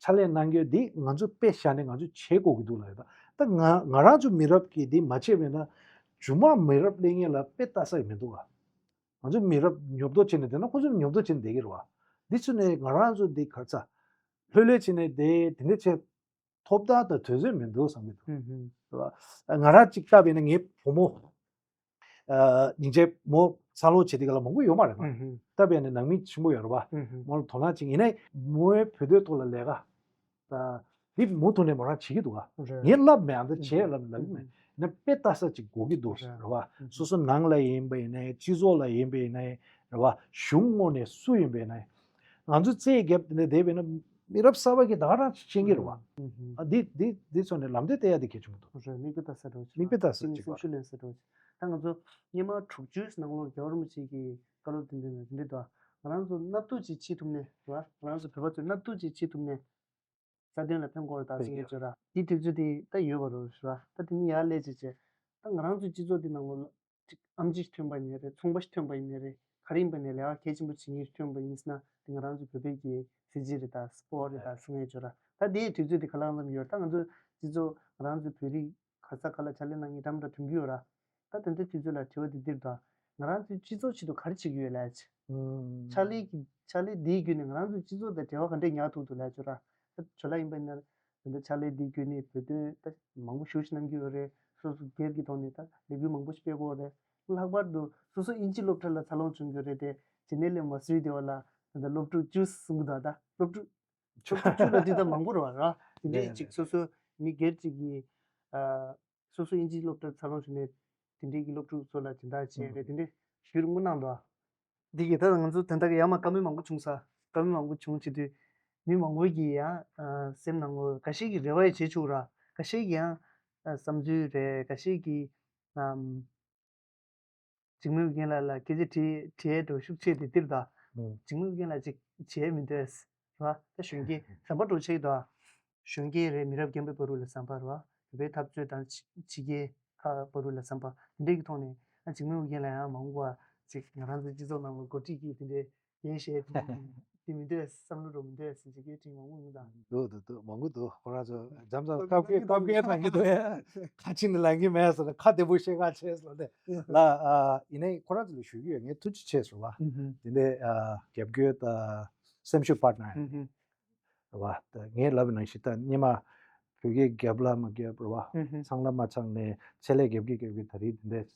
ཕྱག་ལས་གནང་རྒྱུ་དེ་ང་ཚོ་དཔེ་བཞག་ནས་ང་ཚོ་བྱེད་དགོས་ཀྱི་འདུག་ལབ་ཡོད། ད་ད་ང་ང་རང་ཚོ་མི་རབས་ཀྱི་དེ་མ་བྱས་པས་ན་མཇུག་མ་མི་རབས་སླེབས་མཁན་ལ་དཔེ་ལྟ་ས་ཡི་མི་འདུག་ག་ང་ཚོ་མི་རབས་ཉོབ་ཏོ་བྱས་ནས་བསྡད་ན་ཁོ་ཚོ་ཉོབ་ཏོ་བྱས་ནས་བསྡད་ཀྱི་རེད་བ། འདི་ཚོ་ནས་ང་རང་ཚོ་འདི་ག་ཚ་ལྷོད་ལྷོད་བྱས་ནས་བསྡད་དེ་འདྲ་བྱས་ཐོབ་ཐང་དང་དུས་ཚོད་མི་འདུག་བསམ་གྱི་འདུག་ཧུམ་ཧུམ། རེད་བ། ང་རང་གཅིག་ལྟ་བས་ན་ངའི་བུ་མོ་ཨ་སྙིང་རྗེ་མོ་འཚར་ལོངས་བྱེད་དེ་ག་ལ་མང་པོ་ཡོད་མ་རེད་ཧུམ་ཧུམ། ལྟ་བས་ན་ནང་མི་ཆེན་པོ་ཡོད་རེད་བ། ཧུམ་ཧུམ། མོ་ལ་དོ་སྣང་བྱེད་ཡིན་ནའི་མོའི་བོད་དོན་ཐོག་ལ་ལས་ཀ་ད་འདི་མུ་མཐུད་ནས་མོ་རང་བྱེད་ཀྱི་འདུག་ག་རེད། ངས་ལབ་མེད། ཨ་ད་བྱས་ལབ་ལབ་ཀྱི་མེད། ཧུམ་ཧུམ། ན་དཔེ་ལྟ་ས་ཅིག་དགོས་ཀྱི་འདུག་རེད། རེད་བ། ཧུམ་ཧུམ། སོ་སོ་ནང་ལ་ཡིན་པ་ཡིན་ནའི་སྤྱི་ཚོགས་ལ་ཡིན་པ་ཡིན་ནའི་རེད་བ། གཞུང་ངོས་ནས་སུ་ཡིན་པ་ཡིན་ནའི་ང་ཚོ་རྩིས་རྒྱབ་དེ་འདྲ་བསྡད་པས་ན་མི་རབས་གསར་པ་གིས་ད་ག་རང་ཤེས་ཀྱི་རེད་བ། ཨ་འདི་འདི་འདི་ཚོ་ནས་ལམ་སྟོན་སྟེར་ཡ་དེ་གལ་ཆེན་པོ་འདུག་རེད། མིག་དཔེ་ལྟ་ས་འདྲ་བོ་ཞིག་མིག་དཔེ་ལྟ་ས་ཅིག་བ། སེམས་ཤུགས་ལེན་ས་འདྲ་བོ་ཞིག་ད་ང་ཚོ་སྔོན་མ་དྲུག་ཅུའི་ནང་ལོགས་རྒྱལ་བ་རིན་པོ་ཆེ་གི་བཀའ་སློབ་དེ་འདྲ་ནས་དེ་འདྲ་འདུག་ང་རང་ཚོ་སྣབས་ཐུག་ཅིག་ཕྱིས་ཐུབ་ནས་རེད་བ། ང་རང་ཚོ་བོད་པ་ཚོས་སྣབས་ཐུག་ཅིག་ཕྱིས་ཐུབ་ནས་རྩ་དོན་ལ་ཕན་གྱི་རེད་ད་ཟེར་མཁན་ཚོ་ར། དེའི་དུས་ཚོད་དེ་ད་ཡོད་པ་རེད་བ། ད་དེ་ནས་ཡར་སླེབས་བྱས་བྱས་ད་ང་རང་ཚོའི་སྤྱི་ཚོགས་དེ་ནང་ལོགས་ལ་ཅིག་ཨེམ་ཆི་ཞིག་ཐོན་པ་ཡིན་ནའི་རེད། ཚོང་པ་ཞིག་ཐོན་པ་ཡིན་ནའི་རེད། ག་རེ་ཡིན་པ་ནས་ལས་ཀ་གལ་ཆེན་པོ་བྱེད་མཁན་ཞིག་ཐོན་པ་ཡིན་ཟེར་ན་དེ་ང་རང་ཚོ་བོད་པའི་གི་གཟི་བརྗིད་རེད་ད་སྤོབས་པ་རེད་ད་ཟེར་མཁན་ཚོ་ར། ད་དེའི་དུས་ཚོད་དེ་ག་ལ་ལམ་ཡོད་རེད། ད་ང་ཚོ་སྤྱི་ཚོགས་ང་རང་ཚོའི་བོད་རིགས་ག་ས་ག་ལ་ཕྱག་ལས་གནང་མཁན་འདྲ་མི་འདྲ་ཐོན་གྱི་ཡོད་ར། ད་དེ་འདྲའི་དུས་ཚོད་ལ་དྲི་བ་འདི་འདིར་དང་། ང་རང་ཚོའི་སྤྱི་ཚོགས་ཆེད་དུ་ག་རེ་བྱེད་ཀྱི་ཡོད་ལབ་ཡ་ཅིག་ཕྱག་ལས་ཀྱི་ཕྱག་ལས་འདིའི་བརྒྱུད་ནས་ང་རང་ཚོའི་སྤྱི་ཚོགས་དང་འབྲེལ་བ་ག་འདྲས་ཉར་ཐུབ་འདུག་ལབ་ཡ་ཅིག་ར། ད་ཇོ་ལགས་ཡིན་པ་ཡིན་ན་དེ་འདྲ་ཕྱག་ལས་འདིའི་བརྒྱུད་ནས་བོད་དོན་ད་མང་པོ་ཞེ་པོ་ཅིག་གནང་གི་ཡོད་རེད། སོ་སོ་སྒེར་གྱི་ཐོག་ནས་ད་ལས་འགུལ་མང་པོ་ཞིག་སྤེལ་གྱི་ཡོད་རེད། ལྷག་པར་དུ་སོ་སོ་དབྱིན་ཇི་སློབ་གྲྭ་ལ་འཚར་ལོངས་བྱུང་གི་ཡོད་རེད་དེ། ཇི་ནེ་ལི་མ་སུའི་དེ་བ་ལ་ད་ལྟ་སློབ་ཕྲུག་བཅུ་གསུང་གི་འདུག་ད་སློབ་ཕྲུག་སློབ་ཕྲུག་བཅུ་ལ་འདི་ད་མང་པོ་རེད་བ་ར། དེ་འདྲའི་ཅིག་སོ་སོ་མི་སྒེར་ཅིག་གི་ཨ། སོ་སོ་དབྱིན་ཇིའི་སློབ་གྲྭར་འཚར་ལོངས་བྱུང་ནས་དེ་འདྲའི་གི་སློབ་ཕྲུག་ཚོ་ལ་དེ་འདྲ་བྱས་རེད། དེ་འདྲའི་ཞུ་རེ་སྔོན་གནང་འདུག་འདི་གི་ད་ང་ཚོ་དོན་དག་གི་ཡར་མར་བཀའ་མོལ་མང་པོ་བྱུང་ས། བཀའ་མོལ་མང་པོ་བྱུང་བྱེད་དུས་མི་མང་པོ་གི་ཡང་སེམས་ནང་ལོགས་འགའ་ཤས་ཀྱི་རེ་བ་ཡང་བྱེད་ཆོག་ར། འགའ་ཤས་ཀྱི་ཡང་བསམ་ཚུལ་རེད། འགའ་ཤས་ཀྱི་འཇིགས་མེད་རྒན་ལགས་ལ་སྐད་ཆ་དྲིས་དྲིས་འགྲོ་ཤུགས་ཆེ་དེ་ལྟར་དང་། ཨུ། འཇིགས་མེད་རྒན་ལགས་ཅིག་བྱས་མི་འདོད་ར། ད་གཞོན་སྐྱེས་ཟམ་པ་འགྲོ་ཆེ་དང་། གཞོན་སྐྱེས་རེད། མི་རབས་རྒན་པའི་བར་དུ་ལ་ཟམ་པ་ར། བོད་པའི་འཐབ་རྩོད་དང་ཕྱི་རྒྱལ་ཁག་བར་དུ་ལ་ཟམ་པ་དེ་འདྲས་ཀྱི་ཐོག་ནས་ཨ་འཇིགས་མེད་རྒན་ལགས་ཡང་མ་འོངས་པ་ཅིག་ང་རང་ཚོའི་སྤྱི་ཚོགས་ནང་ལ་འགོ་ཁྲིད་ཀྱི་དེ་འདྲས་ཡན་ཞེས་དེ་མི་འདོད་བསམ་བློ་འགྲོ་མི་འདོད་ཟེར་ཅིག་གི་དྲིས་མང་པོ་ཡོང་དང་། འདུག་འདུག་འདུག་མང་པོ་འདུག་ཁོ་རང་ཚོ་འཇམ་ཙམ་སྐབས་འགན་སྐབས་འགན་ཐང་གི་འདུག་ཡ། ཁ་ཆེ་ནས་ལངས་ཀྱི་མེད་ཟེར་ན་ཁ་བདེ་པོ་བཤད་ཁ་ཆེ་ཟེར་ནས་ལ་ཨ་ཡིན་ནའི་ཁོ་རང་ཚོ་ལ་ཞུ་གི་ཡོད། ངས་ཐུགས་རྗེ་ཆེ་ཟེར་བ་དེ་འདྲའི་ཨ་རྒྱབ་སྐྱོར་དང་སེམས་ཤུགས་སྤར་གནང་ཡ་རེད་བ། ངས་ལབ་པ་ནང་བཞིན་ད་སྔོན་མ་བོད་སྐད་རྒྱབ་ལ་མ་རྒྱབ་རེད་བ། ཚང་ལ་མ་ཚང་ནས་ཆེད་ལས་རྒྱབ་ཀྱི་རྒྱབ་ཀྱི་ད་རེས་དེ་འདྲའི་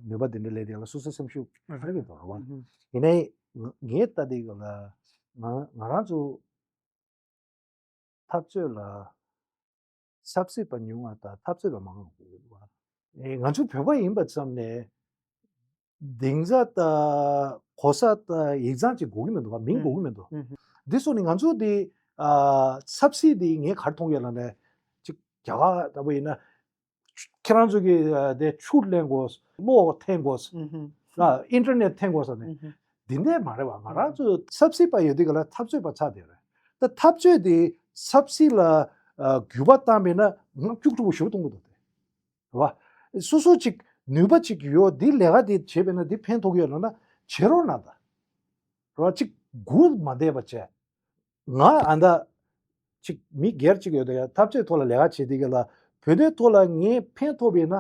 ནུས་པ་དེ་འདྲ་ལས་དེ་ལ་སོ་སོ་སེམས་ཤུགས་ཨ་ཧ་རེ་གི་འདུག་རེད་བ། ཡིན་ནའི་ང་ངས་ལྟ་དེ་ག་ལ་ང་ང་རང་ཚོ་འཐབ་རྩོད་ལ་ཆབ་སྲིད་པ་ཉུང་བ་དང་འཐབ་རྩོད་པ་མང་བ་ཡོད་རེད་བ། ཨེ་ང་ཚོ་བོད་པ་ཡིན་པ་ཙམ་ནས་ གདན་ས་དང་གོ་ས་དང་ཡིག་ཚང་ཅིག་དགོས་ཀྱི་མི་འདུག་བ། མིང་དགོས་ཀྱི་མི་འདུག་འདི་སོགས་ནི་ང་ཚོ་འདི་ཨ་ཚབ་སྲིད་འདི་ངས་ག་རེ་མཐོང་ཡོད་ལབ་ན། ཅིག་རྒྱ་གར་ལྟ་བུ་ཡིན་ན། ཁྱེད་རང་ཚོ་གི་ཨ་དེ་ཆུ་ལེན་དགོས། གློག་འཐེན་དགོས། ཨ་ཨིན་ཊར་ནེཊ་འཐེན་དགོས་ཟེར་ནས། འདི་འདྲས་མ་རེད་བ། ང་རང་ཚོ་ཚབ་སྲིད་པ་ཡོད་དུས་ག་ལ་འཐབ་རྩོད་པ་ཆགས་བསྡད་རེད། ད་འཐབ་རྩོད་དེ་ཚབ་སྲིད་ལ་ཨ་འགྱུར་བ་བཏང་བས་ན་ང་སྐྱུག་བྲོ་པོ་ཞེ་པོ་གཏོང་གི་འདུག་སྟེ། རེད་བ། སོ་སོ་ཅིག་ནུས་པ་ཅིག་ཡོད། འདི་ལས་ཀ་འདི་བྱས་པས་ན་འདི་ཕན་ཐོགས་ཀྱི་ཡོད་ལབ་ན་བྱེད་རོགས་གནང་ད། རེད་བ། ཅིག་སྒུག་མ་བསྡད་པ་བྱས། ང་ཨ་མདའ་ཅིག་མི་སྒེར་ཅིག་ཡོད་དེ་འཐབ་རྩོད་ཐོག་ལ་ལས་ཀ་བྱེད་དུས་ག་ལ་བོད་དོན་ཐོག་ལ་ངས་ཕན་ཐོགས་པས་ན་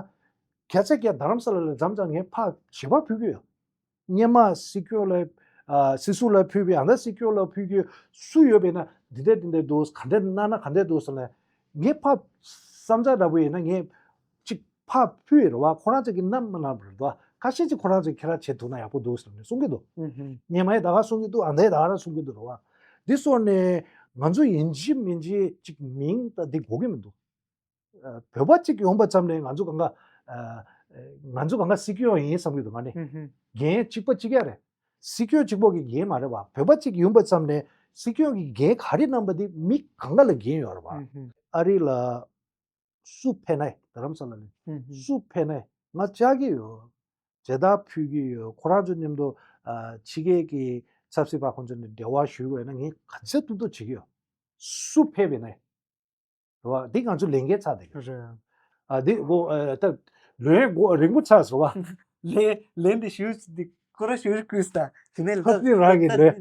བརྒྱ་ཆ་བརྒྱ་རྡ་རམ་ས་ལ་ལ་མཚམས་མཚམས་ངས་ཕར་ཞལ་པར་ཕུལ་གྱི་ཡོད། སྔོན་མ་སྲིད་སྐྱོང་ལ་ཨ་སྲིད་ཟུར་ལ་ཕུལ་བའི་ཨ་མདའ་སྲིད་སྐྱོང་ལ་ཕུལ་གྱི་སུ་ཡོད་པས་ན་འདི་འདྲ་འདི་འདྲ་འདུག་ག་འདྲ་གནང་ན་ག་འདྲ་འདུག་ཟེར་ནས་ངས་ཕར་བསམ་འཆར་འདྲ་པོ་ཡིན་ན་ངས་ཅིག་ཕར་ཕུལ་ཡོད་རེད་བ། ཁོ་རང་ཚོ་གིས་གནང་མ་གནང་བ་རེད་བ། ཁ་ཤས་ཅིག་ཁོ་རང་ཚོས་ཁྱེད་རང་བྱེད་ཐུབ་ན་ཡག་པོ་འདུག་ཟེར་ནས་གསུང་གི་འདུག་ཨུ་ཧུམ། སྔོན་མ་ཡི་ད་ག་རང་གསུང་གི་འདུག་ཨ་མདའ་ཡི་ད་ག་རང་གསུང་གི་འདུག་རེད་བ། འདི་སོགས་ནས་ང་ཚོ་ཡིན་གཅིག་མིན་གཅིག་ཅིག་མིང་ད་འདི་དགོས་ཀྱི་མི་འདུག་ཨ་བོད་པ་གཅིག་ཡོང་པ་ཙམ་ནས་ང་ཚོ་གང་ག་ཨ་ང་ཚོ་གང་ག་སྲིད་སྐྱོང་ཡིན་བསམ་གྱི་འདུག་ང་ནི། ཨུ་ཧུམ། འགན་གཅིག་པ་གཅིག་རྐྱང་རེད། སྲིད་སྐྱོང་གཅིག་པོ་གི་འགན་མ་རེད་བ། བོད་པ་གཅིག་ཡོང་པ་ཙམ་ནས་སྲིད་སྐྱོང་གི་འགན་ག་རེ་གནང་པ་དེ་མི་གང་ག་ལ་འགན་ཡོད་རེད་བ། ཨུ་ཧུམ། ཨ་རི་ལ་སུ་ཕེབས་ན་རྡ་རམ་ས་ལ་ནས་ཨུ་ཧུམ། སུ་ཕེབས་ན་ང་བཅར་གྱི་ཡོད། མཇལ་དར་ཕུལ་གྱི་ཡོད། ཁོ་རང་ཚོ་མཉམ་དུ་ཨ་ཕྱི་རྒྱལ་གྱི་ཆབ་སྲིད་པ་ཁོང་ཚོ་ནས་འབྲེལ་བ་ཞུ་དགོས་ན་ངས་ག་ཚོད་ཐུབ་ཐུབ་བྱེད་ཀྱི་ཡོད། སུ་ཕེབས་པ་ཡིན་ན། རེད་བ། འདི་ང་ཚོ་ལས་འགན་ཚར་བསྡད་ཀྱི་རེད། ཨ་འདི་གོ་ཨ་ད་ལོན་གོ་རིང་པོ་ཚར་སོང་བ། ལན་ལན་འདི་ཞུ་འདི་ཁོ་ར་ཞུ་བསྐུལ་ས་དེ་ནས་ལ་ཨ་འདི་རང་གི་ལོན།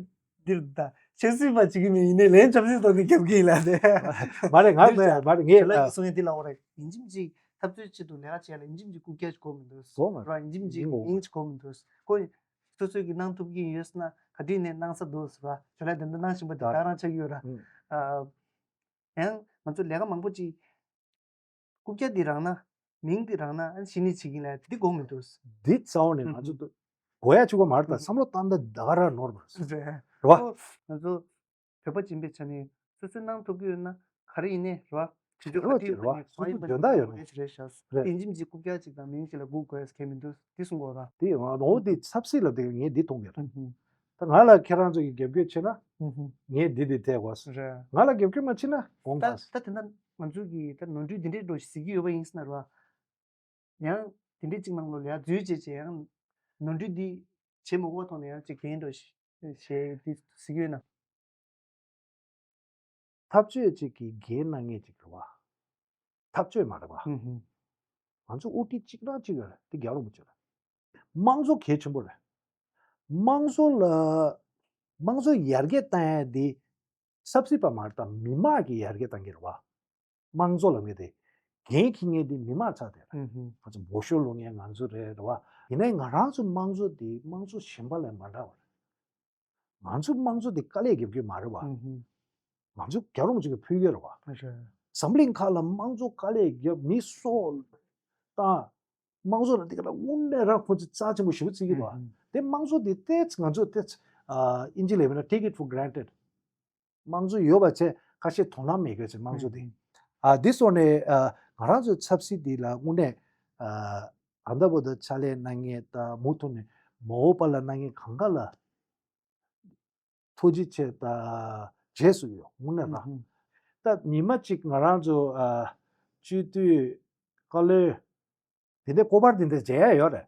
འདིར་ད་ཆབ་སྲིད་པ་བྱེད་ཀྱི་མིན་ཡིན་ནའི་ལན་ཆབ་སྲིད་ཐོག་ནས་རྒྱབ་ཀྱི་ཡིན་ལ་དེ། མ་རེད་ང་མ་རེད་ང་ཞལ་ལག་གི་གསུང་ཡིན་འདི་ལ་འོ་རེད། ཡིན་གཅིག་མིན་གཅིག་འཐབ་རྩོད་ཆེད་དུ་ལས་ཀ་བྱས་ལ་ཡིན་གཅིག་མིན་གཅིག་རྐུབ་བཀྱག་ཅིག་དགོས་མི་འདུག་གོ་མ་ར་ཡིན་གཅིག་མིན་གཅིག་ཡིན་གོ་ཡིན་གཅིག་གོ་མི་འདུག་ཁོ་སོ་སོས་ཀྱི་གནང་ཐུབ་ཀྱི་ཡོད་ཟེར་ན་ག་དུས་ནས་གནང་ས་འདུག་ཟེར་བ་ཞལ་ལག་དེ་འདྲ་གནང་བཞིན་པ་དེ་ད་རང་ཆགས་ཀྱི་ཡོད་ར། ཨ། ཡང་ང་ཚོ་ལས་ཀ་མང་པོ་ཅིག་རྐུབ་བཀྱག་འདི་རག་ན་མིང་འདི་རག་ན་ཨ་ནི་ཕྱི་ནས་བྱེད་ཀྱིན་ལ་འདི་དགོས་མི་འདུག་འདི་རྩ་བ་ནས་ང་ཚོ་འདུག་དགོས་ཡ་ཆུ་བ་མ་རེད་ད། བསམ་བློ་བཏང་ད་ད་ག་ར་ནོར་བ་རེད། རེད་བ། ང་ཚོ་བོད་པ་སྦྱིན་པའི་ཆ་ནས་སོ་སོའི་གནང་ཐུབ་ཀྱི་ཡོད་ན་ག་རེ་ཡིན་ནའི་རེད་བ། དུས་ཚོད་ག་དུས་ཡོད་ནའི་མ་ཡིན་པ་ནི་དོན་དག་ཡོད་ནའི་རེད་ཤག་རེད། ཡིན་གཅིག་མིན་གཅིག་རྐུབ་བཀྱག་ཅིག་དང་མིང་ཞིག་ལ་སྒུག་དགོས་ཡ་ཟེར་མཁན་མི་འདུག་འདི་གསུང་དགོས་ར། དེ་ཡང་འོ་དེ་ཚབ་སྲིད་ལ་དེ་ངས་འདི་མཐོང་གི་རེད། ད་ང་ལ་ཁྱེད་རང་ཚོ་གི་རྒྱབ་སྐྱོར་བྱེད་ན་ངས་འདི་འདི་འཐད་དགོས། རེད། ང་ལ་རྒྱབ་སྐྱོར་མ་བྱེད་ན་དགོངས་ད་དག་ད་དེ་འདྲ་ང་ཚོ་གི་ད་ནོར་འཁྲུལ་འདི་འདྲའི་འགྲོ་ཞིག་གཟིགས་ཀྱི་ཡོད་པ་ཡིན་ཟེར་ན་རེད་བ། ཡང་དེ་འདྲའི་གཅིག་ནང་ལོགས་ལ་ཡང་འཛུལ་བྱས་བྱས་ཡང་ནོར་འཁྲུལ་འདི་བྱེད་མ་དགོས་པ་མཐོང་ནས་ཡང་གཅིག་འགན་འགྲོ་ཞེས་འདི་གཟིགས་ཡོད་ན། འཐབ་རྩོད་ཅིག་གི་འགན་གནང་མཁན་ཅིག་རེད་བ། འཐབ་རྩོད་མ་རེད་བ། ཧུམ་ཧུམ། ང་ཚོ་དབུ་ཁྲིད་གཅིག་རང་གཅིག་ཡོད་རེད་དེ་རྒྱལ་བ་རིན་པོ་ཆེ་རེད། དམངས་གཙོ་གལ་ཆེན་པོ་རེད། དམངས་གཙོ་ལ་དམངས་གཙོ་ཡར་རྒྱས་བཏང་ཡ་དེ་ཆབ་སྲིད་པ་མ་རེད་ད་མི་དམངས་ཀྱིས་ཡར་རྒྱས་བཏང་གི་རེད་བ། དམངས་གཙོ་ལབ་མཁན་དེ་འགན་འཁྱེར་མཁན་དེ་མི་དམངས་ཆགས་བསྡད་རེད། ཧུམ་ཧུམ། ང་ཚོ་འབོ་ཤོག་བླུག་མཁན་ང་ཚོ་རེད་རེད་བ། ཡིན་ནའི་ང་རང་ཚོ་དམངས་གཙོ་དེ་དམངས་གཙོ་གཞན་པ་ལས་མ་འདྲ་བ་རེད། ང་ཚོ་དམངས་གཙོ་དེ་དཀའ་ལས་རྒྱབ་ཀྱི་མ་རེད་བ། ཧུམ་ཧུམ། ང་ཚོ་རྒྱལ་བ་རིན་པོ་ཆེ་གིས་ཕུལ་གྱི་རེད་བ། རེད། འཛམ་གླིང་ཁག་ལ་དམངས་གཙོ་དཀའ་ལས་རྒྱབ་མི་སྲོག་བཏང་། དམངས་གཙོ་ལ་དེ་ག་ལ་དངོས་གནས་རང་ཁོ་ཚོས་རྩ་ཆེན་པོ་ཞེ་པོ་བརྩི་གི་འདུག་བ། ཧུམ་ཧུམ། དེ་དམངས་གཙོ་དེ་ཏོག་ཙམ་ང་ཚོས་ཏོག་ཙམ་ཨ་ཨིན་ཇི་ལབ་ན་take it for granted། དམངས་གཙོ་ཡོད་པ་བྱས་ཁ་ཤས་དོ་སྣང་མེད་དགོས་ཚེ་དམངས་གཙོ་དེ། ཨ་འདི་སོགས་ནས་ཨ་ང་རང་ཚོའི་ཆབ་སྲིད་འདི་ལ་དངོས་གནས་ཨ་ད་ལྟ་བར་དུ་ཕྱག་ལས་གནང་མཁན་དང་མུ་མཐུད་ནས་མ་འོངས་པ་ལ་གནང་མཁན་གང་ག་ལ་ཐུགས་རྗེ་ཆེ་དང་རྗེས་སུ་ཡི་རང་དངོས་གནས་ལ། ད་ཉི་མ་གཅིག་ང་རང་ཚོ་ཨ་སྤྱི་འཐུས་བཀའ་བློན་དེ་འདྲའི་སྐོར་པར་དེ་འདྲ་མཇལ་ཡ་ཡོད་རེད།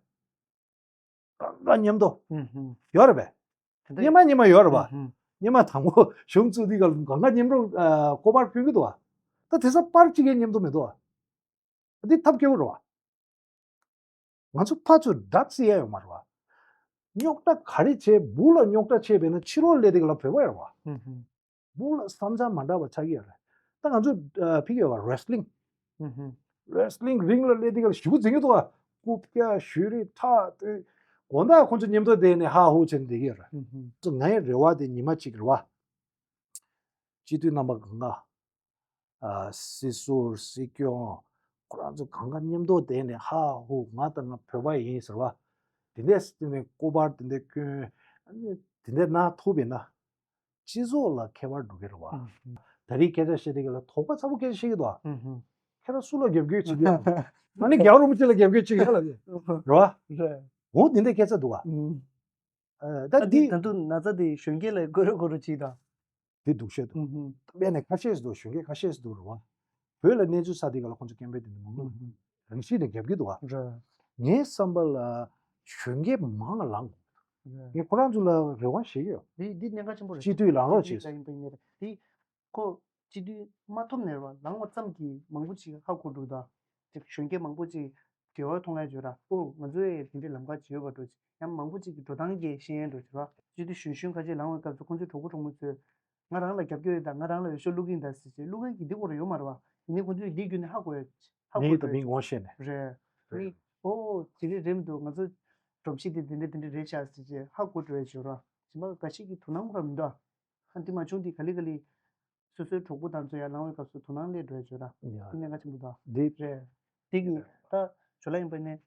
གང་ག་མཉམ་དུ། ཧུམ་ཧུམ། ཡོད་རེད་པས། དེ་འདྲ་སྙེ་མ་སྙེ་མ་ཡོད་རེད་པ། ཧུམ་ཧུམ། སྙེ་མ་དང་པོ་གཞུང་བཙུགས་དུས་སྐབས་གང་ག་མཉམ་དུ་ཨ་སྐོར་པར་ཕུལ་གྱི་འདུག་བ། ད་དེང་སང་པར་གཅིག་གི་མཉམ་དུ་མི་འདུག་བ། འདི་ཐབས་སྐྱོ་པོ་རེད་བ། ང་ཚོ་ཕར་ཚུར་སྒྲ་བརྩི་ཡ་ཡོད་མ་རེད་བ། རྙོག་དྲ་ག་རེ་བྱས་སྦུག་ལ་རྙོག་དྲ་བྱས་པས་ན་ཕྱི་ལོགས་སླེབས་དུས་སྐབས་ལ་བོད་པ་ཡོད་རེད་བ། ཧུམ་ཧུམ། སྦུག་ལ་བསམ་འཆར་མ་འདྲ་བ་ཆགས་ཀྱི་ཡོད་རེད། ད་ང་ཚོ་ཨ་ཕ་གི་ཡོད་པ་རེ་སི་ལིང་། ཧུམ་ཧུམ། རེ་སི་ལིང་རིང་ལ་སླེབས་དུས་སྐབས་ཞེ་པོ་འཛིང་གི་འདུག་བ། རྐུབ་བཀྱག་གཞུ་རིས་ཐག་གཏོད། དགོང་དག་ཁོང་ཚོ་མཉམ་དུ་བསྡད་ནས་ཧ་ཧུ་བྱས་ནས་བསྡད་ཀྱི་ཡོད་རེད། ཧུམ་ཧུམ། ང་ཡི་རེ་བ་དེ་ཉི་མ་གཅིག་རེད་བ། སྤྱི་འཐུས་རྣམ་པ་གང་ག་ཨ་སྲིད་ཟུར་སྲིད་སྐྱོང་ཁོ་རང་ཚོ་གང་ག་མཉམ་དུ་བསྡད་ནས་ཧ་ཧུ་ང་དང་ང་བོད་པ་ཡིན་ཟེར་བ། དེ་འདྲས་སྲིད་ནས་སྐོར་པར་དེ་འདྲས་བསྐྱོན། ཨ་ནི་དེ་འདྲས་གནང་ཐུབ་པས་ན། སྤྱི་ཚོགས་ལ་ཁྱད་པར་འགྲོ་གི་རེད་བ། ཨུ་ཧུ། ད་རེས་སྐད་ཆ་བཤད་དེ་ག་ལ་དོགས་པ་ཚ་པོ་སྐད་ཆ་བཤད་ཀྱི་འདུག་ཨ། ཨུ་ཧུ། ཁྱེད་རང་སུ་ལ་རྒྱབ་སྐྱོར་བྱེད་ཀྱི་ཡོད། ང་ནི་རྒྱལ་བ་རིན་པོ་ཆེ་ལ་རྒྱབ་སྐྱོར་བྱེད་ཀྱི་ཡོད་ལབ་ཀྱི་རེད་བ། རེད། འོ་དེ་འདྲའི་སྐད་ཆ་འདུག་བ། ཨ་ད་འདི་ད་དུང་ན་ཚ་དེ་གཞོན་སྐྱེས་ལ་དགོས་རོགས་དགོས་རོགས་བྱེད་དང་། དེ་སྡུག་ཤོས་འདུག་དཔེར་ན་ཁ་ཤས་འདུག་གཞོན་སྐྱེས་ཁ་ཤས་འདུག་རེད་བ། བོད་ལ་གནས་ཚུལ་ཚ་དེ་ག་ལ་ཁོང་ཚོ་སྐད་འབོད་དེ་འདུག་མང་པོ་རང་བཞིན་ནས་རྒྱབ་ཀྱི་འདུག་བ། རེད། ངའི་བསམ་པ་ལ་གཞོན་སྐྱེས་མང་ལ་ལངས་དགོས། རེད། ངས་ཁོ་རང་ཚོ་ལ་རེ་བ་ཞིག་ཡོད། འདི་འདི་གནད་འགག་ཆེན་པོ་རེད། སྤྱི་འཐུས་ལངས་རོགས་བྱེད། འདི་ཁོ་སྤྱི་འཐུས་མ་ཐོབ་ནས་རེད་བ་ལངས་པ་ཙམ་གྱིས་མང་པོ་ཅིག་ཧ་གོ་འགྲོ་ད། ཅིག་གཞོན་སྐྱེས་མང་པོ་ཅིག་དགེ་བ་མཐོང་ཡ་བརྗོད་ར། ཨོ་ང་ཚོས་དེ་འདྲའི་ལམ་ཁ་བརྗོད་པ་འགྲོ་ཅིག་ཡང་མང་པོ་ཅིག་གི་འགྲོ་སྟངས་ཀྱི་ཤེས་ཡོན་འགྲོ་ཅིག་ར། སྤྱི་འཐུས་གཞོན་གཞོན་ཁ་ཤས་ལངས་པའི་སྐབས་སུ་ཁོང་ཚོའི་གྲོགས་པོ་གྲོགས་མོ་ཚོས། ང་རང་ལ་རྒྱབ་སྐྱོར་ཡོད་དང་ང་རང་ལ་འོས་ཤོག་བླུག་གིན་ད་ཟེར་བྱས་བླུག་མཁན་གྱི་འདི་སྐོར་ཡོད་མ་རེད་བ། ཡིན་ནའི་ཁོང་ཚོས་འདི་བརྒྱུད་ནས་ཧ་གོ་ཡ་ཧ་གོ་མིང་དང་འགྲོ་མིང་ངོ་ཤེས་ནས། རེད། རེད། མི་ཨོ་དེ་རེད་རེད་མི་འདུག་ང་ཚོ་སྒྲོམ་གཞི་དེ་དེ་འདྲ་དེ་འདྲ་རེད་ཤག་ཟེར་བྱས་ཧ་གོ་འགྲོ་ཡ་བྱོས་ར། གཞན་པ་འགའ་ཞིག་གི་དོ་སྣང་ཁོ་ར་མི་འདུག་ཨ་འདི་མ་བྱུང་འདི་ག་ལེ་ག་ལེ། སོ་སོའི་གྲོགས་པོ་དང་ཚོ་ཡར་ལངས་པའི་སྐབས་སུ་དོ་སྣང་སླེབས་འགྲོ་ཡ་བྱོས་ར། ཡ། དེ་གནད་འགག་ཆེན་པོ་འདུག་འདི་རེད། དེ་གི་ད་ཇོ་ལགས་ཡིན་པ་ནས།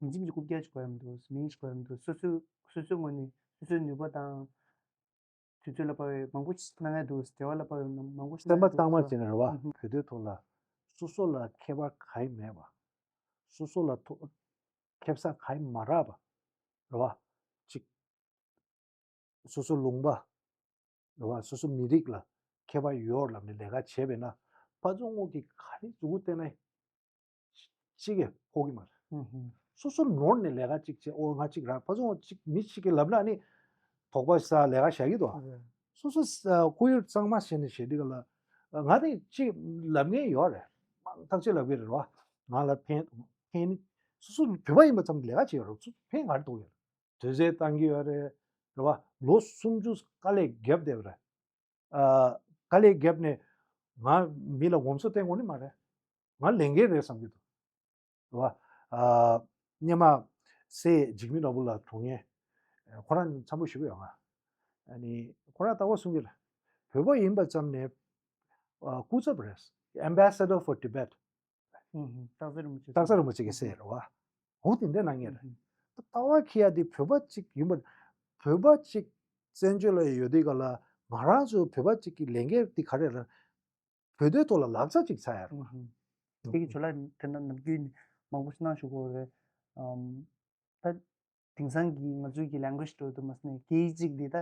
ཉིན་གཅིག་མི་གཅིག་རྐུབ་བཀྱག་ཅིག་དགོས་ཡ་མི་འདུག་མིང་ཅིག་དགོས་ཡ་མི་འདུག་སོ་སོའི་སོ་སོའི་ངོས་ནས་སོ་སོའི་ནུས་པ་དང་། དུས་ཚོད་ལ་དཔག་པའི་མང་པོ་ཞིག་གནང་ཡ་འདུག་འབྲེལ་བ་ལ་དཔག་པའི་མང་པོ་ཞིག་གནང་ཡ་འདུག་སེམས་པ་གཙང་མ་བྱས་ནས་རེད་བ། ཨུ་ཧུ། བོད་དོན་ཐོག་ལ་སོ་སོ་ལ་ཁྱད་པར་གང་ཡང་མེད་པ། སོ་སོ་ལ་ཐོ་ཁེ་ས་གང་ཡང་མ་རག་པ་རེད་བ། ཅིག་སོ་སོ་ལུང་པ་རེད་བ། སོ་སོ་མི་རིགས་ལ་ཁྱད་པར་ཡོད་ལབ་ནས་ལས་ཀ་བྱས་པས་ན་ཕར་ཚུར་ངོ་གི་ག་རེ་མཛུབ་གུ་བསྟན་ན་གཅིག་གིས་ཕོག་གི་མ་རེད། ཧུམ་ཧུམ། སོ་སོ་ནོར་ནས་ལས་ཀ་གཅིག་བྱས་ཨོ་ང་གཅིག་རག་ཕར་ཚུར་ངོ་གཅིག་མི་གཅིག་གིས་ལབ་ན་ནི་དོགས་པ་ཟ་ལས་ཀ་བྱ་གི་འདུག་ཨ། རེད། སོ་སོ་ས་ཁོར་ཡུག་གཙང་མ་བྱས་ནས་བྱེད་དུས་ག་ལ་ང་དེ་གཅིག་ལབ་མཁན་ཡོད་རེད། མང་ཐག་ཆོད་ལབ་གི་རེད་བ། ང་ལ་ཕན་ཕན་ནི་སོ་སོ་བོད་པ་ཡིན་པ་ཙམ་ལས་ཀ་བྱེད་ཡོད་རེད། སོ་སོ་ཕན་ག་རེ་ཐོགས་ཡོད་རེད། དུས་ཚོད་བཏང་གི་ཡོད་རེད། རེད་བ། ལོ་སུམ་ཅུ་དཀའ་ལས་བརྒྱབ་བསྡད་པ་རེད། ཨ། དཀའ་ལས་བརྒྱབ་ནས་ང་མི་ལ་ངོམ་སོ་བསྟན་དགོས་ནི་མ་རེད། ང་ལས་འགན་རེད་བསམ་གྱི་འདུག་རེད་བ། ཨ། སྔོན་མ་སྲས་འཇིགས་མེད་ནོར་བུ་ལགས་གྲོངས་མཁན་ཁོ་རང་འཚམས་པོ་ཞུ་གི་ཡོད་ང་། ཨ་ནི་ཁོ་རང་ལྟ་བ་གསུང་གི་རེད། བོད་པ་ཡིན་པ་ཙམ་ནས་ཨ། སྐུ་ཚབ་རེད། Ambassador for Tibet། ཧུམ་ཧུམ། སྟག་འཚེར་རིན་པོ་ཆེ། སྟག་འཚེར་རིན་པོ་ཆེ་གིས་ཟེར་རེད་བ། འོ་དེ་འདྲ་གནང་མཁན་རེད། ཧུམ་ཧུམ། ད་ལྟ་བ་ཁྱེད་ཡ་དེ་བོད་པ་གཅིག་ཡིན་པ། བོད་པ་གཅིག་བཙན་བྱོལ་ལ་ཡོད་དུས་ག་ལ་ང་རང་ཚོ་བོད་པ་གཅིག་གི་ལས་འགན་དེ་ག་རེ་རེད། བོད་དོན་ཐོག་ལ་ལག་ཆ་གཅིག་ཚར་ཡ་རེད་བ། ཧུམ་ཧུམ། དེ་གི་ཇོ་ལགས་དེ་འདྲ་ནམ་རྒྱུན་ནས་མང་པོ་ཞིག་གནང་བཞུགས་ཀྱི་ཡོད་རེད། ཨམ། ད་དེང་སང་གི་ང་ཚོའི་གི་language་འགྲོ་དུ་མ་སོང་ནས་སྐད་ཡིག་གཅིག་འདི་ད་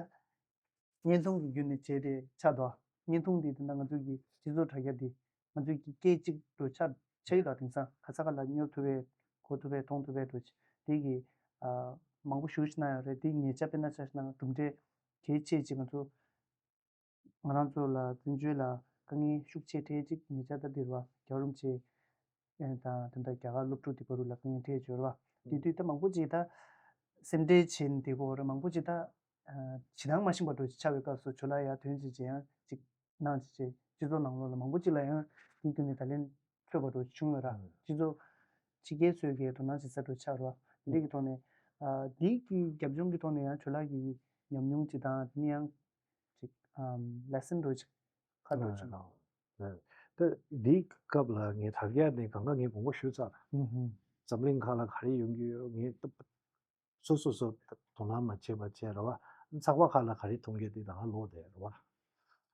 བརྙན་ཐུང་གི་བརྒྱུད་ནས་བྱས་ཏེ་ཆགས་འདུག་བརྙན་ཐུང་འདི་ད་ལྟ་ང་ཚོའི་གི་སྤྱི་ཚོགས་དྲ་རྒྱ་འདི་ང་ཚོའི་གི་སྐད་གཅིག་འགྲོ་ཆགས་ཆགས་ཡོད་དོ། དེང་སང་ག་ས་ག་ལ་སྙོབ་ཐུབ་པའི་གོ་ཐུབ་པའི་མཐོང་ཐུབ་པའི་འགྲོ་ཆ་དེ་གི་ཨ་མང་པོ་ཞེ་ཅིག་གནང་ཡོད་རེད། དེ་ཉེ་ཆར་དཔེར་ན་ཆ་བཞག་ན་གྲུབ་འབྲས་གལ་ཆེ་ཅིག་ང་ཚོ་ང་རང་ཚོ་ལ་བཙན་བྱོལ་ལ་དཀའ་ངལ་ཤུགས་ཆེ་འཕྲད་ཅིག་ཉེ་ཆར་ད་འདིར་བ་རྒྱལ་བ་རིན་པོ་ཆེ་དང་དེ་འདྲ་རྒྱ་གར་སློབ་ཕྲུག་དེ་བར་དུ་ལ་དཀའ་ངལ་འཕྲད་ཡོད་རེད་བ། དེ་དུས་ད་མང་པོ་ཅིག་ད་སེམས་ཁྲལ་བྱས་ནས་བསྡད་ཀྱི་ཡོད་རེད། མང་པོ་ཅིག་ད་ཨ་བྱེད་སྟངས་མ་ཤེས་པ་འདྲ་ཅིག་ཆགས་པའི་སྐབས་སུ་ཇོ་ལགས་ཡར་ཐོན་ཅིག་བྱས་ཡང་ཅིག་གནང་ཅིག་བྱས་སྤྱི་ཚོགས་ནང་ལོགས་ལ་མང་པོ་ཅིག་ལ་ཡང་དེ་བརྒྱུད་ནས་ད་ལན་འཕྲོད་པ་འདྲ་ཅིག་བྱུང་ཡོད་ར། སྤྱི་ཚོགས་ཕྱི་རྒྱལ་ཚོས་ཀྱི་དོ་སྣང་བྱེད་ས་འདྲ་ཆགས་ར་བ། འདི་གི་ཐོག་ནས་ཨ་འདི་གི་རྒྱབ་ལྗོངས་ཀྱི་ཐོག་ནས་ཡང་ཇོ་ལགས་ཀྱི་ཉམས་མྱོང་ཅིག་དང་དེ་ནས་ཡང་ཅིག་ཨམ་ལེ་སན་འདྲ་ཅིག་ཁ་འདྲ་ཅིག་ཨ་ཨ། ད་འདིའི་སྐབས་ལ་ངས་དྲ་རྒྱ་ནས་གང་ག་ངས་དགོངས་པ་ཞུས་ཚར། ཧུམ་ཧུམ། འཛམ་གླིང་ཁག་ལ་ག་རེ་ཡོང་གི་ཡོད་ངས་ད་སོ་སོ་སོ་དོ་སྣང་མ་བྱེད་པ་བྱས་རེད་བ། ཚགས་པར་ཁག་ལ་ག་རེ་མཐོང་གི་འདི་ད་ང་ཀློག་བསྡད་རེད་བ།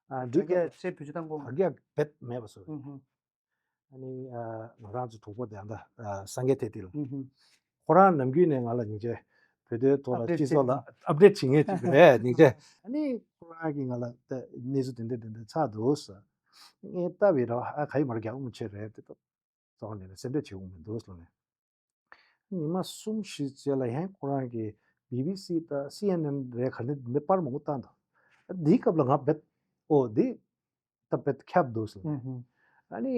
ཨ་འདི་དྲ་རྒྱ་ག་ཆེ་བེད་སྤྱོད་བཏང་དགོས། དྲ་རྒྱ་རྦད་མེད་པ་བཟོ། ཧུམ་ཧུམ། ཨ་ནི་ཨ་ང་རང་ཚོ་གྲོགས་པོ་དེ་ཨ་ད་ཨ་སངས་རྒྱས་ཐེག་ཐེག་ལ། ཧུམ་ཧུམ། ཁོ་རང་ནམ་རྒྱུན་ནས་ང་ལ་སྙིང་རྗེ་བོད་དོན་ཐོག་ལ་ཨབ་ཌེཊ་སྤྱི་ཚོགས་ལ་བྱེད་ཨབ་ཌེཊ་བྱེད་མཁན་ཅིག་རེད་སྙིང་རྗེ། ཨ་ནི་ཁོ་རང་གིས་ང་ལ་ད་གནས་ཚུལ་དེ་འདྲ་དེ་འདྲ་ཆགས་འདུག་ཟེར། ངས་ལྟ་བའི་ར་ཨ་ག་ཡི་མར་རྒྱག་མི་བྱེད་རེད་དེ་ད་རྩ་བ་ནས་སེམས་ཁྲལ་བྱེད་དགོས་མི་འདུག་ཟེར་ནས། ཉི་མ་གསུམ་བཞི་རྗེས་ལ་ཡང་ཁོ་རང་གིས་བི་བི་སི་དང་སི་ཨེན་ཨེན་རེད་ག་ནས་འདི་པར་མང་པོ་བཏང་འདུག་འདིའི་སྐབས་ལ་ང་རྦད་ཨོ་འདི་ད་རྦད་ཁྱབ་འདུག་ཟེར། ཨུ་ཧུ། ཨ་ནི་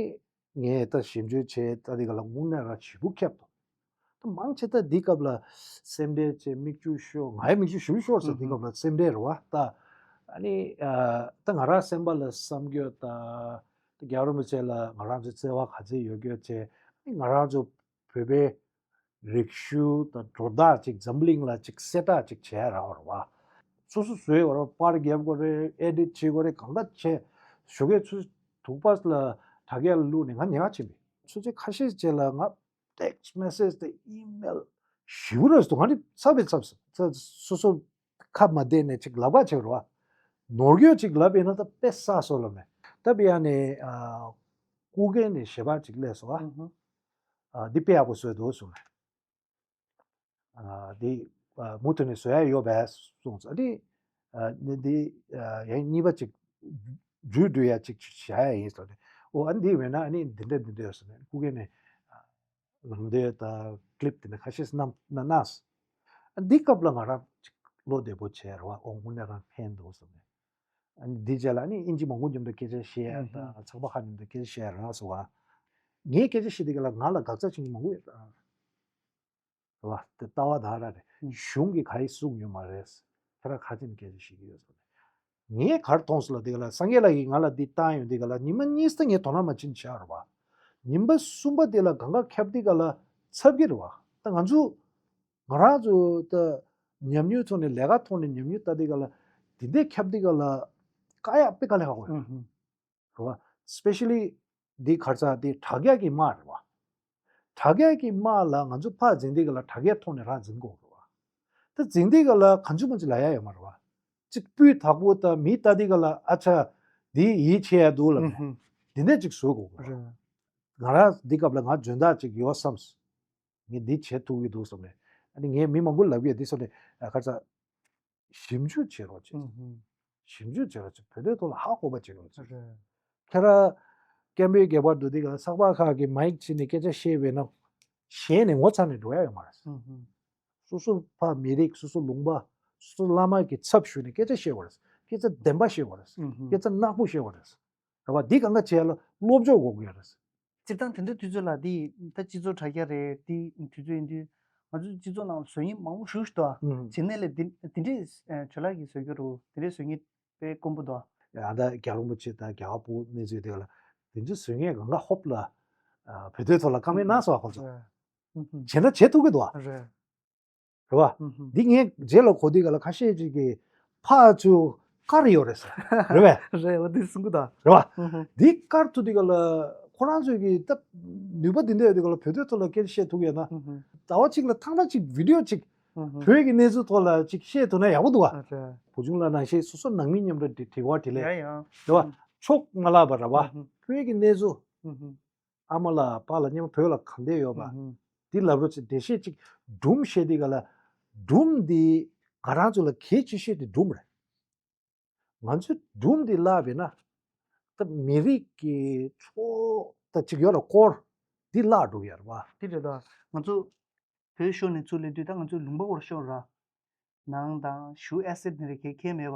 ངས་ད་ཞིབ་འཇུག་བྱས་ད་འདི་ག་ལ་དངོས་གནས་ར་ཞེ་པོ་ཁྱབ་འདུག་ད་མང་ཆེ་ད་འདི་སྐབས་ལ་སེམས་ཁྲལ་བྱས་མིག་ཆུ་ཤོར་ང་ཡང་མིག་ཆུ་ཞེ་པོ་ཤོར་ཟེར། འདི་སྐབས་ལ་སེམས་ཁྲལ་རེད་བ་ད། ཨ་ནི་ཨ་ད་ང་རང་སེམས་པ་ལ་བསམ་རྒྱུ་ད་ད་རྒྱལ་བ་རིན་པོ་ཆེ་ལ་ང་རང་ཚོ་བརྩེ་བ་ག་ཚད་ཡོད་རྒྱུ་བྱས་ཨ་ནི་ང་རང་ཚོ་བོད་པའི་རིག་གཞུང་དང་སྒྲོ་བཏགས་ཅིག་འཛམ་གླིང་ལ་ཅིག་གསལ་བསྒྲགས་ཅིག་བྱས་རག་པ་རེད་བ། སོ་སོ་བཟོས་ཡོད་རེད་བ། པར་རྒྱབ་དགོས་རེད། ཨེ་ཌིཊ་བྱེད་དགོས་རེད། གང་ལྟར་བྱས་ཞོགས་ཀས་ཚུར་དུག་པ་ལ་དྲ་རྒྱ་ལ་བླུགས་ནས་ང་ཉལ་ཁ་ཕྱིན་པས། ཚོད་ཚོད་ཁ་ཤས་བྱས་ལ་ང་ཊེག་སི་མེ་སེཇ་དང་ཨི་མེལ་ཞེ་པོ་རེ་ཟུང་ང་ནི་ཚབ་པས་ཚབ་སོ་སོ་ཁ་མ་བདེ་ནས་ཅིག་ལབ་པ་བྱས་རེད་བ། ནོར་འཁྱོལ་ཅིག་ལབ་པས་ན་ད་དཔེ་བསགས་སོ་ལབ་མེད། ད་དཔེ་ཡ་ནས་ཨ་སྐུ་སྒེར་ནས་ཞལ་པར་ཅིག་སླེབས་སོང་ཨ། ཨ་འདི་དཔེ་ཡག་པོ་བཟོས་འདུག་གསུངས་ནས། ཨ་འདི་ཨ་མུ་མཐུད་ནས་བཟོ་ཡ་ཡོད་པས་གསུངས་སོང་། ཨ་འདི་ཨ་འདི་འདི་ཨ་ཡང་གཉིས་པ་ཅིག་འགྲུལ་འགྲུལ་ཡ་ཅིག་བྱ་ཡ་ཡིན་ཟེར་ནས། ཨོ་ཨ་འདི་མེད་ན་ཨ་ནི་འདི་འདྲ་འདི་འདྲ་ཡོད་ཟེར་ནས་སྐུ་སྒེར་ནས་ལམ་སྟོན་དང་ཀི་ལིབ་དེ་འདྲ་ཁ་ཤས་བསྣམས་ན་ན། ཨ་འདི་སྐབས་ལ་ང་རང་ཅིག་བློ་བདེ་པོ་བྱས་རེད་བ། ཨོ་དངོས་གནས་རང་ཕན་འདུག་ཟེར་ནས། ཨ་ནི་འདི་རྗེས་ལ་ནི་དབྱིན་ཇི་མང་པོ་མཉམ་དུ་སྐད་ཆ་བཤད་ཡ་དང་ཚགས་པར་ཁག་མཉམ་དུ་སྐད་ཆ་བཤད་ཡ་རག་སོང་བ། ངས་སྐད་ཆ་བཤད་དུས་སྐབས་ལ་ང་ལ་དགག་བྱ་བྱེད་མཁན་མང་པོ་ཡོད་རེད་བ། དེ་ལྟ་བ་དག་ར་རེད། གཞུང་གིས་ག་ཡེ་གསུངས་ཡོད་མ་རེད། ཁྱེད་རང་ཁ་ཅིག་ནས་སྐད་ཆ་བཤད་ཀྱི་ཡོད་ཟེར་ནས། ངས་ག་རེ་མཐོང་སོང་ལབ་དུས་སྐབས་ལ་སངས་རྒྱས་ལགས་ཀྱིས་ང་ལ་འདི་བཏང་ཡོང་དུས་སྐབས་ལ་ཉི་མ་གཉིས་ཙམ་ངས་དོ་སྣང་མ་བྱེད་ནས་བཞག་རེད་བ། ཉི་མ་གསུམ་པ་དེ་ལ་གང་ག་ཁྱབ་དུས་སྐབས་ལ་ཚབ་ཀྱི་རེད་བ། ད་ང་ཚོ་ང་རང་ཚོ་ད་ཉམས་མྱོང་ཐོག་ནས་ལས་ཀ་ཐོག་ནས་ཉམས་མྱོང་ལྟ་དུས་སྐབས་ལ་དེ་འདྲས་ཁྱབ་དུས་སྐབས་ལ་དཀའ་ཡག་དཔེ་དཀའ་ལས་ཁག་པོ་ཡོད་རེད་བ། སི་པེ་ཤ་ལི་འདི་ག་རེ་ཟེར་དེ་དྲ་རྒྱ་གི་དམག་རེད་བ། དྲ་རྒྱ་གི་དམག་ལ་ང་ཚོ་ཕར་འཛིང་དུས་སྐབས་ལ་དྲ་རྒྱའི་ཐོག་ནས་རང་འཛིང་དགོས་རེད་བ། ད་འཛིང་དུས་སྐབས་ལ་གང་བྱུང་མང་བྱུང་ལབ་ཡ་ཡོད་མ་རེད་བ། གཅིག་སྤུས་དག་པོ་དང་མིས་ལྟ་དུས་སྐབས་ལ་ཨ་ཅག་འདི་ཡིད་ཆེས་ཡ་འདུག་ལབ་ནས་འདི་འདྲས་ཅིག་བཟོ་དགོས་རེད། ང་རང་འདི་སྐབས་ལ་ང་འཇོན་ཐང་ཅིག་ཡོད་བསམས། ངས་འདི་བྱེད་ཐུབ་ཀྱི་འདུག་བསམ་ནས། ཨ་ནི་ངས་མི་མང་པོ་ལབ་ཀྱི་འདི་བསམ་ནས་ཨ་ཁ་ཚ་ཞིབ་འཇུག་བྱེད་རོགས་བྱེད། ཞིབ་འཇུག་བྱེད་རོགས་བྱེད། བོད་དོན་ཐོག་ལ་ཧ་གོ་བ་བྱེད་རོགས་བྱེད། ཁྱེད་རང་སྐད་འབོད་རྒྱག་པར་འགྲོ་དུས་སྐབས་ཚགས་པར་ཁག་གི་མའིག་བྱས་ནས་སྐད་ཆ་བཤད་པས་ན་ཞེད་ནས་ངོ་ཚ་ནས་འགྲོ་ཡ་ཡོད་མ་རེད། སོ་སོ་ཕ་མི་རིགས་སོ་སོ་ལུང་པ་སོ་སོ་བླ་མ་གི་ཚབ་ཞུས་ནས་སྐད་ཆ་བཤད་དགོས་རེད། སྐད་ཆ་བདེན་པ་བཤད་དགོས་རེད། སྐད་ཆ་ནག་པོ་བཤད་དགོས་རེད། རེད་བ། འདི་གང་ག་བྱས་ལ་སློབ་སྦྱོང་དགོས་ཀྱི་རེད། སྤྱིར་བཏང་དེ་འདྲའི་དུས་ཚོད་ལ་འདི་ད་སྤྱི་ཚོགས་དྲ་རྒྱ་རེད། འདི་དུས་ཚོད་ཡིན་དུས་ང་ཚོ་སྤྱི་ཚོགས་ནང་ལ་བཟོ་མཁན་མང་པོ་ཞེ་པོ་ཞིག་འདུག་ཨ། བྱེད་གནས་ལས་འདི་འདི་འདྲས་ཇོ་ལགས་ཀྱིས་བཟོ་རྒྱུ་རུ་འདི་འདྲས་བཟོ་མཁན་དཔེ་དཀོན་པོ་འདུག་ཨ། ཡང་ད་རྒྱལ་བ་རིན་པོ་ཆེ་དང་རྒྱལ་བ་ཕྲུ་གུ་གནས་ཚུལ་དེ་ལ་དེ་ཚོ་བཟོ་མཁན་གང་ག་ཧོབ་ལ་བོད་དོན་ཐོག་ལ་བཀའ་མོལ་གནང་སོང་ཨ་ཁོ་ཚོ། བྱེད་ན་བྱེད་ཐུབ་ཀྱི་འདུག་ཨ། རེད། རེད་བ། འདི་ངས་རྗེས་ལ་གོ་དུས་ག་ལ་ཁ་ཤས་ཅིག་གིས་ཕར་ཚུར་བཀར་ཡོད་རེད་ཟེར། རེད་བས། རེད་བ། འདི་གསུང་གི་ད། རེད་བ། འདི་བཀར་ཐུབ་དུས་ག་ལ་ཁོ་རང་ཚོས་ཀྱི་ད་ནུས་པ་འདི་འདྲ་ཡོད་དུས་ག་ལ་བོད་དོན་ཐོག་ལ་སྐད་ཆ་བཤད་ཐུབ་ཡོད་ན། ཟླ་བ་གཅིག་ལ་ཐེངས་མ་གཅིག་བི་ཌི་ཡོ་གཅིག་བོད་ཀྱི་གནས་ཚུལ་ཐོག་ལ་གཅིག་བཤད་ཐུབ་ན་ཡག་པོ་འདུག་བ། རེད། བུ་ཆུང་ལགས་ནང་བཞིན་སོ་སོ་ནང་མི་མཉམ་དུ་དྲི་དྲི་བ་དྲིས་ལན། ཡ་ཡ། རེད་བ། ཕྱོགས་མ་བརླག་པ་རེད་བ། བོད་ཀྱི་གནས་ཚུལ། ཨ་མ་ལགས་པཱ་ལགས་མཉམ་བོད་ལ་ག་འདྲས་ཡོད་པ། འདི་ལབ་རོགས་བྱེད། འགྲེལ་བཤད་ཅིག་སྒྲུང་བཤད་དུས་ག་ལ་སྒྲུང་འདི་ང་རང་ཚོ་ལ་གལ་ཆེ་ཤོས་དེ་སྒྲུང་རེད། ང་ཚོས་སྒྲུང་འདི་བཀླགས་པས་ན་ད་མི་རིགས་ཀྱི་ཕྱོགས་ད་ཅིག་ཡོད་ལ་སྐོར་འདི་བཀླགས་འགྲོ་གི་ཡོད་རེད་བ། དེ་རེད་ད། ང་ཚོ་བོད་ཤོར་ནས་ཚུར་སླེབས་དུས་ད་ང་ཚོའི་ལུང་པ་སྐོར་ཤོར་ར། ནང་དང་གཞུག་ཨེ་སེ་ཊི་འདི་རེད་གལ་ཁེལ་མེད་པ།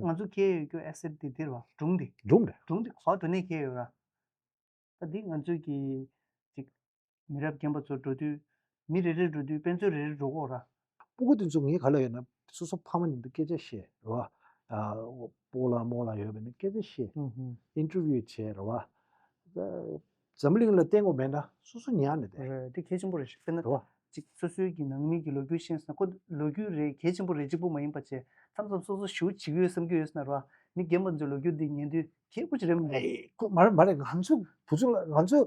ང་ཚོ་ཁེལ་ཡོད་རྒྱུ་ཨེ་སེ་ཊི་འདི་འདིར་བ་སྒྲུང་འདི། སྒྲུང་རེད། སྒྲུང་འདི་ག་པར་འགྲོ་ནས་ཁེལ་ཡོད་ར། ད་འདི་ང་ཚོས་ཀྱི་ཅིག་མི་རབས་རྒན་པ་ཚོ་འགྲོ་དུས་མི་རེ་རེ་འགྲོ་དུས་དཔེ་མཛོད་རེ་རེ་འགྲོ་དགོས་ར། སྤུ་གུ་དེ་ཚོ་ངས་ག་ལ་ཡོད་ན་སོ་སོ་ཕ་མ་མཉམ་དུ་སྐད་ཆ་བཤད་རེད་བ། ཨ་སྤོ་ལགས་རྨོ་ལགས་ཡོད་པ་ནི་སྐད་ཆ་བཤད། ཨིན་ཊར་བིའུ་བྱས་རེད་བ། འཛམ་གླིང་ལ་བསྟན་དགོས་མེད་ན་སོ་སོ་ཉར་ནས་བསྡད། རེད། དེ་གལ་ཆེན་པོ་རེད་ཤག་དཔེར་ན་རེད་བ། ཅིག་སོ་སོའི་གི་ནང་མི་གི་ལོ་རྒྱུས་ཤེས་ན་ཁོ་ལོ་རྒྱུས་རེད་གལ་ཆེན་པོ་རེད་གཅིག་པོ་མ་ཡིན་པ་བྱས་མཚམས་མཚམས་སོ་སོ་ཞེ་པོ་བྱེད་ཀྱི་ཡོད་བསམ་གྱི་ཡོད་ན་རེད་བ། མི་རྒན་པ་ཚོའི་ལོ་རྒྱུས་འདི་ཉན་དུས་ཁྱད་པར་ཅིག་རེད་མི་འདུག་ཨེ་ཁོ་མ་རེད་མ་རེད། ང་ཚོ་བུ་ཆུང་ལ་ང་ཚོ་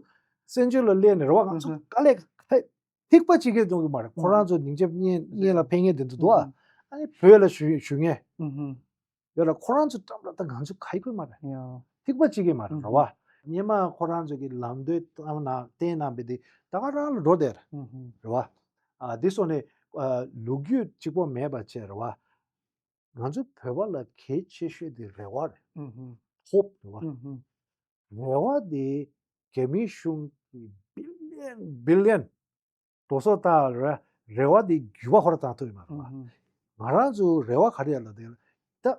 བཙན་བྱོལ་ལ་སླེབས་ནས་རེད་བ། ང་ཚོ་དཀའ་ལས་ཁག་ཐིགས་པ་གཅིག་གིས་འདོན་གི་མ་རེད། ཁོ་རང་ཚོ་སྙིང་རྗེ་སྙིང་སྙིང་ལ་ཕན་ངེས་དེ་འདུག་དོ། ཨ་ནི་བོད་ལ་བཞུགས་བཞུགས་ངེས་ཡོད་ལ་ཁོ་རང་ཚོ་འགྲམ་ལ་ད་ང་ཚོ་ག་ཡི་ཁུལ་མ་རེད། ཐིགས་པ་གཅིག་གིས་མ་རེད་ར་བ། སྙེ་མ་ཁོ་རང་ཚོ་གི་ལམ་སྟོན་བཏང་ན་བསྟན་གནང་བའི་དེ་ད་ག་རང་ལ་འགྲོ་བསྡད་རེད་བ། ཨ་འདི་སོང་ནས་ཨ་ལོ་རྒྱུས་གཅིག་པོ་མེད་པ་བྱས་ར་བ། ང་ཚོ་བོད་པ་ལ་གལ་ཆེ་ཤོས་དེ་རེ་བ་རེད། ཧོབ་རེད་བ། རེ་བ་དེ་རྒྱ་མིའི་གཞུང་གི་བི་ལི་ཡན་བི་ལི་ཡན་འགྲོ་སོང་བཏང་རེ་རེ་བ་དེ་འགྱུར་བ་ཁོ་ར་བཏང་ཐུབ་ཡོད་མ་རེད་བ། ང་རང་ཚོ་རེ་བ་ག་རེ་ཡོད་ལབ་དེ་ད་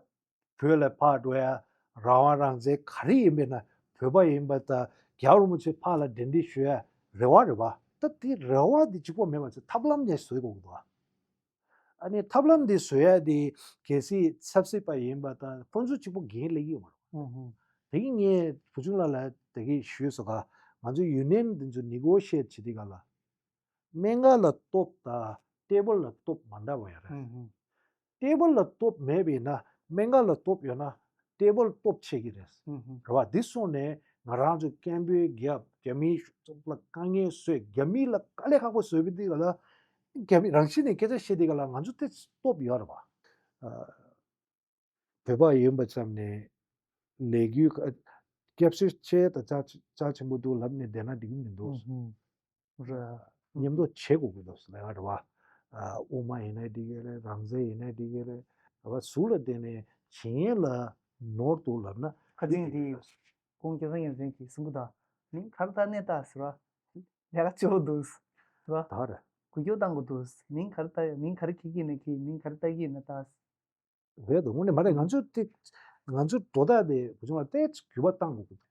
བོད་ལ་ཕར་འགྲོ་ཡ་རང་དབང་རང་བཙན་ག་རེ་ཡིན་པས་ན་བོད་པ་ཡིན་པ་དང་རྒྱལ་བ་རིན་པོ་ཆེ་ཕར་ལ་གདན་འདྲེན་ཞུ་ཡ་རེ་བ་རེད་བ། ད་དེ་རེ་བ་དེ་གཅིག་པོ་མེད་པ་ཚོ་ཐབས་ལམ་ནས་བཟོ་དགོས་ཀྱི་འདུག་བ། ཨ་ནི་ཐབས་ལམ་འདི་བཟོ་ཡ་དེ་གལ་སྲིད་ཆབ་སྲིད་པ་ཡིན་པ་དང་ཁོང་ཚོ་གཅིག་པོ་འགན་ལེན་གྱི་ཡོད་མ་རེད། དེ་གི་ངས་བུ་ཆུང་ལགས་ལ་དེ་གི་ཞུས་སོ་ག་ང་ཚོ་ཡུ་ནི་ཡན་འདི་ཚོ་ནི་གོ་ཤི་ཡེཊ་བྱེད་དུས་ག་ལ་སྨན་ཁང་ལ་སྟོབས་དང་ཊེ་བལ་ལ་སྟོབས་མ་འདྲ་བ་ཡོད་རེད། ཊེ་བལ་ལ་སྟོབས་མེད་པས་ན་སྨན་ཁང་ལ་སྟོབས་ཡོད་ན་ཊེ་བལ་སྟོབས་ཆེ་གི་རེད། རེད་བ། འདི་སོང་ནས་ང་རང་ཚོ་སྐད་འབོད་རྒྱབ་རྒྱ་མིའི་ཚོགས་པ་ལ་དཀའ་ངལ་བཟོས་རྒྱ་མི་ལ་དཀའ་ལས་ཁག་པོ་བཟོས་པའི་དུས་ག་ལ་རྒྱ་མི་རང་བཞིན་ནས་སྐད་ཆ་བཤད་དུས་ག་ལ་ང་ཚོ་དེ་སྟོབས་ཡོད་རེད་བ། ཨ་བོད་པ་ཡིན་པ་ཙམ་ནས་ལས་འགུལ་སྐྱབས་བཅོལ་ཆེ་དང་རྩ་རྩ་ཆེན་པོ་འདུག་ལབ་ནས་བསྡད་ན་འགྲིག་གི་མི་འདུག་རེད། མཉམ་དུ་བྱེད་དགོས་ཀྱི་འདུག་ལབ་ཡ་རེད་བ། དབུ་མ་ཡིན་ནའི་འགྲིག་གི་རེད། རང་བཙན་ཡིན་ནའི་འགྲིག་གི་རེད། རེད་བ། ཟུར་ལ་བསྡད་ནས་བྱེད་ཡན་ལ་ནོར་འདུག་ལབ་ན། ཁ་སང་དེ་ཁོང་སྐལ་བཟང་ཡོན་ཏན་གྱིས་གསུང་གི་འདུག་མིང་ག་རེ་བཏགས་ནའི་བཏགས་ཟེར་བ། ལས་ཀ་ལྕི་པོ་འདུག་ཟེར་བ། ད་རེད། འགུལ་སྐྱོད་བཏང་དགོས་འདུག་མིང་ག་རེ་བཏགས་ཡོད། མིང་ག་རེ་འཁྱེར་གྱི་ཡིན་ན་འཁྱེར། མིང་ག་རེ་བཏགས་ཀྱི་ཡིན་ན་བཏགས། རེད་འདུག་དངོས་གནས་མ་རེད། ང་ཚོ་དེ་ང་ཚོ་དོ་བདག་དེ་བུ་ཆུང་བ་ཏོག་ཙམ་འགྱུར་བ་གཏང་དགོས་ཀྱི་འདུག་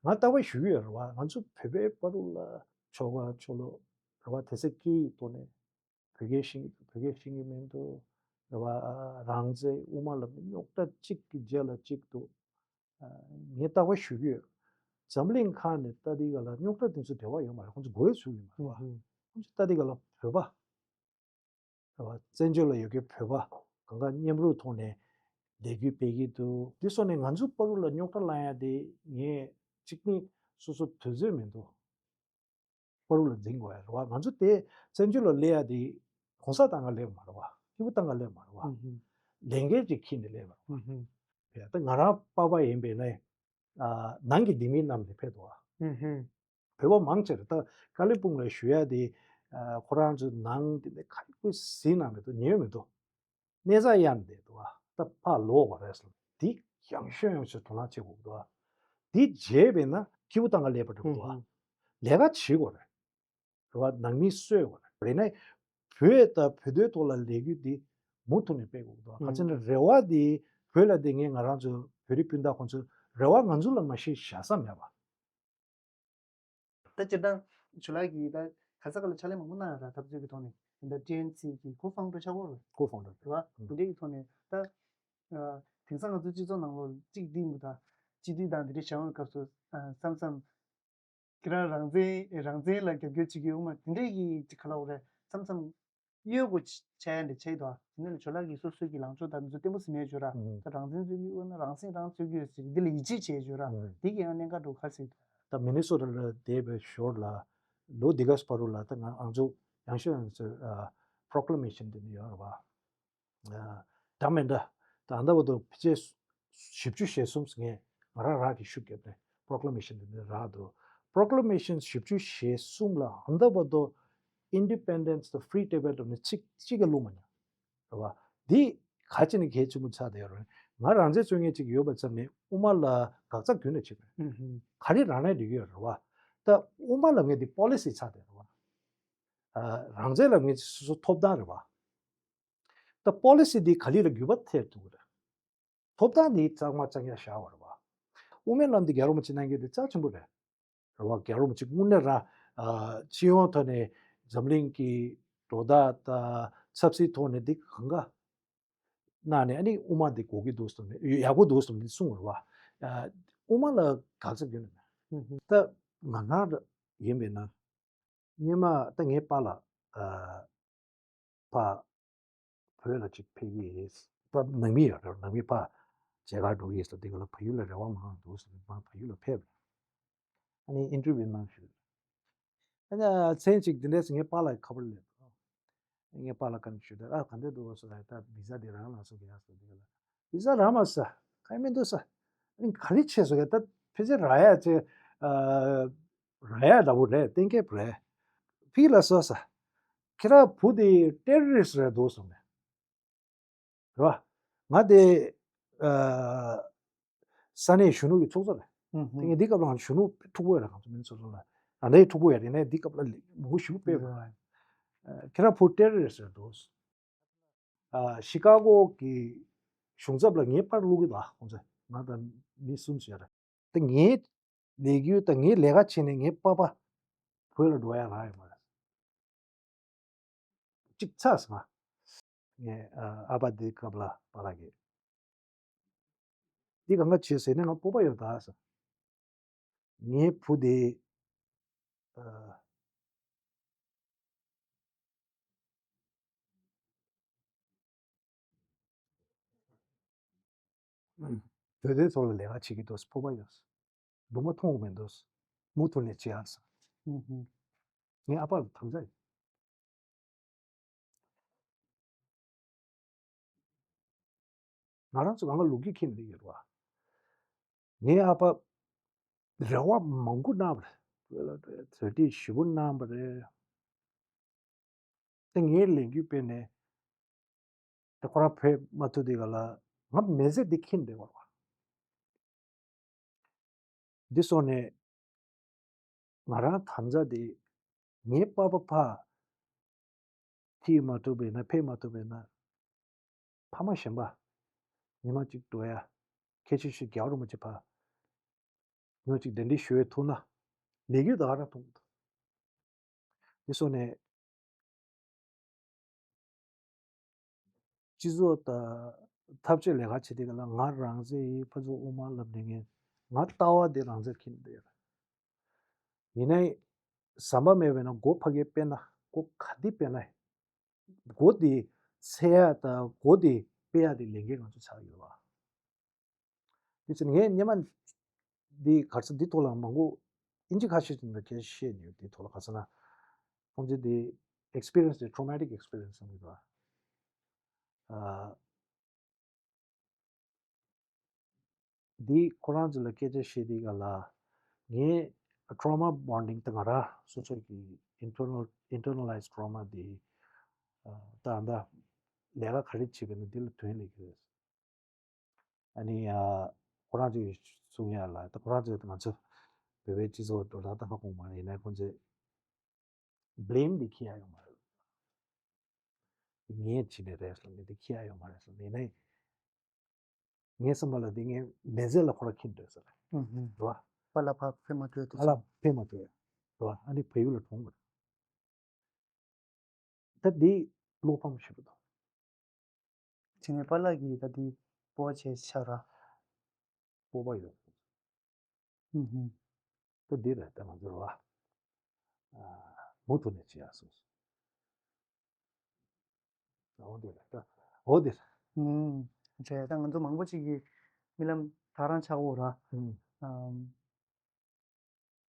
ང་རྟག་པར་ཞུ་གི་ཡོད་རེད་བ། ང་ཚོ་བོད་པའི་བར་དུ་ལ་ཆོལ་ཁ་ཆོ་ལོ་རེད་བ། དེ་ཚོ་སྐད་ཡིག་ཐོག་ནས་བོད་སྐད་ཤེས་ཀྱི་འདུག་བོད་སྐད་ཤེས་ཀྱི་མི་འདུག་རེད་བ། རང་བཙན། དབུ་མ་ལ་རྙོག་དྲ་གཅིག་གི་རྗེས་ལ་གཅིག་འདུག་ངས་རྟག་པར་ཞུ་གི་ཡོད། འཛམ་གླིང་ཁག་ནས་ལྟ་དུས་ག་ལ་རྙོག་དྲ་དེ་ཚོ་འབྲེལ་བ་ཡོད་མ་རེད། ཁོང་ཚོ་མགོ་ཡོད་ཚུགས་ཡོད་མ་རེད་བ། ཁོང་ཚོ་ལྟ་དུས་ག་ལ་བོད་པ། རེད་བ། བཙན་བྱོལ་ལ་ཡོད་མཁན་བོད་པ་གང་ག་མཉམ་རུབ་ཐོག་ནས་ལས་འགུལ་སྤེལ་གྱི་འདུག་དེ་སོགས་ནས་ང་ཚོ་བར་དུ་ལ་རྙོག་དྲ་སློང་ཡ་དེ་ངས་གཅིག་ནི་སོ་སོ་དུས་ཚོད་མི་འདུག་བར་དུ་ལ་འཛིང་དགོས་ཡ་རེད་བ། ང་ཚོ་དེ་བཙན་བྱོལ་ལ་སླེབས་ཡ་དེ་གོང་ས་བཏང་ག་སླེབས་མ་རེད་བ། སྐྱིད་པོ་བཏང་ག་སླེབས་མ་རེད་བ། ལས་འགན་ཅིག་འཁྱེར་ནས་སླེབས་པ་རེད་བ། ད་ང་རང་པ་ཕ་ཡིན་པས་ན་ནང་གི་སྡེ་མི་རྣམས་ནས་ཕེབས་འདུག་བ། བོད་པ་མང་ཆེ་རེད། ད་ཀ་ལི་སྤུང་ལ་བཞུགས་ཡ་དེ་ཁོ་རང་ཚོའི་ནང་དེ་ནས་ཁ་ཡོད་ཟིན་ན་མི་འདུག་ཉན་མི་འདུག་གནས་ཚང་གཡར་ནས་བསྡད་འདུག་བ། ད་ཕར་ལོག་དགོས་རེད་ཟེར། དེ་ཡང་ཤོས་ཡང་ཤོས་དོ་སྣང་བྱེད་དགོས་འདུག་བ། དེ་བརྗེད་པས་ན་སྐྱིད་པོ་བཏང་ག་སླེབས་པ་འགྲོ་གི་འདུག་བ། ལས་ཀ་བྱེད་དགོས་རེད། རེད་བ། ནང་མི་གསོད་དགོས་རེད། རེད་ན་བོད་དང་བོད་དོན་ཐོག་ལ་ལས་འགུལ་འདི་མུ་མཐུད་ནས་སྤེལ་དགོས་འདུག་ག་ཚོད་ན་རེ་བ་འདི་བོད་ལ་བསྡད་མཁན་ང་རང་ཚོ་བོད་རིགས་སྤུན་ཟླ་ཁོང་ཚོའི་རེ་བ་ང་ཚོ་ལ་མ་གཞི་བཞག་ས་མེད་པ། ད་སྤྱིར་བཏང་ཇོ་ལགས་ཀྱིས་ད་ག་ས་ག་ལ་ཕྱག་ལས་མང་པོ་གནང་ཡོད་ར། འཐབ་རྩོད་ཀྱི་ཐོག་ནས་ད་ལྟ་ཊི་ཨེན་སི་གི་ཀོ་ཕའུན་ཌར་ཆགས་ཡོད་རེད། ཀོ་ཕའུན་ཌར་རེད་བ། འདི་འདྲའི་གི་ཐོག་ནས་ད་དེང་སང་ང་ཚོའི་སྤྱི་ཚོགས་ནང་ལོགས་གཅིག་སྒྲིལ་མི་དང་སྤྱི་འཐུས་དང་འདི་འདྲའི་བྱ་བའི་སྐབས་སུ་བསམ་བསམ་ཁྱེད་རང་རང་བཙན་རང་བཙན་ལ་རྒྱབ་སྐྱོར་བྱེད་ཀྱི་ཡོད་མ་དེ་འདྲའི་གི་ཅིག་ག་ལ་འོ་རེད་བསམ་བསམ་གཡོ་དགོས་ཆ་ཡ་འདྲ་ཆགས་ཡོད་དོ། དེ་ནས་ཇོ་ལགས་ཀྱིས་སོ་སོའི་གི་ལངས་ཕྱོགས་དང་འདི་ཚོ་བརྟན་པོ་ཟིན་ཡོད་ཅོ་ར། ད་རང་བཙན་རྩོད་ཀྱི་ཡོད་ན་རང་སེམས་རང་རྩོད་ཀྱི་ཡོད་ཟེར་འདི་ལ་ཡིད་ཆེས་བྱས་ཅོ་ར། འདི་གི་ཡང་གནད་འགག་འགྲོ་ག་ཟེར། ད་མི་ནི་སོ་ཊ་ལ་བསྡད་པའི་ཞོར་ལ་ལོ་འདི་ག་བར་དུ་ལ་ད་ང་ང་ཚོ་ཡང་ཤོས་ཡང་ཤོས་པོ་རོ་ཀི་ལེ་མེ་ཤན་དེ་འདྲ་ཡོད་རེད་བ། འདྲ་མི་འདྲ། ད་ལྟ་བར་དུ་ཕལ་ཆེར་བཞི་བཅུ་ཞེ་གསུམ་ངས་ང་རང་རང་གིས་ཤུགས་བརྒྱབ་ནས་པོ་རོ་ཀི་ལེ་མེ་ཤན་དེ་འདྲ་རག་འདུག་པོ་རོ་ཀི་ལེ་མེ་ཤན་བཞི་བཅུ་ཞེ་གསུམ་ལ་ད་ལྟ་བར་དུ་ཨིན་ཌི་པེན་ཌེན་སི་དང་ཕི་རི་ཊི་བེཊ་ནས་གཅིག་གཅིག་ཀྱང་བླུགས་མ་མྱོང་། རེད་བ། འདི་ག་ཅི་ནས་གལ་ཆེན་པོ་ཆགས་བསྡད་ཡོད་རེད། ང་རང་བཙན་རྩོད་མཁན་ཅིག་ཡོད་པ་ཙམ་ནས་དབུ་མ་ལ་དགག་རྩ་རྒྱུན་ནས་བྱེད་དགོས། ག་རེ་རག་ནའི་འགྲིག་གི་ཡོད་རེད་བ། ད་དབུ་མ་ལབ་མཁན་འདི་པོ་ལི་སི་ཆགས་བསྡད་རེད་བ། རང་བཙན་ལབ་མཁན་ཅིག་སོ་སོ་ཐོབ་ཐང་རེད་བ། ད་པོ་ལི་སི་འདི་ག་ལེར་ལ་འགྱུར་བ་ཐེབས་ཐུབ་ཀྱི་རེད། ཐོབ་ཐང་འདི་གཙང་མ་གཙང་རྐྱང་བཞག་པ་རེད་བ། དབུ་མའི་ལམ་འདི་རྒྱལ་བ་རིན་པོ་ཆེ་གནང་མཁན་འདི་རྩ་ཆེན་པོ་རེད། རེད་བ། རྒྱལ་བ་རིན་པོ་ཆེ་དངོས་གནས་རང་སྤྱི་ཡོངས་ཐོག་ནས་འཛམ་གླིང་གི་དོ་བདག་དང་ཆབ་སྲིད་ཐོག་ནས་འདི་གང་ག་གནང་ནས་ཨ་ནི་དབུ་མ་འདི་དགོས་ཀྱི་འདུག་ཟེར་ནས་ཡག་པོ་འདུག་ཟེར་ནས་གསུངས་རེད་བ། དབུ་མ་ལ་དགག་རྩ་རྒྱུན་ནས་མེད། ད་ང་རང་ཡིན་པས་ན། སྔོན་མ་ད་ངའི་པཱ་ལགས་ཨ་ཕར་བོད་ལ་ཅིག་ཕེབས་ཀྱི་ཡིན། པཱ་ནང་མི་ཡོད་རེད། ནང་མི་ཕར་མཇལ་ཁར་འགྲོ་གི་ཡིན་ཟེར། དེ་ག་ལ་བལ་ཡུལ་ལ་རེ་བ་མང་པོ་འདུག་ཟེར་ནས་མར་བལ་ཡུལ་ལ་ཕེབས་རེད། ཨ་ནི་ཨིན་ཊར་བིའུ་གནང་ཞུས། ཨ་ནི་མཚན་གཅིག་འདི་འདྲས་ངའི་པཱ་ལགས་ཁ་པར་སླེབས། ངའི་པཱ་ལགས་ཁ་ནས་ཞུས་ཏེ། ཨ་ག་འདྲས་འདུག་ཟེར་ལ། ད་བི་ཟ་འདི་རག་ལ་སོང་གི་ཡ་ཟེར། དེ་ག་ལ་བི་ཟ་རག་མ་སོང་། གང་ཡང་མི་འདུག་ཟེར། ཨ་ནི་ག་རེ་བྱས་སོང་གི། ད་ཕལ་ཆེར་རག་ཡ་ཅིག་ཨ་རག་ཡ་འདྲ་པོ་རེད། གཏན་འཁེལ་རེད། ཕི་ལ་སོ་ཟེར། ཁྱེད་རང་བུ་དེ་ཊེ་རོ་རི་སི་ཊི་རེད་འདུག་གསུངས་ནས། རེད་བ། ང་དེ་ཨ་ས་གནས་གཞོན་ནུ་གི་ཚོགས་གཙོ་རེད། ཨུ་ཧུ། དེ་ངས་འདི་སྐབས་ལ་ང་གཞོན་ནུ་མཐུག་པོ་ཡོད་རེད། ང་ཚོ་མི་ཚོ་ལ་ང་འདྲའི་མཐུག་པོ་ཡོད་རེད། ནས་འདི་སྐབས་ལ་མང་པོ་ཞིག་སྤེལ་བ། རེད། ཨ་ཁྱེད་རང་བུ་ཊེ་རོ་རི་སི་ཊི་རེད་འདུག་ཨ་ཤི་ཀ་གོ་གི་གཞུང་ཚབ་ལ་ངའི་པར་བླུག་གི་འདུག་ཁོང་ཚོས། ང་དང་མི་གསུམ་ཞིག་ཡོད་རེད། དེ་ངའི་ལས་འགུལ་དང་ངའི་ལས་ཀ་བྱས་ནས་ངའི་པ་ཕ་བོད་ལ་འགྲོ་ཡ་རག་ཡོད་མ་རེད། གཅིག་ཚར་སོང་ང་། ངས་ཨ་ཨ་ཕ་དེ་སྐབས་ལ་པཱ་ལགས་ཀྱིས། འདི་གང་ག་བྱེད་ཟེར་ནས། ང་སྤོབས་པ་ཡོད་ད་ཟེར། ངའི་བུ་དེ་ཨ་བོད་དོན་ཐོག་ལ་ལས་ཀ་བྱེད་ཀྱི་འདུག་སྤོབས་པ་ཡོད། སྡུག་མ་མཐོང་གི་མི་འདུག་མུ་མཐུད་ནས་བྱེད་ཨ་ཟེར། ངའི་ཨ་ཕ་ལ་དམ་བཅའ་ཡོད། ང་རང་ཚོ་གང་ག་ལོ་རྒྱུས་མཁྱེན་ནས་ཡོད་རེད་བ། ངའི་ཨ་ཕ་རེ་བ་མང་པོ་གནང་བ་རེད། བོད་ལ་གྲ་སྒྲིག་ཞེ་པོ་གནང་བ་རེད། ད་ངའི་ལས་འགུལ་སྤེལ་ནས་ད་ཁོ་རང་བོད་མ་ཐུག་དེ་ག་ལ་ང་མི་ཚེ་འདི་ཁྱིམ་བསྡད་པ་རེད་བ། འདི་སོང་ནས་ང་རང་དམ་བཅའ་དེ་ངའི་པ་ཕ་ཕ་ཐིག་མ་ཐུབ་པས་ན་ཕེབས་མ་ཐུབ་པས་ན་ཕ་མ་གཞན་པ་ཉི་མ་གཅིག་འགྲོ་ཡ་ཁྱེད་ཆོས་ཤིག་རྒྱལ་བ་རིན་པོ་ཆེ་ཕ་ཉོ་གཅིག་གདན་འདྲེན་ཞུ་ཡ་ཐུག་ན་ལས་འགུལ་ད་ག་རང་ཐུག་འདུག་འདི་སོང་ནས། སྤྱི་ཚོགས་དང་འཐབ་རྩོད་ལས་ཀ་བྱེད་དུས་སྐབས་ལ་ང་རང་བཙན་ཡིན་ཕར་ཚུར་དབུ་མ་ལབ་ནས་ངས་ང་ལྟ་བ་དེ་རང་བཙན་འཁྱེར་འདོད་ཡོད། ཡིན་ནའི་ཟམ་པ་མེད་པས་ན་སྒོ་ཕ་གིར་སྤེལ་ན་སྒོ་ག་དེ་སྤེལ་ན་སྒོ་དེ་འཚོལ་ཡ་དང་སྒོ་དེ་སྤེལ་ཡ་དེ་ལས་འགན་ང་ཚོ་ཆགས་ཡོད་པ། དེ་ཚོ་ངས་སྔོན་མ་འདི་ག་ཚོད་འདི་ཐོག་ལ་མང་པོ་ཨིན་ཇི་ཁ་ཤས་ཅིག་ནས་སྐད་ཆ་བཤད་ནས་འདི་ཐོག་ལ་ག་ཚོད་ན་ཁོང་ཚོས་འདི་experience དེ་traumatic experience ཟེར་གྱི་འདུག་ཨ། འདི་ཁོ་རང་ཚོ་ལ་སྐད་ཆ་བཤད་དུས་སྐབས་ལ་ངས་trauma bonding དེ་ང་རང་སོ་སོ་གི་internal internalized trauma དེ་ད་ལྟ་ལས་ཀ་ག་རེ་བྱེད་པ་ཡིན་ན་འདི་ལ་དོན་སླེབས་ཀྱི་རེད། ཨ་ནི་ཨ་ཁོ་རང་ཚོས་གསུང་ཡ་ལ་ད་ཁོ་རང་ཚོས་ང་ཚོ་བོད་པའི་སྤྱི་ཚོགས་འགྲོ་སྟངས་ད་ཧ་གོ་མ་རེད། ཡིན་ནའི་ཁོ་ཚོས་blame དེ་འཁྱེར་ཡ་ཡོད་མ་རེད། ངས་བྱས་ནས་རེད་ཟེར་ནས་དེ་འཁྱེར་ཡ་ཡོད་མ་རེད་ཟེར་ནས། ཡིན་ནའི་ངའི་བསམ་པ་ལ་དེ་ངའི་མི་ཚེ་ལ་ཁོ་རང་འཁྱེར་འདོད་ཟེར་རེད། ཨུ་ཧུམ། རེད་བ། པཱ་ལགས་ཕར་ཕེབས་མ་ཐུབ་དེ་ཨ་ལ་ཕེབས་མ་ཐུབ་ཡ། རེད་བ། ཨ་ནི་བལ་ཡུལ་ལ་གྲོངས་པ་རེད། ད་འདི་བློ་ཕམ་ཞིག་རེད་དོ། དེ་ནས་པཱ་ལགས་ཀྱིས་ད་འདི་སྤོབས་པ་བྱས་ཆགས་ར། སྤོབས་པ་ཡོད། ཧུམ་ཧུམ། ད་འདི་རེད་ད་ང་ཚོ་ར། ཨ། མུ་མཐུད་ནས་བྱེད་ཡ་སོང་། འོ་འདི་རེད་ད། འོ་འདི་རེད། ཧུམ། རེད་ད་ང་ཚོ་མང་པོ་ཅིག་གིས་རྨི་ལམ་ད་རང་ཆགས་འོ་ར། ཧུམ། ཨམ།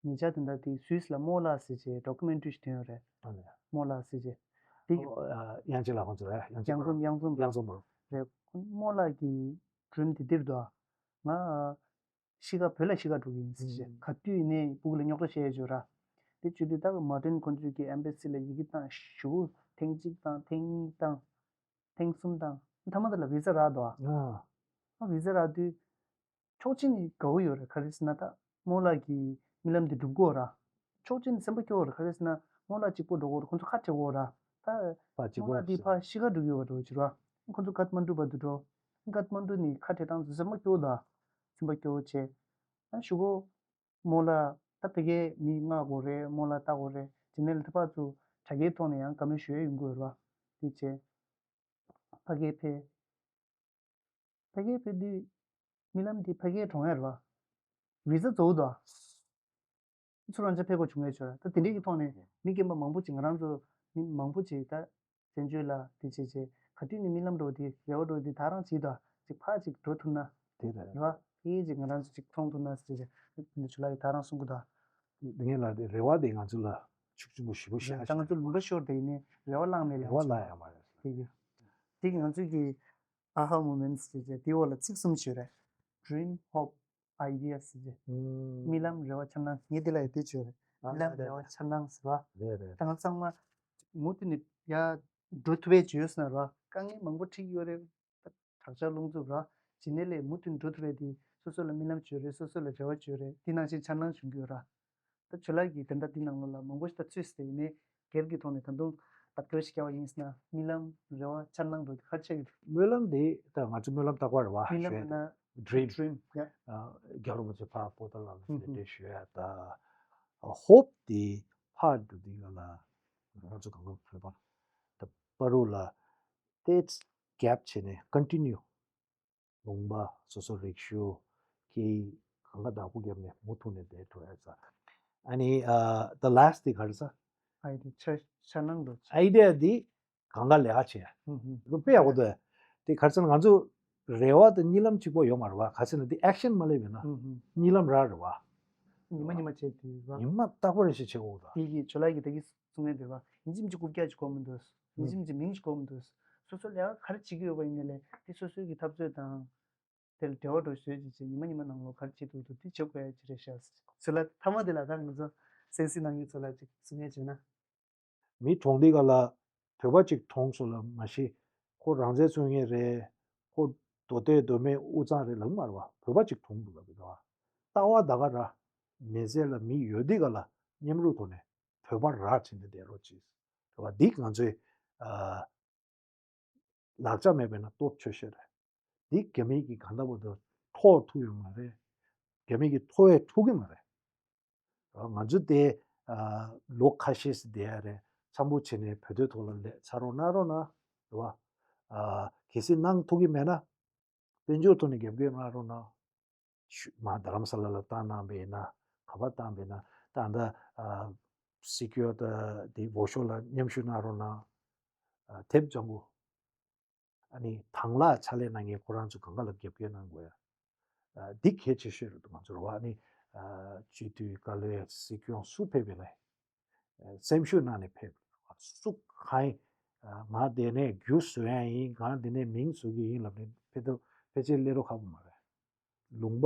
ཉེ་ཆར་དེ་འདྲ་དེ་སུད་སི་ལ་རྨོ་ལགས་ཟེར་བྱས་documentary ཞིག་ཐོན་ཡོད་རེད། ཨ་ལས། རྨོ་ལགས་ཟེར་བྱས། དེ། ཨོ། ཨ། དབྱངས་ཅན་ལགས་ཁོང་ཚོ་རེད། དབྱངས་ཅན་དབྱངས་འཛོམས། དབྱངས་འཛོམས་མོ། རེད། རྨོ་ལགས་ཀྱི་dream དེ་འདིར་འདུག་ང་གཤིས་ཀ་བོད་ལ་གཤིས་ཀ་འགྲོ་གི་ཡིན་ཟེར་བྱས། ཨུམ། ག་དུས་ཡིན་ནའི་སྤུ་གུ་ལ་རྙོག་དྲ་བཤད་ཡས་བྱོས་ར། དེ་བྱེད་དུས་ད་Martine ཁོང་ཚོས་ཀྱི་embassy ལ་ཡི་གེ་བཏང་ཞུ། ཐེངས་གཅིག་བཏང་ཐེངས་གཉིས་བཏང་། ཐེངས་གསུམ་བཏང་། མཐའ་མ་དེ་ལ་visa རག་འདུག་ཨ། ཨ། visa རག་དུས། ཕྱོགས་གཅིག་ནས་དགའ་བོ་ཡོད་རེད། ག་རེ་ཟེར་ན་ད་རྨོ་ལགས་ཀྱི་རྨི་ལམ་དེ་འགྲུབ་ཀྱི་ཡོད་ར། ཕྱོགས་གཅིག་ནས་སེམས་པ་སྐྱོ་བོ་རེད། ག་རེ་ཟེར་ན་རྨོ་ལགས་གཅིག་པོ་འགྲོ་གི་ཡོད་རེད། ཁོང་ཚོ་ཁ་བྲལ་གྱི་ཡོད་ར། ད་པ་གཅིག་པོ་རྨོ་ལགས་དེ་ཕར་གཤིས་ཀ་འགྲོ་གི་ཡོད་རེད་ཅེས་ར། ཁོང་ཚོ་ཀཏ་མན་ཌུ་བར་དུ་འགྲོ། ཀཏ་མན་ཌུ་ནས་ཁ་བྲལ་སྟངས་ཚོ་སེམས་པ་སྐྱོ་བོ་དང་། སེམས་པ་སྐྱོ་བོ་བྱས། ཨ་ཞུ་གོ། རྨོ་ལགས་ད་ཕ་གིར་མི་མངགས་དགོས་རེད། རྨོ་ལགས་ལྟ་དགོས་རེད། དེ་ནས་ལ་ད་ཕར་ཚུར་དྲ་རྒྱའི་ཐོག་ནས་ཡང་བཀའ་མོལ་ཞུ་ཡ་ཡོང་གི་ཡོད་ར། དེ་བྱས། ཕ་གིར་ཕེབས། ཕ་གིར་ཕེབས་དུས། རྨི་ལམ་འདི་ཕ་གིར་གྲོངས་ཡ་རེད་བ། visa རྫོགས་འདུག་ཚུར་རང་ཅག་ཕེབས་དགོས་བྱུང་ཡ་ཆོག་ད་དེ་འདྲའི་གི་ཐོག་ནས་མི་རྒན་པ་མང་པོ་ཅིག་ང་རང་ཚོ་མི་མང་པོ་ཅིག་ད་བཙན་བྱོལ་ལ་དེ་བྱས་བྱས་ག་དུས་ནས་རྨི་ལམ་འགྲོ་དེ་རེ་བ་འགྲོ་དེ་ད་རང་བྱེད་དོ་ཅིག་ཕར་ཅིག་འགྲོ་ཐུབ་ན། དེ་རེད། རེད་བ། ཕ་གིར་ཅིག་ང་རང་ཚོ་ཅིག་མཐོང་ཐུབ་ན་ཟེར་བྱས་ད་ཆུ་ལག་གིས་ད་རང་གསུང་གི་འདུག་ངས་ལ་དེ་རེ་བ་དེ་ང་ཚོ་ལ་ཤུགས་ཆེན་པོ་ཞེ་པོ་ཞིག་ད་ང་ཚོ་ལུང་པ་ཤོར་དེ་ཡིན་ནའི་རེ་བ་བླངས་མེད་ལ། རེ་བ་བླངས་ཡ་མ་རེད། དེ་གི་དེ་གི་ང་ཚོའི་གི་ཨ་ཧ་moments ཟེར་བྱས་དེའི་འོག་ལ་ཚིག་གསུམ་ཞིག་ཡོད་རེད། Dream, hope, idea ཟེར་བྱས། ཨུམ། རྨི་ལམ་རེ་བ་འཆར་སྣང་ངས་འདི་ལ་ཡ་དེ་བྱས་ཡོད་རེད། ཨ་རྨི་ལམ་རེད་རེ་བ་འཆར་སྣང་ཟེར་བ། རེད་རེད། ད་ང་ཚང་མ་མུ་མཐུད་ནས་ཡ་འགྲོ་ཐུབ་པའི་བྱས་ཡོད་ཟེར་ན་ར་དཀའ་ངལ་མང་པོ་འཕྲད་ཀྱི་ཡོད་རེད། བྲག་ཆ་རླུང་འཚུབ་ར། བྱས་ནས་ལས་མུ་མཐུད་འགྲོ་ཐུབ་པའི་དེ་སོ་སོ་ལ་རྨི་ལམ་བྱས་ཡོད་རེད། སོ་སོ་ལ་རེ་བ་བྱས་ཡོད་རེད། དེ་ནང་བཞིན་འཆར་སྣང་བྱུང་གི་ཡོད་ར། ད་ཆུ་ལག་གིས་དེ་འདྲ་འདི་ནང་ལོགས་ལ་མང་པོ་ཞིག་ད་ཚུད་ཟེར་ཡིན་ནའི་སྒེར་གྱི་ཐོག་ནས་ད་དུང་བརྡ་སྤྲོད་ཞིག་བརྒྱབ་པ་ཡིན་ཟེར་ན་རྨི་ལམ་རེ་བ་འཆར་སྣང་འགྲོ་དེ་ག་རེ་ཆགས་ཀྱི་འདུག་སྨོན་ལམ་དེ་ད་ང་ཚོ་སྨོན་ལམ་རྟག་པར་རེད་བ། རྨི་ལམ་ཞུ་ཡ་ཡིན་ན་dream dream yeah རྒྱལ་བ་རིན་པོ་ཆེ་ཕར་པོ་ཏཱ་ལ་ལ་གདན་འདྲེན་ཞུ་ཡ་ད། hope དེ་ཕར་འགྲོ་དེ་ག་ལ་ང་ཚོ་གང་ག་བོད་པ་ད་པ་རུ་ལ་དེ་gap བྱས་ནས་continue ལུང་པ་སོ་སོ་རིག་གཞུང་གི་གང་ག་བདག་པོ་བརྒྱབ་ནས་མུ་མཐུད་ནས་བསྡད་འགྲོ་ཡ་ས། ཨ་ནི་ཨ་the last དེ་ག་རེ་ས། ཨའི་དེ་འཆར་འཆར་སྣང་འགྲོ། idea དེ་གང་ག་ལས་ཀ་བྱེད་ཡ། ཧུམ་ཧུམ། དེ་དཔེ་ཡག་པོ་འདུག་དེ་ག་རེ་ཟེར་ན་ང་ཚོ་རེ་བ་དང་གཉིད་ལམ་གཅིག་པོ་ཡོད་མ་རེད་བ། ག་རེ་ཟེར་ན་དེ་action མ་སླེབས་ཡོད་ན་ཧུམ་ཧུམ། གཉིད་ལམ་རག་རེད་བ། ཉི་མ་ཉི་མ་བྱས་དུས་བ། ཉི་མ་རྟག་པར་རེ་ཞིག་བྱེད་དགོས་རེད། དེ་གི་ཇོ་ལགས་ཀྱིས་ད་གི་གསུང་མཁན་དེ་བ། ཡིན་གཅིག་མིན་གཅིག་རྐུབ་བཀྱག་ཅིག་དགོས་མི་འདུག་ཡིན་གཅིག་མིན་གཅིག་མིང་ཅིག་དགོས་མི་འདུག་སོ་སོ་ལས་ཀ་ག་རེ་བྱེད་ཀྱི་ཡོད་པ་ཡིན་ནའི་ལས་དེ་སོ་སོའི་གི་འཐབ་རྩོད་དང་། དེ་ལ་འབྲེལ་བ་འགྲོ་བཟོས་ཅིག་བྱས་ཉི་མ་ཉི་མ་ནང་ལོགས་ག་རེ་བྱེད་ཐུབ་འདུག་དེ་བྱེད་དགོས་ཡ་ཅིག་རེད་ཤག་ཇོ་ལགས་མཐའ་མ་དེ་ལ་ད་ང་ཚོ་གསན་གཟིགས་གནང་མཁན་ཚོ་ལ་ཅིག་གསུང་ཡ་བྱས་ན། མི་གྲོངས་དུས་ག་ལ་ བོད་པ་ཅིག་མཐོང་སོང་ལ་མ་གཞི་ཁོ་རང་བཙན་རྩོད་མཁན་རེད། ཁོ་མདོ་སྟོད་མདོ་སྨད་དབུས་གཙང་རེད་ལབ་མ་རེད་བ། བོད་པ་ཅིག་མཐོང་འདུག་ལབ་ཀྱི་འདུག་བ། ལྟ་བ་ད་ག་ར་མི་ཚེ་ལ་མི་ཡོད་དུས་ག་ལ་མཉམ་རུབ་ཐོག་ནས་བོད་པ་ར་བྱས་ནས་བསྡད་རོགས་གྱིས། རེད་བ། འདི་ང་ཚོའི་ཨ། ལག་ཆ་མེད་པས་ན་སྟོབས་ཆེ་ཤོས་རེད། འདི་རྒྱ་མི་གིས་གང་ལྟ་བུ་དུ་འཕྲོག་ཐུབ་ཡོད་མ་རེད། རྒྱ་མི་གིས་འཕྲོག་ཡས་ཐུབ་ཀྱི་མ་རེད། ང་ཚོ་དེ་ལོ་ཁ་ཤས་ཤིག་བསྡད་ཡ་རེད། འཆམ་པོ་བྱས་ནས་བོད་དོན་ཐོག་ལ་ལས་ཚར་རོགས་གནང་རོགས་གནང་། རེད་བ། གལ་སྲིད་གནང་ཐུབ་ཀྱི་མེད་ན་དཔལ་འབྱོར་ཐོག་ནས་རྒྱབ་སྐྱོར་གནང་རོགས་གནང་། ཤུ་མ་རྡ་རམ་ས་ལ་ལ་བཏང་གནང་བས་ན། ག་པར་བཏང་བས་ན་ད་ལྟ་སི་ཀྱོ་ད་དེ་འོག་ཤོག་ལ་མཉམ་ཞུགས་གནང་རོགས་གནང་། དེབ་ལྗང་གུ། ཨ་ནི་དང་བླངས་ཕྱག་ལས་གནང་མཁན་ཁོ་རང་ཚོ་གང་ག་ལ་རྒྱབ་སྐྱོར་གནང་དགོས་ཡ། འདི་གལ་ཆེ་ཤོས་རེད་འདུག་ང་ཚོ་རེད་བ། ཨ་ནི་སྤྱི་འཐུས་བཀའ་བློན་སྲིད་སྐྱོང་སུ་ཕེབས་པའི་ལས་སེམས་ཤུགས་གནང་ནས་ཕེབས། སུ་གང་ཡིན། ང་དེ་ནས་རྒྱུ་བཟོ་ཡ་ཡིན། ང་དེ་ནས་མིང་བཟོ་གི་ཡིན་ལབ་ནས་ཕེབས་ཐུབ་ཕལ་ཆེར་སླེབས་རོགས་ཁག་པོ་མ་རེད། ལུང་པ་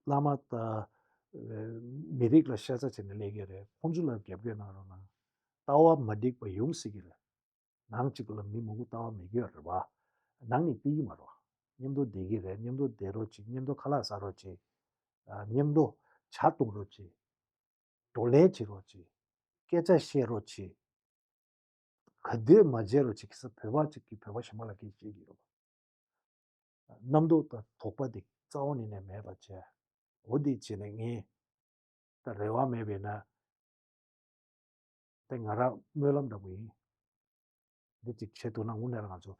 བླ་མ་དང་མི་རིགས་ལ་ཤ་ཚ་བྱས་ནས་སླེབས་ཀྱི་རེད། ཁོང་ཚོ་ལ་རྒྱབ་སྐྱོར་གནང་རོགས་གནང་། ལྟ་བ་མ་འགྲིག་པ་ཡོང་སྲིད་ཀྱི་རེད། ནང་གཅིག་ལ་མི་མང་པོ་ལྟ་བ་མི་འགྱུར་རེད་བ། ནང་ནས་སྤེལ་གྱི་མ་རེད་བ། མཉམ་དུ་བསྡད་ཀྱི་རེད། མཉམ་དུ་བསྡད་རོགས་གྱིས། མཉམ་དུ་ཁ་ལག་ཟ་རོགས་གྱིས། མཉམ་དུ་ཇ་འཐུང་རོགས་གྱིས། བགྲོ་གླེང་བྱེད་རོགས་གྱིས། སྐད་ཆ་བཤད་རོགས་གྱིས། ག་དུས་མ་བརྗེད་རོགས་གྱིས། ཁ་སང་བོད་པ་གཅིག་གིས་བོད་པ་གཞན་པ་ལ་སྐད་ཆ་བཤད་ཀྱི་རེད་བ། རྣམ་རྟོག་དང་དོགས་པ་དེ་རྩ་བ་ནས་ནས་མེད་པ་བྱས། འོ་དེ་བྱས་ནས་ངས་ད་རེ་བ་མེད་པས་ན། དེ་ང་རང་སྨོན་ལམ་འདྲ་པོ་ཡིན། འདི་གཅིག་བྱེད་ཐུབ་ན་དངོས་གནས་ང་ཚོ་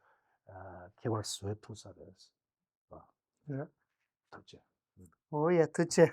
ཨ་ཁྱད་པར་བཟོ་ཐུབ་ས་རེད། ཨ། ཡ། ཐུགས་རྗེ་ཆེ། འོ་ཡ། ཐུགས་རྗེ་ཆེ།